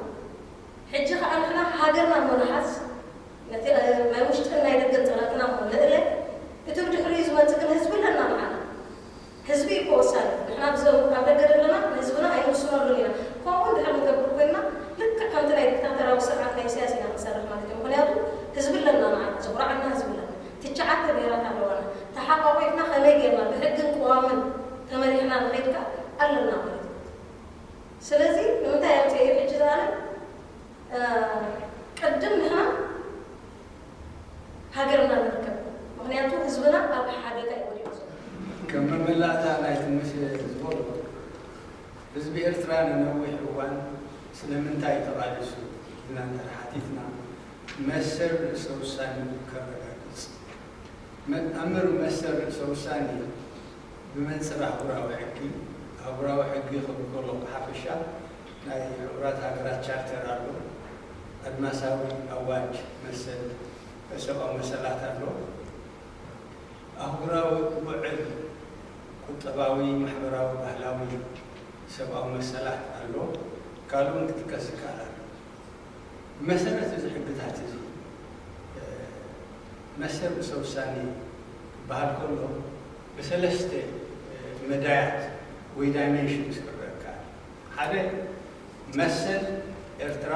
ሕጂ ከኣ ንሕና ሃገርና እሞ ንሓዝ፣ ነቲ ናይ ውሽጥን ናይ ደገን ጸላእትና እሞ ንእለ፣ እቲ ብድሕሪኡ ዝመጽእ ግን ህዝቢ ኣለና ንዓና። ህዝቢ እዩ እኮ ወሳኒ። ንሕና ብዞም ኣብ ደገ ዘለና ንህዝብና ኣይንውስነሉን ኢና። ከምኡ እንድሕር ንገብር ኮይንና፣ ልክዕ ከምቲ ናይ ዲክታተራዊ ስርዓት ናይ ኢሳያስ ኢና ትሽዓተ ብሄራት ኣለዋና። ተሓቋቂፍና ከመይ ጌርና ብሕግን ቅዋምን ተመሪሕና ንኸይድ ከኣ ኣለና ማለት እዩ። ስለዚ ንምንታይ ኣምፅኤ እዩ ሕጂ ዝኣነ ቅድም ንሕና ሃገርና ንርከብ። ምክንያቱ ህዝብና ኣብ ሓደጋ እዩ ወዲቁ ዘሎ። ከም መመላእታ ናይቲ መስ ዝበልኩ፣ ህዝቢ ኤርትራ ንነዊሕ እዋን ስለምንታይ ተቓሊሱ ኢልና እንድሕር ሓቲትና፣ መሰል ርእሰ ውሳኔ ከረጋግጽ፣ መ-፣ ኣምር መሰል ርእሰ ውሳኔ ብመንጽር ኣህጉራዊ ሕጊ፣ ኣህጉራዊ ሕጊ ክብል ከሎ ብሓፈሻ ናይ ሕቡራት ሃገራት ቻርተር ኣሎ፣ ኣድማሳዊ ኣዋጅ መሰል ሰብኣዊ መሰላት ኣሎ፣ ኣህጉራዊ ውዕል ቁጠባዊ፣ ማሕበራዊ፣ ባህላዊ ሰብኣዊ መሰላት ኣሎ፣ ካልእን ክጥቀስ ይከኣል ኣሎ። ብመሰረት እዚ ሕግታት እዚ፣ እ፣ መሰል ርእሰ ውሳኔ ክበሃል ከሎ ብሰለስተ፣ እ፣ መዳያት ወይ ዳይሜንሽንስ ክረአ ይከኣል። ሓደ፣ መሰል ኤርትራ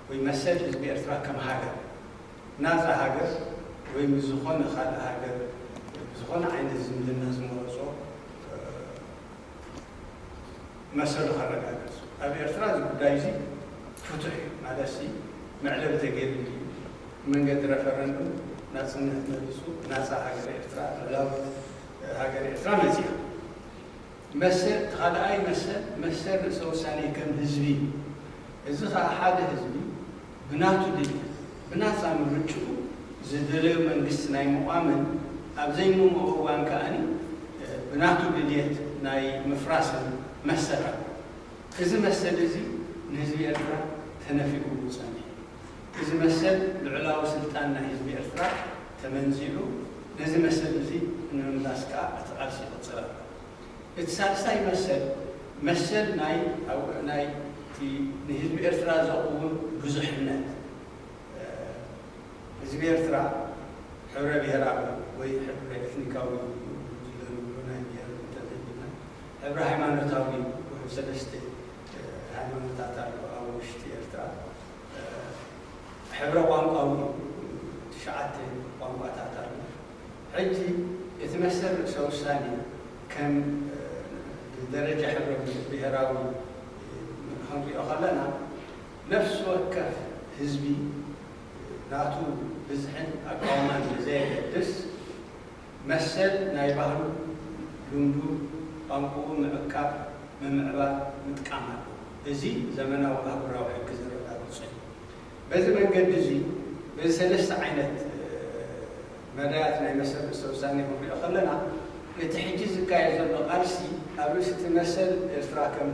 ወይ መሰል ህዝቢ ኤርትራ ከም ሃገር፣ ናጻ ሃገር ወይ ምስ ዝኾነ ካልእ ሃገር ብዝኾነ ዓይነት ዝምድና ዝመረጾ፣ እ፣ መሰሉ ከረጋግጽ። ኣብ ኤርትራ እዚ ጉዳይ እዚ ፍቱሕ እዩ። ማለትሲ መዕለቢ ተገይሩሉ እዩ። መንገዲ ረፈረንዱም ናጽነት መሪጹ ናጻ ሃገር ኤርትራ፣ ልዕላዊት ሃገር ኤርትራ መጺኣ። መሰል፣ እቲ ካልኣይ መሰል፣ መሰል ርእሰ ውሳኔ ከም ህዝቢ እዩ። እዚ ኸኣ ሓደ ህዝቢ ብናቱ ድልየት፣ ብናጻ ምርጭኡ ዝደለዮ መንግስቲ ናይ ምቋምን ኣብ ዘይንምኦ እዋን ከኣኒ፣ እ፣ ብናቱ ድልየት ናይ ምፍራስን መሰል ኣሎ። እዚ መሰል እዚ ንህዝቢ ኤርትራ ተነፊጉሉ ጸኒሑ። እዚ መሰል ልዑላዊ ስልጣን ናይ ህዝቢ ኤርትራ ተመንዚዑ፣ ነዚ መሰል እዚ ንምምላስ ከኣ እቲ ቃልሲ ይቕጽል ኣሎ። እቲ ሳልሳይ መሰል፣ መሰል ናይ፣ ናይ እቲ ንህዝቢ ኤርትራ ዘቕውም ብዙሕነት፣ እ፣ ህዝቢ ኤርትራ ሕብረ ብሄራዊ ወይ ሕብረ ኤትኒካዊ ጉጅለ ንብሎ ናይ ብሄር እንተዘይብልና፣ ሕብረ ሃይማኖታዊ ውሑድ ሰለስተ፣ እ፣ ሃይማኖታት ኣሎ ኣብ ውሽጢ ኤርትራ። እ፣ ሕብረ ቋንቋዊ ትሽዓተ ቋንቋታት ኣሎ። ሕጂ እቲ መሰል ርእሰ ውሳኔ ከም፣ እ፣ ብደረጃ ሕብረ ብሄራዊ፣ እ፣ ክንሪኦ ከለና፣ ነፍሲ ወከፍ ህዝቢ ናቱ ብዝሕን ኣቃውማን ብዘየገድስ፣ መሰል ናይ ባህሉ፣ ልምዱ፣ ቋንቋኡ ምዕቃብ፣ ምምዕባል፣ ምጥቃም ኣለዎ። እዚ ዘመናዊ ኣህጉራዊ ሕጊ ዘረጋግጾ እዩ። በዚ መንገዲ እዚ፣ በዚ ሰለስተ ዓይነት፣ እ፣ መዳያት ናይ መሰል ርእሰ ውሳኔ ክንሪኦ ከለና፣ እቲ ሕጂ ዝካየድ ዘሎ ቃልሲ ኣብ ርእሲ እቲ መሰል ኤርትራ ከም፣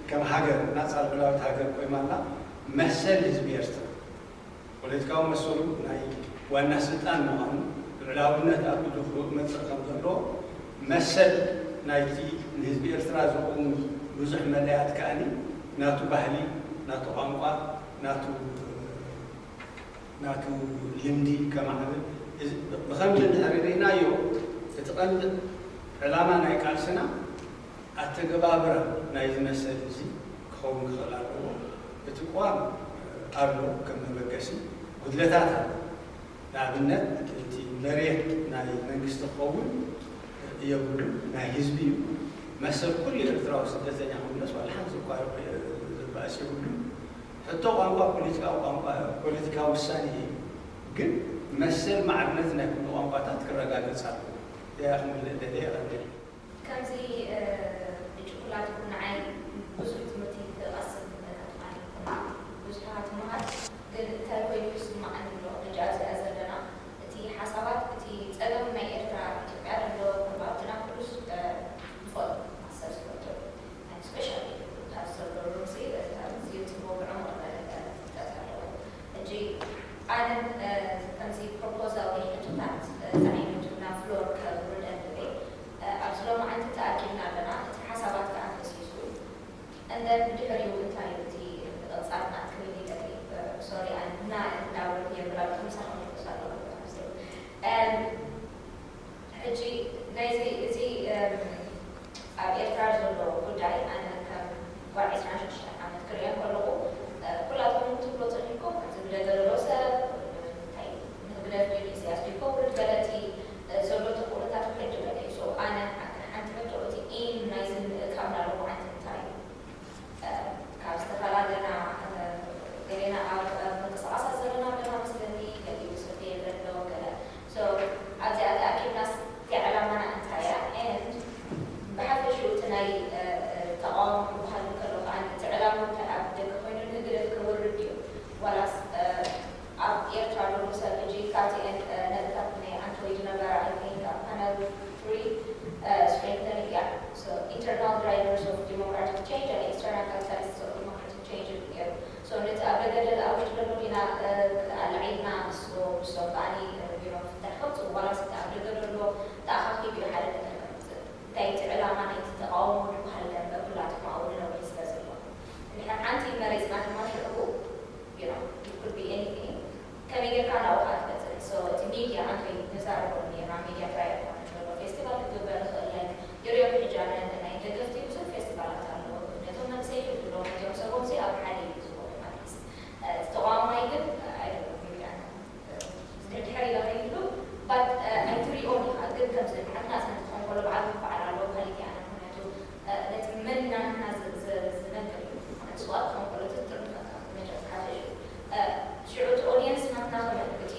ከም ሃገር፣ ናጻ ልዑላዊት ሃገር ኮይና ኣላ፣ መሰል ህዝቢ ኤርትራ፣ ፖለቲካዊ መሰሉ ናይ ዋና ስልጣን ምዃኑ፣ ልዑላውነት ኣብ ኢዱ ክመጽእ ከም ዘለዎ፣ መሰል ናይቲ ንህዝቢ ኤርትራ ዘቕውም ብዙሕ መዳያት ከኣኒ ናቱ ባህሊ፣ ናቱ ቋንቋ፣ ናቱ፣ ናቱ ልምዲ ከማዕብል፣ እዚ ብኸምዚ እንድሕር ርኢናዮ፣ እቲ ቀንዲ ዕላማ ናይ ቃልስና ኣተገባብራ ናይዚ መሰል እዚ ክኸውን ክኽእል ኣለዎ። እቲ ቅዋም ኣሎ ከም መበገሲ፣ ጉድለታት ኣሎ። ንኣብነት፣ እቲ መሬት ናይ መንግስቲ ክኸውን የብሉን፣ ናይ ህዝቢ እዩ። መሰል ኩሉ ኤርትራዊ ስደተኛ ክምለስ ዋላ ሓንቲ እኳ ዘባእስ የብሉን። ሕቶ ቋንቋ ፖለቲካዊ ቋንቋ፣ ፖለቲካዊ ውሳኔ እዩ። ግን መሰል ማዕርነት ናይ ኩሉ ቋንቋታት ክረጋገጽ ኣለዎ። እዚኣ ክምልእ ደልየ እቐንየ። ከምዚ፣ እ፣ ሕጂ ኩላትኩም ንዓይ ብዙሕ ትምህርቲ ክቐስም ትኽእሉ ኢኹም። ብዙሓት ምሃር ግን እንታይ ኮይኑ ይስምዓኒ ኣሎ፣ ሕጂ ኣብዚኣ ዘለና እቲ ሓሳባት፣ እቲ ጸገም ናይ ኤርትራ፣ ኢትዮጵያ ዘሎ፣ ከም ኣብትና ኩሉስ፣ እ፣ ንፈልጦ፣ ማስተር ዝፈልጦ እዩ። ስፔሻሊ ኣብ ዘሎ ሩምሲ በዚ ጽቡቕ ብዕሙቕ ዝበለ ፍልጠት ኣለዎ። ሕጂ ኣነ፣ እ፣ ከምዚ ፕሮፖዛል ወይ ሕቶታት፣ እ፣ ዝዓይነቱ ናብ ፍሎር ከውርደን ኢለ፣ እ፣ ኣብዚ ሎማዓንቲ ተኣኪብና ኣለና። እቲ ሓሳባት ከኣ ፈሲሱ። And then ብድሕሪኡ እንታይ እዩ እቲ ምቕጻል ናትክን ኢለ ይደሊ። እ፣ ሶሪ፣ ኣነ እና እንዳበልኩ እየ እምበር ኣብ ምሳኹም ይፈስ ኣለኹ። ሕጂ ናይዚ፣ እዚ፣ እም፣ ኣብ ኤርትራ ዘሎ ጉዳይ ኣነ ከም ጓል ዕስራን ሽዱሽተን ዓመት ክርእዮ ከለኹ፣ እ፣ ኩላትኩም ትብሎ ጸኒሕኩም፣ ከምዚ ብደገ ዘሎ ሰብ፣ እንታይ ንህግደፍ ድዩ ንኢሳያስ ድዩ ከውርድ ገለ እቲ ንዛረበሉ ነይርና። ሚድያ ጥራይ ኣይኮነን ዘሎ፣ ፌስቲቫል ክግበር ይኽእል። ላይክ ይሪኦም ሕጂ ኣነ ናይ ደገፍቲ ብዙሕ ፌስቲቫላት ኣለዎ። ነቶም መንእሰይ ይሕብሎም፣ ነዚኦም ሰቦምሲ ኣብ ሓደ እዩ ዝኾኑ ማለት። ተቋማይ ግን ኣይደለም ሚድያ ድሕድሕር ኢለ ከይዱ ባት ኣይትሪኦን ኢኻ። ግን ከምዚ ንዓትና ስነ ትኾን ከሎ በዓል በዓል ኣለዎ፣ ካልእ ኣነ ምክንያቱ ነቲ መን ኢና ንሕና ዝነግር እዩ። ንስዋት ክኾን ከሎ ትትርንፈካ መጀመርታ ሓደ እዩ። ሽዑ እቲ ኦዲየንስ ናትና ከመይ እቲ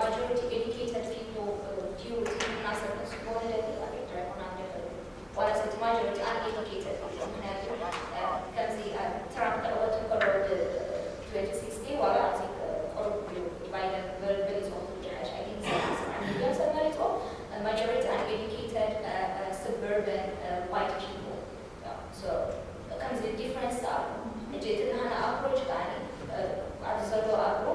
ማጆሪቲ ኤዱኬትድ ፒፕል ድዩ? እቲ ናሰር ክንስቦ ንደሊ ኣብ ኤርትራ ይኹን ኣብ ደገ ዋላ እቲ ማጆሪቲ ኣን ኤዱኬትድ ፒፕል። ምክንያቱ ከምዚ ትራምፕ ክዕወት እንከሎ ብ twenty sixteen ዋላ ኣብዚ ቁሩብ እዩ ባይደን በሊፅዎ። ሕጂ ሓይሽ ኣይ ቲንክ ሰብዓ ሚልዮን ሰብ መሪፅዎ። ማጆሪቲ ኣን ኤዱኬትድ ሰበርበን ዋይት ፒፕል። ከምዚ ዲፍረንስ ኣሎ። ሕጂ እቲ ናህና ኣፕሮች ከዓኒ ኣብዚ ዘሎ ኣፕሮ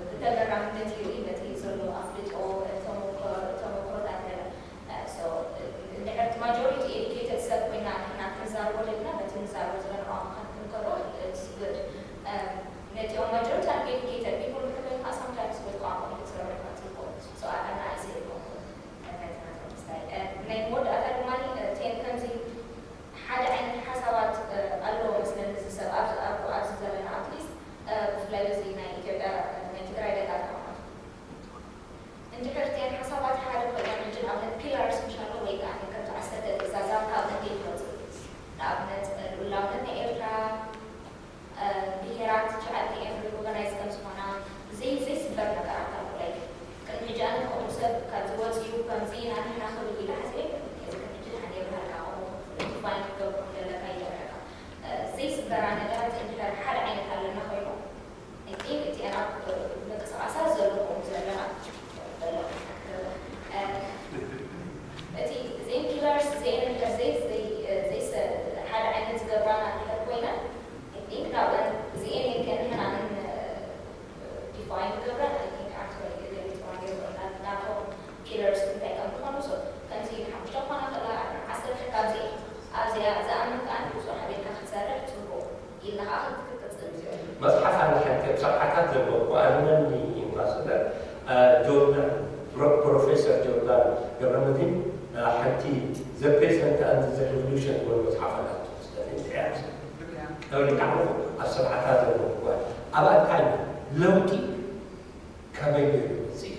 ብተመራምነት ይርኢ በቲ ዘሎ ኣፍልጦ ተመክሮታት ገለ። እንድሕር እቲ ማጆሪቲ ኤዱኬትድ ሰብ ኮይና ንሕና ክንዛርቦ ዘለና በቲ ንዛርቦ ዘለና ቋንቋ ክንከሮ good። ነቲኦም ማጆሪቲ ኣን ኤዱኬትድ ፒፕል ምሕበይካ ሳምታይምስ በቲ ቋንቋ ክትዛረብ ኢኻ ትጽብቆ። So ኣና ኣይሰይኮ ናይ መወዳእታ ድማ ቴን ከምዚ ሓደ ዓይነት ሓሳባት ኣለዎ መስለኒ እዚ ሰብ ኣብዚ ኣብዚ ኣብዚ ዘለና ኣትሊስት ብፍላይ በዚ ናይ ኢትዮጵያ ናይ ትግራይ ደጋፊ ማለት እንድሕር ቴን ሓሳባት ሓደ ኮይና ሕጂ ንኣብነት ፒላርስ ምሻሎ ወይ ከዓ ከምቲ ዓሰርተ ትእዛዛት ካብ እንዴት ይወፅእ ንኣብነት ልኡላውነት ናይ ኤርትራ ብሄራት ትሽዓተ እየን ሪኮግናይዝ ከም ዝኾና ዘይ ዘይስበር ነገራት ኣሎ። ላይክ ቅድሚ ሕጂ ኣነ ከምኡ ሰብ ካብ ዝወፅኡ ከምዚ ኢና ንሕና ክብል ኢለ ሓሲበ ኣይፈልጥን። እዚ ቅድሚ ሕጂ ደሓን የብርሃልካ ከምኡ ዲፋይን ክትገብሮ እንደለካ ይገብረካ። ዘይስበራ ነገራት እንድሕር ሓደ ዓይነት ኣለና ኮይኑ እቲ እቲ ኣብ ምንቅስቃሳት ዘሎ ከምኡ ዘለና ዘሎ እቲ ዘይን ኪለርስ ዘይን እንድሕር ዘይ ዘይ ዘይሰ ሓደ ዓይነት ዝገብራና እንድሕር ኮይነን I think ናብአን እዚኤን የከንህና ን ዲፋይን ገብረን I think ኣርትሪ ገሊፅዋ ገይሩ ናቶም ኪለርስ እንታይ ከም ዝኾኑ so ከምዚ ሓሙሽተ ክኾና ክእላ ዓሰርተ ካብዚ ኣብዚኣ ዝኣምን ከዓ ብዙሕ ሓቢርካ ክትሰርሕ ፅቡቅ ኢልና ከዓ ክትቅፅል እዚኦም መፅሓፍ ኣነ ሓንቲ ኣብ ሰብዓታት ዘንበብኩ ኣርመኒ ኢምባሰደር ጆርዳን ፕሮፌሰር ጆርዳን ገብረመድህን ሓንቲ ዘ ፔሰንት ኣንድ ዘ ሬቮሉሽን ትብል መፅሓፍ ኣላቶ ስለዚ እንታይ እያ ተወሊካ ኣብ ሰብዓታት ዘለኹ እዋን ኣብ ኣካል ለውጢ ከመይ ገይሩ ይመፅእ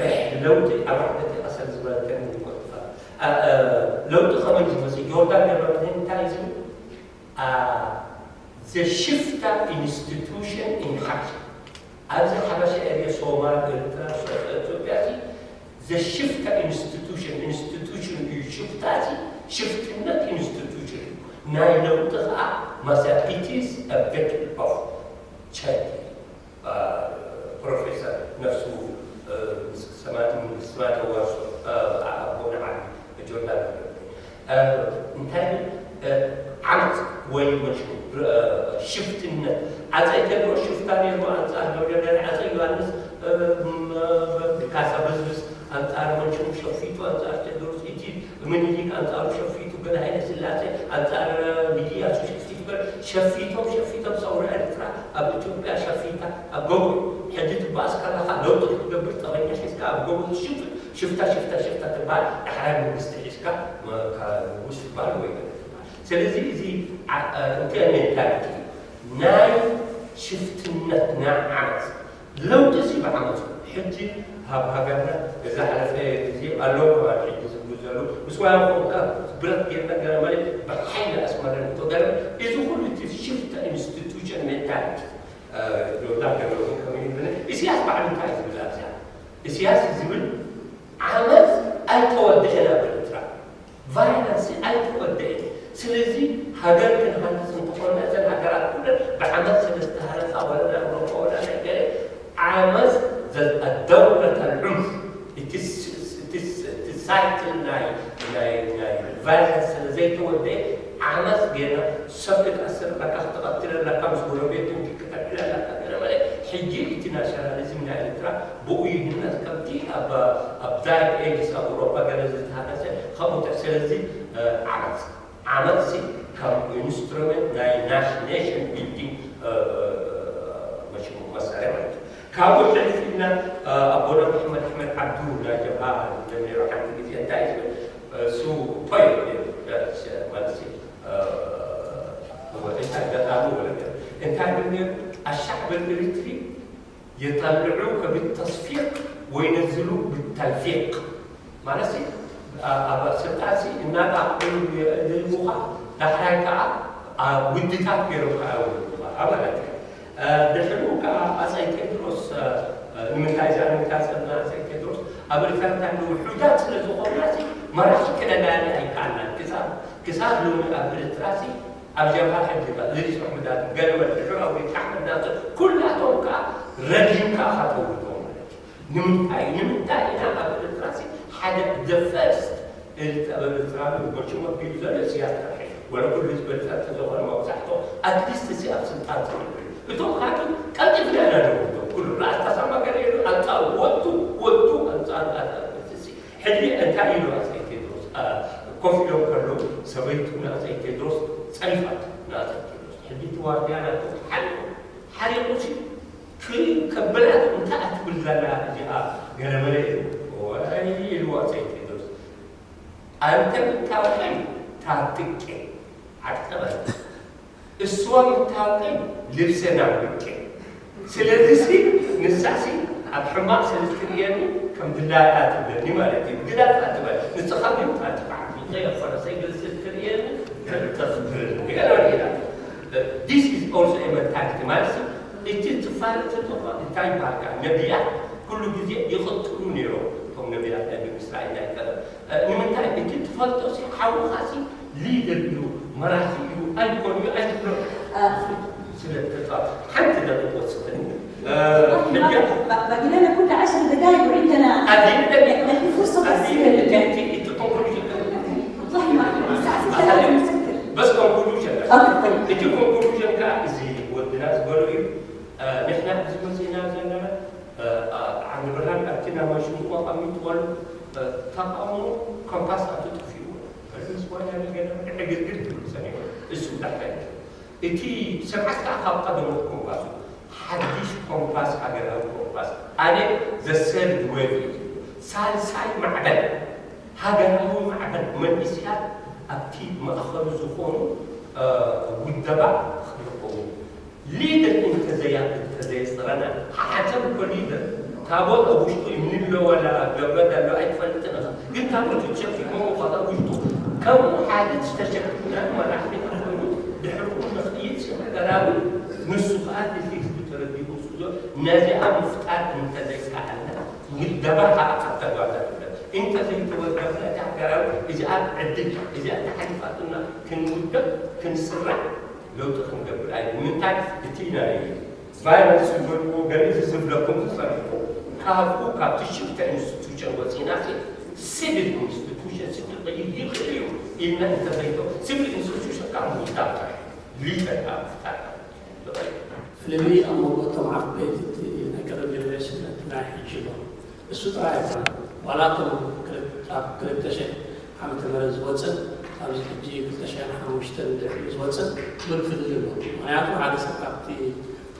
እዩ ለውጢ ኣብ ዓበይቲ ቀሰል ዝበለተን ይቆጥፋ ለውጢ ከመይ ዝመፅእ ጆርዳን ገብረመድህን እንታይ እዩ ዝብል ዘሽፍታ ኢንስቲቱሽን ኢን ሓበሻ ኣብዚ ሓበሻ ኤርየ ሶማል ኤርትራ ኢትዮጵያ ዘሽፍታ ኢንስቲቱሽን ኢንስቲቱሽን እዩ ሽፍታ ሽፍትነት ኢንስቲቱሽን እዩ ናይ ለውጢ ከዓ ማሳ it is a vector of change ፕሮፌሰር ነፍሱ ስማተ ዋርሶ ኣቦና ዓቢ ጆርዳን እንታይ ዓመት ወይ መሽሩ ሽፍትነት ኣፀይ ቴድሮስ ሽፍታ ነይሩ ኣንፃር ገብረዳይ ኣፀይ ዮሃንስ ካሳ በዝብዝ ኣንፃር መንሽሩ ሸፊቱ ኣንፃር ቴድሮስ እቲ ምኒልክ ኣንፃሩ ሸፊቱ ገለ ሃይለ ስላሴ ኣንፃር ሚድያሱ ሸፊቱ ገለ ሸፊቶም ሸፊቶም ሰውራ ኤርትራ ኣብ ኢትዮጵያ ሸፊታ ኣብ ጎቦ ሕጂ ትበኣስ ከለካ ለውጢ ክትገብር ጠበኛ ሒዝካ ኣብ ጎቦ ትሽፍት ሽፍታ ሽፍታ ሽፍታ ትበሃል ዳሕራይ መንግስቲ ሒዝካ ንጉስ ትበሃል ወይ ገለ ትበሃል ስለዚ እዚ እንታይ ሜንታሊቲ ናይ ሽፍትነት ናይ ዓመፅ ለውጢ እዚ ብዓመፁ ሕጂ ኣብ ሃገርና ዝሓለፈ ግዜ ኣለዉ ከባቢ ሕጂ ዝብሉ ዘለዉ ምስ ዋላ ኮንካ ብረት ጌርና ገለ ማለት ብሓይሊ ኣስመረ ንቶ ገለ እዚ ኩሉ እቲ ሽፍታ ኢንስቲቱሽን ሜንታሊቲ ጆርዳን ገለ ከመይ ይብል ኢሳያስ ባዕሉ እንታይ ዝብል ኣብዚኣ ኢሳያስ ዝብል ዓመፅ ኣይተወደአን ኣብ ኤርትራ ቫይረንስ ኣይተወደአን። ስለዚ ሃገር ክንሃንፅ እንተኾንና እዘን ሃገራት ኩለን ብዓመት ስለ ዝተሃነፃ ወላ ናይ ኣውሮፓ ወላ ናይ ገለ ዓመት الدولة العنف እቲ ሳይክል ናይ ናይ ናይ ቫይረንስ ስለ ዘይተወደአ ዓመት ጌና ሰብ ክትኣስር ኣለካ ክትቐትል ኣለካ ምስ ጎረቤት ክትዕብለ ኣለካ ገለ ማለት ሕጂ እቲ ናሽናሊዝም ናይ ኤርትራ ብኡ ይህነፅ ከምቲ ኣብ ኣብ ዳርክ ኤጅስ ኣብ ኣውሮፓ ገለ ዝተሃነፀ ከምኡ ስለዚ ዓመፅ ዓመፅሲ ከም ኢንስትሩመንት ናይ ናሽን ኔሽን ቢልዲንግ መሳርያ ማለት እዩ። ካብኡ ሕልፍ ኢልና ኣቦና መሐመድ ኣሕመድ ዓዱ ናይ ጀብሃ ጀሚሩ ሓንቲ ግዜ እንታይ እዩ ዝብል? እሱ ፖይት ነይሩ፣ ማለት እዩ። እንታይ ገጣሚ ወለ ነይሩ። እንታይ ይብል ነይሩ? الشعب الإريتري يطلعوك بالتصفيق وينزلوك بالتلفيق። ማለት ሲ ኣብ ስልጣን ሲ እናጣቕዑ የእልልሙኻ፣ ዳሕራይ ከዓ ኣብ ውድታት ገይሮም ከዓ የውርዱኻ ማለት እዩ። ድሕሪኡ ከዓ ኣፀይ ቴድሮስ ንምንታይ እዛ ንምንታይ ፀና ኣፀይ ቴድሮስ ኣብ ኤርትራ እንታይ ብለው ውሑዳት ስለ ዝኾንና ሲ መራሒ ክነዳሊ ኣይከኣልናን። ክሳብ ክሳብ ሎሚ ኣብ ኤርትራ ሲ ኣብ ጀብሃ ሕድሪካ ዝሪስ ምሕዳት ገለመል ድሕሪ ኣውሪድካ ኣሕመድ ናስር ኩላቶም ከዓ ረጊምካ ኢኻ ተውርዶም ማለት እዩ። ንምንታይ ንምንታይ ኢና ኣብ ኤርትራ ሲ ሓደ the first ኤርትራዊ ጎልሽሞ ቢሉ ዘሎ ስያስ ጥራሕ እዩ። ወላ ኩሉ ህዝቢ ኤርትራ እንተዘኾነ መብዛሕትኦም ኣትሊስት ሲ ኣብ ስልጣን ዝነብሩ እዮም። እቶም ካልእ ቀልጢፍና ኢና ነውርዶም። ኩሉ ራእስታ ሳማ ገለ ኢሉ ኣንጻሩ ወቱ ወቱ ኣንጻሩ ኣትሊስት ሲ ሕድሪ እንታይ ኢሉ ኣፀይ ቴድሮስ ኮፍ ኢሎም ከለዉ ሰበይቱ ንኣፀይ ቴድሮስ ፀሪፋቶ ንኣፀይ ቴድሮስ ሕድሪ ዋርድያ ናቱ ሓሪቑ ሓሪቑ ሲ ከበላት እንታይ ኣትብል ዘላ እዚኣ ገለመለ ኢሉ ወይ ኢሉ ኣፀይ ቴድሮስ ኣንተ ምታወቀኝ ታጥቄ ዓቀበል እሷ ምታወቀኝ ልብሰን ኣውልቄ ስለዚሲ ንሳሲ ኣብ ሕማቕ ስለ ትርእየኒ ከም ድላያ ትብለኒ ማለት እዩ። ግዳፍ ኣትበል ንስኻ ግን ኣትባዕ ከየፈረሰይ ግን ስለ ትርእየኒ ተፍብር ገለመለ ኢላ። This is also a mentality ማለት እቲ ትፋለጥ ዘለኻ እንታይ ይበሃልካ ነቢያት ኩሉ ግዜ ይቕጥሉ ነይሮም። እቶም ነቢያት ናይ በኒ እስራኤል ናይ ቀደም ንምንታይ እቲ ትፈልጦ ሲ ሓውኻ ሲ ሊደር እዩ መራሒ እዩ ኣይኮን እዩ ኣይትብሎ ስለ ተጻ ሓንቲ ደቂቕ ወስኸኒ باقي لنا كل عشر دقائق وعندنا ኣዲነ نحن فرصة بس እቲ ኮንክሉዥን والله ما الساعة ستة لازم نسكر በስ ኮንክሉዥን أكثر እቲ ኮንክሉዥን ከዓ እዚ ወድና ዝበሎ እዩ። ንሕና እዚ መፅእና ዘለና ዓብዲ ብርሃን ኣብቲ ናይ ማሽንኡ ኣቐሚጥዋሉ ተቃውሞ ኮምፓስ ኣቱ ጠፊኡ በለስ ዋና ገለ ዕግርግር ትብል ሰኒዑ እሱ ዳሕራይ እቲ ስርዓት ከዓ ካብ ቀደሙ ኮምፓሱ ሓድሽ ኮምፓስ ሃገራዊ ኮምፓስ ኣነ the third wave እዩ ሳልሳይ ማዕበል ሃገራዊ ማዕበል መንእስያት ኣብቲ ማእኸሉ ዝኾኑ ውደባ ክርከቡ ሊደር እንተዘያ እንተዘየፅረና ሓሓተም እኮ ሊደር ታቦት ኣብ ውሽጡ ይምንሎ ወላ ገብረ ዳሎ ኣይትፈልጥን ኢኻ ግን ታቦት ተሸኪሞም ኻታ ውሽጡ ከምኡ ሓደ ዝተሸክምና መራሕቲ ኮይኑ ድሕርኡ ንኽይድ ሃገራዊ ንሱ ከዓ እቲ ህዝቢ ተረዲኡ ንሱ ነዚኣ ምፍጣር እንተዘይከኣልና ውደባ ከዓ ኣብ ተግባር ትውለድ እንተዘይተወደብና እታ ሃገራዊ እዚኣ ዕድል እዚኣ ተሓሊፋትና ክንውደብ ክንስራሕ ለውጢ ክንገብር ኣይ ንምንታይ እቲ ናይ ቫይረስ ዝበልዎ ገለ ዝዝብለኩም ዝፀኒሑ ካብኡ ካብቲ ሽፍተ ኢንስቲቱሽን ወፂና ሲቪል ኢንስቲቱሽን ክቕይር ይኽእል እዩ ኢልና እንተዘይቶ ሲቪል ኢንስቲቱሽን ካብ ምውዳብ ጥራሕ ሊደር ካብ ምፍጣር ጥራሕ ፍልልይ ኣብ መንጎ እቶም ዓበይቲ ናይ ቀደም ጀነሬሽን እቲ ናይ ሕጂ ኣሎ። እሱ ጥራይ ኣይኮነን። ዋላ እቶም ኣብ ክልተ ሽሕ ዓመተ ምህረት ዝወፅን ኣብዚ ሕጂ ክልተ ሽሕን ሓሙሽተን ድሕሪኡ ዝወፅን ክብል ፍልልይ ኣሎ። ምክንያቱ ሓደ ሰብ ካብቲ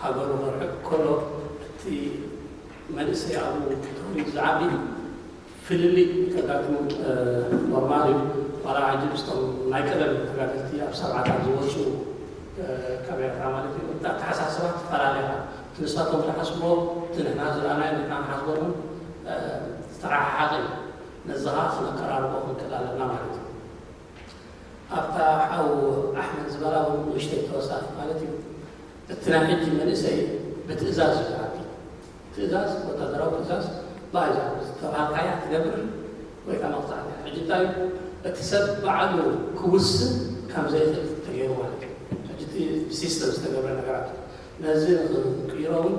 ሃገሩ ክርሕቅ ከሎ እቲ መንእሰይ ኣብኡ ተወሊዱ ዝዓቢ ፍልልይ ከጋጥሙ ኖርማል እዩ። ዋላ ሕጂ ምስቶም ናይ ቀደም ተጋደልቲ ኣብ ሰብዓታት ዝወፁ ካብ ኤርትራ ማለት እዩ ኣተሓሳስባ ትፈላለያ እቲ ንሳቶም ዝሓስብዎ እቲ ንሕና ዝረኣናዮ ንሕና ንሓስቦ እውን ዝተረሓሓቐ እዩ። ነዚ ከዓ ክነቀራርቦ ክንክእል ኣለና ማለት እዩ። ኣብታ ሓው ኣሕመድ ዝበላ እውን ንእሽተይ ተወሳኺ ማለት እዩ። እቲ ናይ ሕጂ መንእሰይ ብትእዛዝ እዩ ዝዓቢ። ትእዛዝ፣ ወታደራዊ ትእዛዝ ብኣይ ዝዓቢ። ዝተባሃልካያ ትገብር ወይ ከዓ መቕፃዕቲ። ሕጂ እንታይ እዩ? እቲ ሰብ ባዕሉ ክውስን ከም ዘይኽእል ተገይሩ ማለት እዩ። ሕጂ እቲ ብሲስተም ዝተገብረ ነገራት እዩ። ነዚ ንክንቅይሮ እውን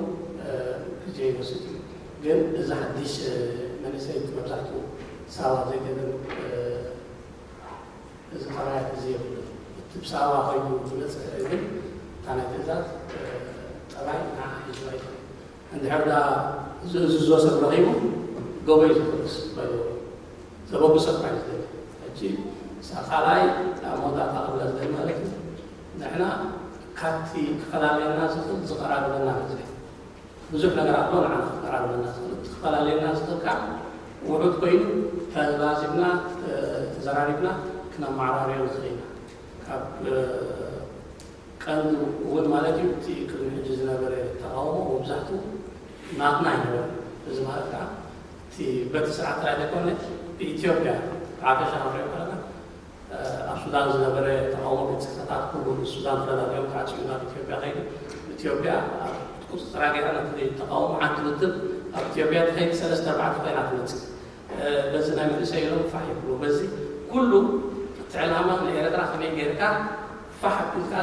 ግዜ ይወስድ እዩ። ግን እዚ ሓድሽ መንእሰይ መብዛሕትኡ ሳዋ ዘይገብር እዚ ጠባያት እዚ የብሉን። እቲ ብሳዋ ኮይኑ ዝመፅእ ግን እታ ናይ ትእዛዝ ጠባይ ንዓ ሒዝዋ ይኽእል። እንድሕር ዳ ዝእዝዞ ሰብ ረኺቡ ጎቦ እዩ ዝኽእልስ ዘበጉ ሰብ ካ ዝደሊ። ሕጂ ካልኣይ ኣብ መወዳእታ ክብላ ዝደሊ ማለት እዩ ንሕና ካብቲ ክፈላለየና ዝኽእል ዝቐራርበና መፅእ ብዙሕ ነገር ኣሎ ንዓና ክቀራርበና ዝኽእል እቲ ክፈላለየና ዝኽእል ከዓ ውሑድ ኮይኑ ተዛዚምና ተዘራሪብና ክነመዓራርዮ ንኽእል ኢና። ካብ ቀንዱ እውን ማለት እዩ እቲ ቅድሚ ሕጂ ዝነበረ ተቃውሞ መብዛሕትኡ ናትና ኣይነበረ። እዚ ማለት ከዓ እቲ በቲ ስርዓት ጥራይ ዘይኮነ ብኢትዮጵያ ብሓፈሻ ክንሪኦ ከለና ኣብ ሱዳን ዝነበረ ተቃውሞ ቤት ጽሕፈታት ኩሉ ንሱዳን ተረዳዲኦም ተዓጽዩ ናብ ኢትዮጵያ ከይዱ ኢትዮጵያ ኣብ ቁፅፅራ ገይራ ነቲ ተቃውሞ ሓንቲ ውድብ ኣብ ኢትዮጵያ ትኸይድ ሰለስተ ኣርባዕተ ኮይና ትመፅእ። በዚ ናይ መንእሰይ ኢሎም ፋሕ ይብሉ። በዚ ኩሉ እቲ ዕላማ ንኤረትራ ከመይ ጌርካ ፋሕ ኣቢልካ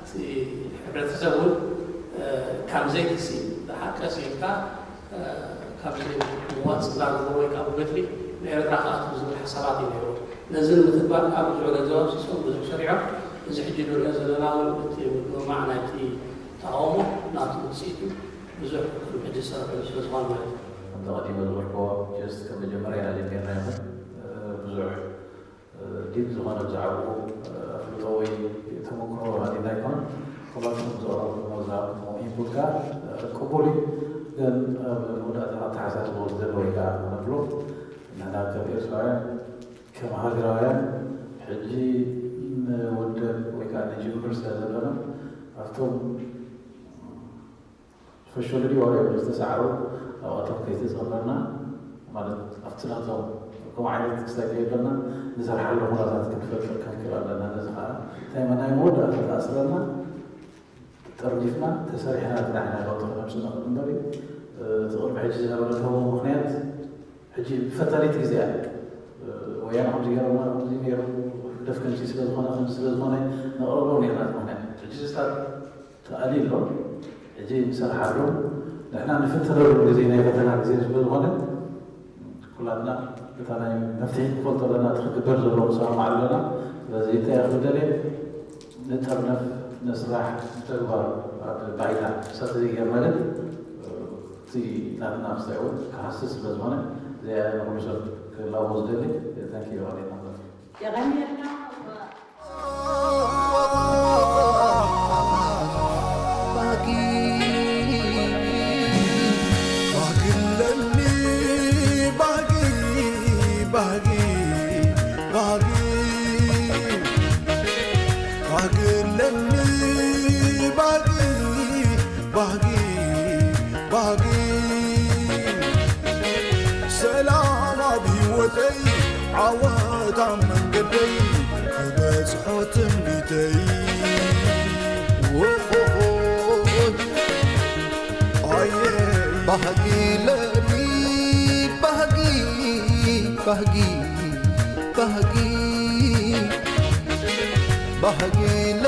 እቲ ሕብረተሰብ እውን ካብ ዘይትሲ ብሓቂ ሲኢልካ ካብ ምዋፅ ዛርጎ ወይ ካብ በትሪ ንኤረትራ ክኣትው ዝብል ሓሳባት እዩ ነይሩ። ነዚ ንምትግባር ካብ ብዙሕ ገንዘብ ኣፍሲሶም ብዙሕ ሰሪሖም። እዚ ሕጂ ንሪኦ ዘለና እውን እቲ ምግምማዕ ናይቲ ተቃውሞ ናቱ ውፅኢት እዩ። ብዙሕ ከም ሕጂ ዝሰርሑ ስለ ዝኾነ ማለት እዩ። ከምቲ ቀዲመ ዝበልክዎ ጀስት ከም መጀመርያ ኢና ጀሚርና ይኹን ብዙሕ ዲፕ ዝኾነ ብዛዕባኡ ኣፍልጦ ወይ ተመክሮ ኣሊና ኣይኮነን። ኩላትኩም ዘቕረብኩሞ ዝሃብኩሞ ኢንፑት ከኣ ቅቡል እዩ። ግን ኣብ መወዳእታ ኣተሓሳስቦ ዝደለ ወይ ከኣ ነብሎ ንሕና ከም ኤርትራውያን ከም ሃገራውያን ሕጂ ንወደብ ወይ ከኣ ንጅምር ስለ ዘለና ኣብቶም ሶሻል ሚድያ ወረ ዝተሰዓሩ ኣብኣቶም ከይተፀመርና ማለት ኣብቲ ናቶም ከምኡ ዓይነት ክስታይ ከይብለና ንሰርሓሉ ኩነታት ክንፈጥር ከንክእል ኣለና። ነዚ ከዓ እንታይ ናይ መወዳእታ ተኣስረና ጠርኒፍና ተሰሪሕና ጥራሕ ኢና ለውጢ ክነምፅእ ንኽእል እምበር እቲ ቅድሚ ሕጂ ዝነበረ ተቦ ምክንያት ሕጂ ፈታሊት ግዜ እያ። ወያነ ከምዚ ገይሮምና ከምዚ ነይሩ ህግደፍ ከምዚ ስለ ዝኾነ ከምዚ ስለ ዝኾነ ነቕርቦ ነርና ዝኾነ ሕጂ ስታር ተኣልዩ ኣሎ። ሕጂ ንሰርሓሉ ንሕና ንፍተነሉ ግዜ ናይ ፈተና ግዜ ስለ ዝኾነ ኩላትና እታ ናይ መፍትሒ ንፈልጦ ኣለና እቲ ክግበር ዘለዎ ንሰማማዕ ኣለና። ስለዚ እንታይ ክብደል ንጠርነፍ ንስራሕ ንተግባር ኣብ ባይታ ሳተ ዘይገር ማለት እቲ ናትና ክስታይ እውን ክሃስስ ስለ ዝኾነ እዚኣ ንኩሉ ሰብ ክላቦ ዝደሊ ተንኪ ማለት እዩ። የቐንየልና። ባህጊ ባህግለኒ ባህጊ ባህጊ ባህጊ ባህግለኒ ባህጊ ባህጊ ባህጊ ሰላም ኣብ ህይወተይ ዓወት ኣብ መንገደይ ክበጽሖ ትንቢተይ ወሆሆ ኣየ ባህጊ ለኒ ባህጊ ባህጊ ባህጊ ባህጊ ለ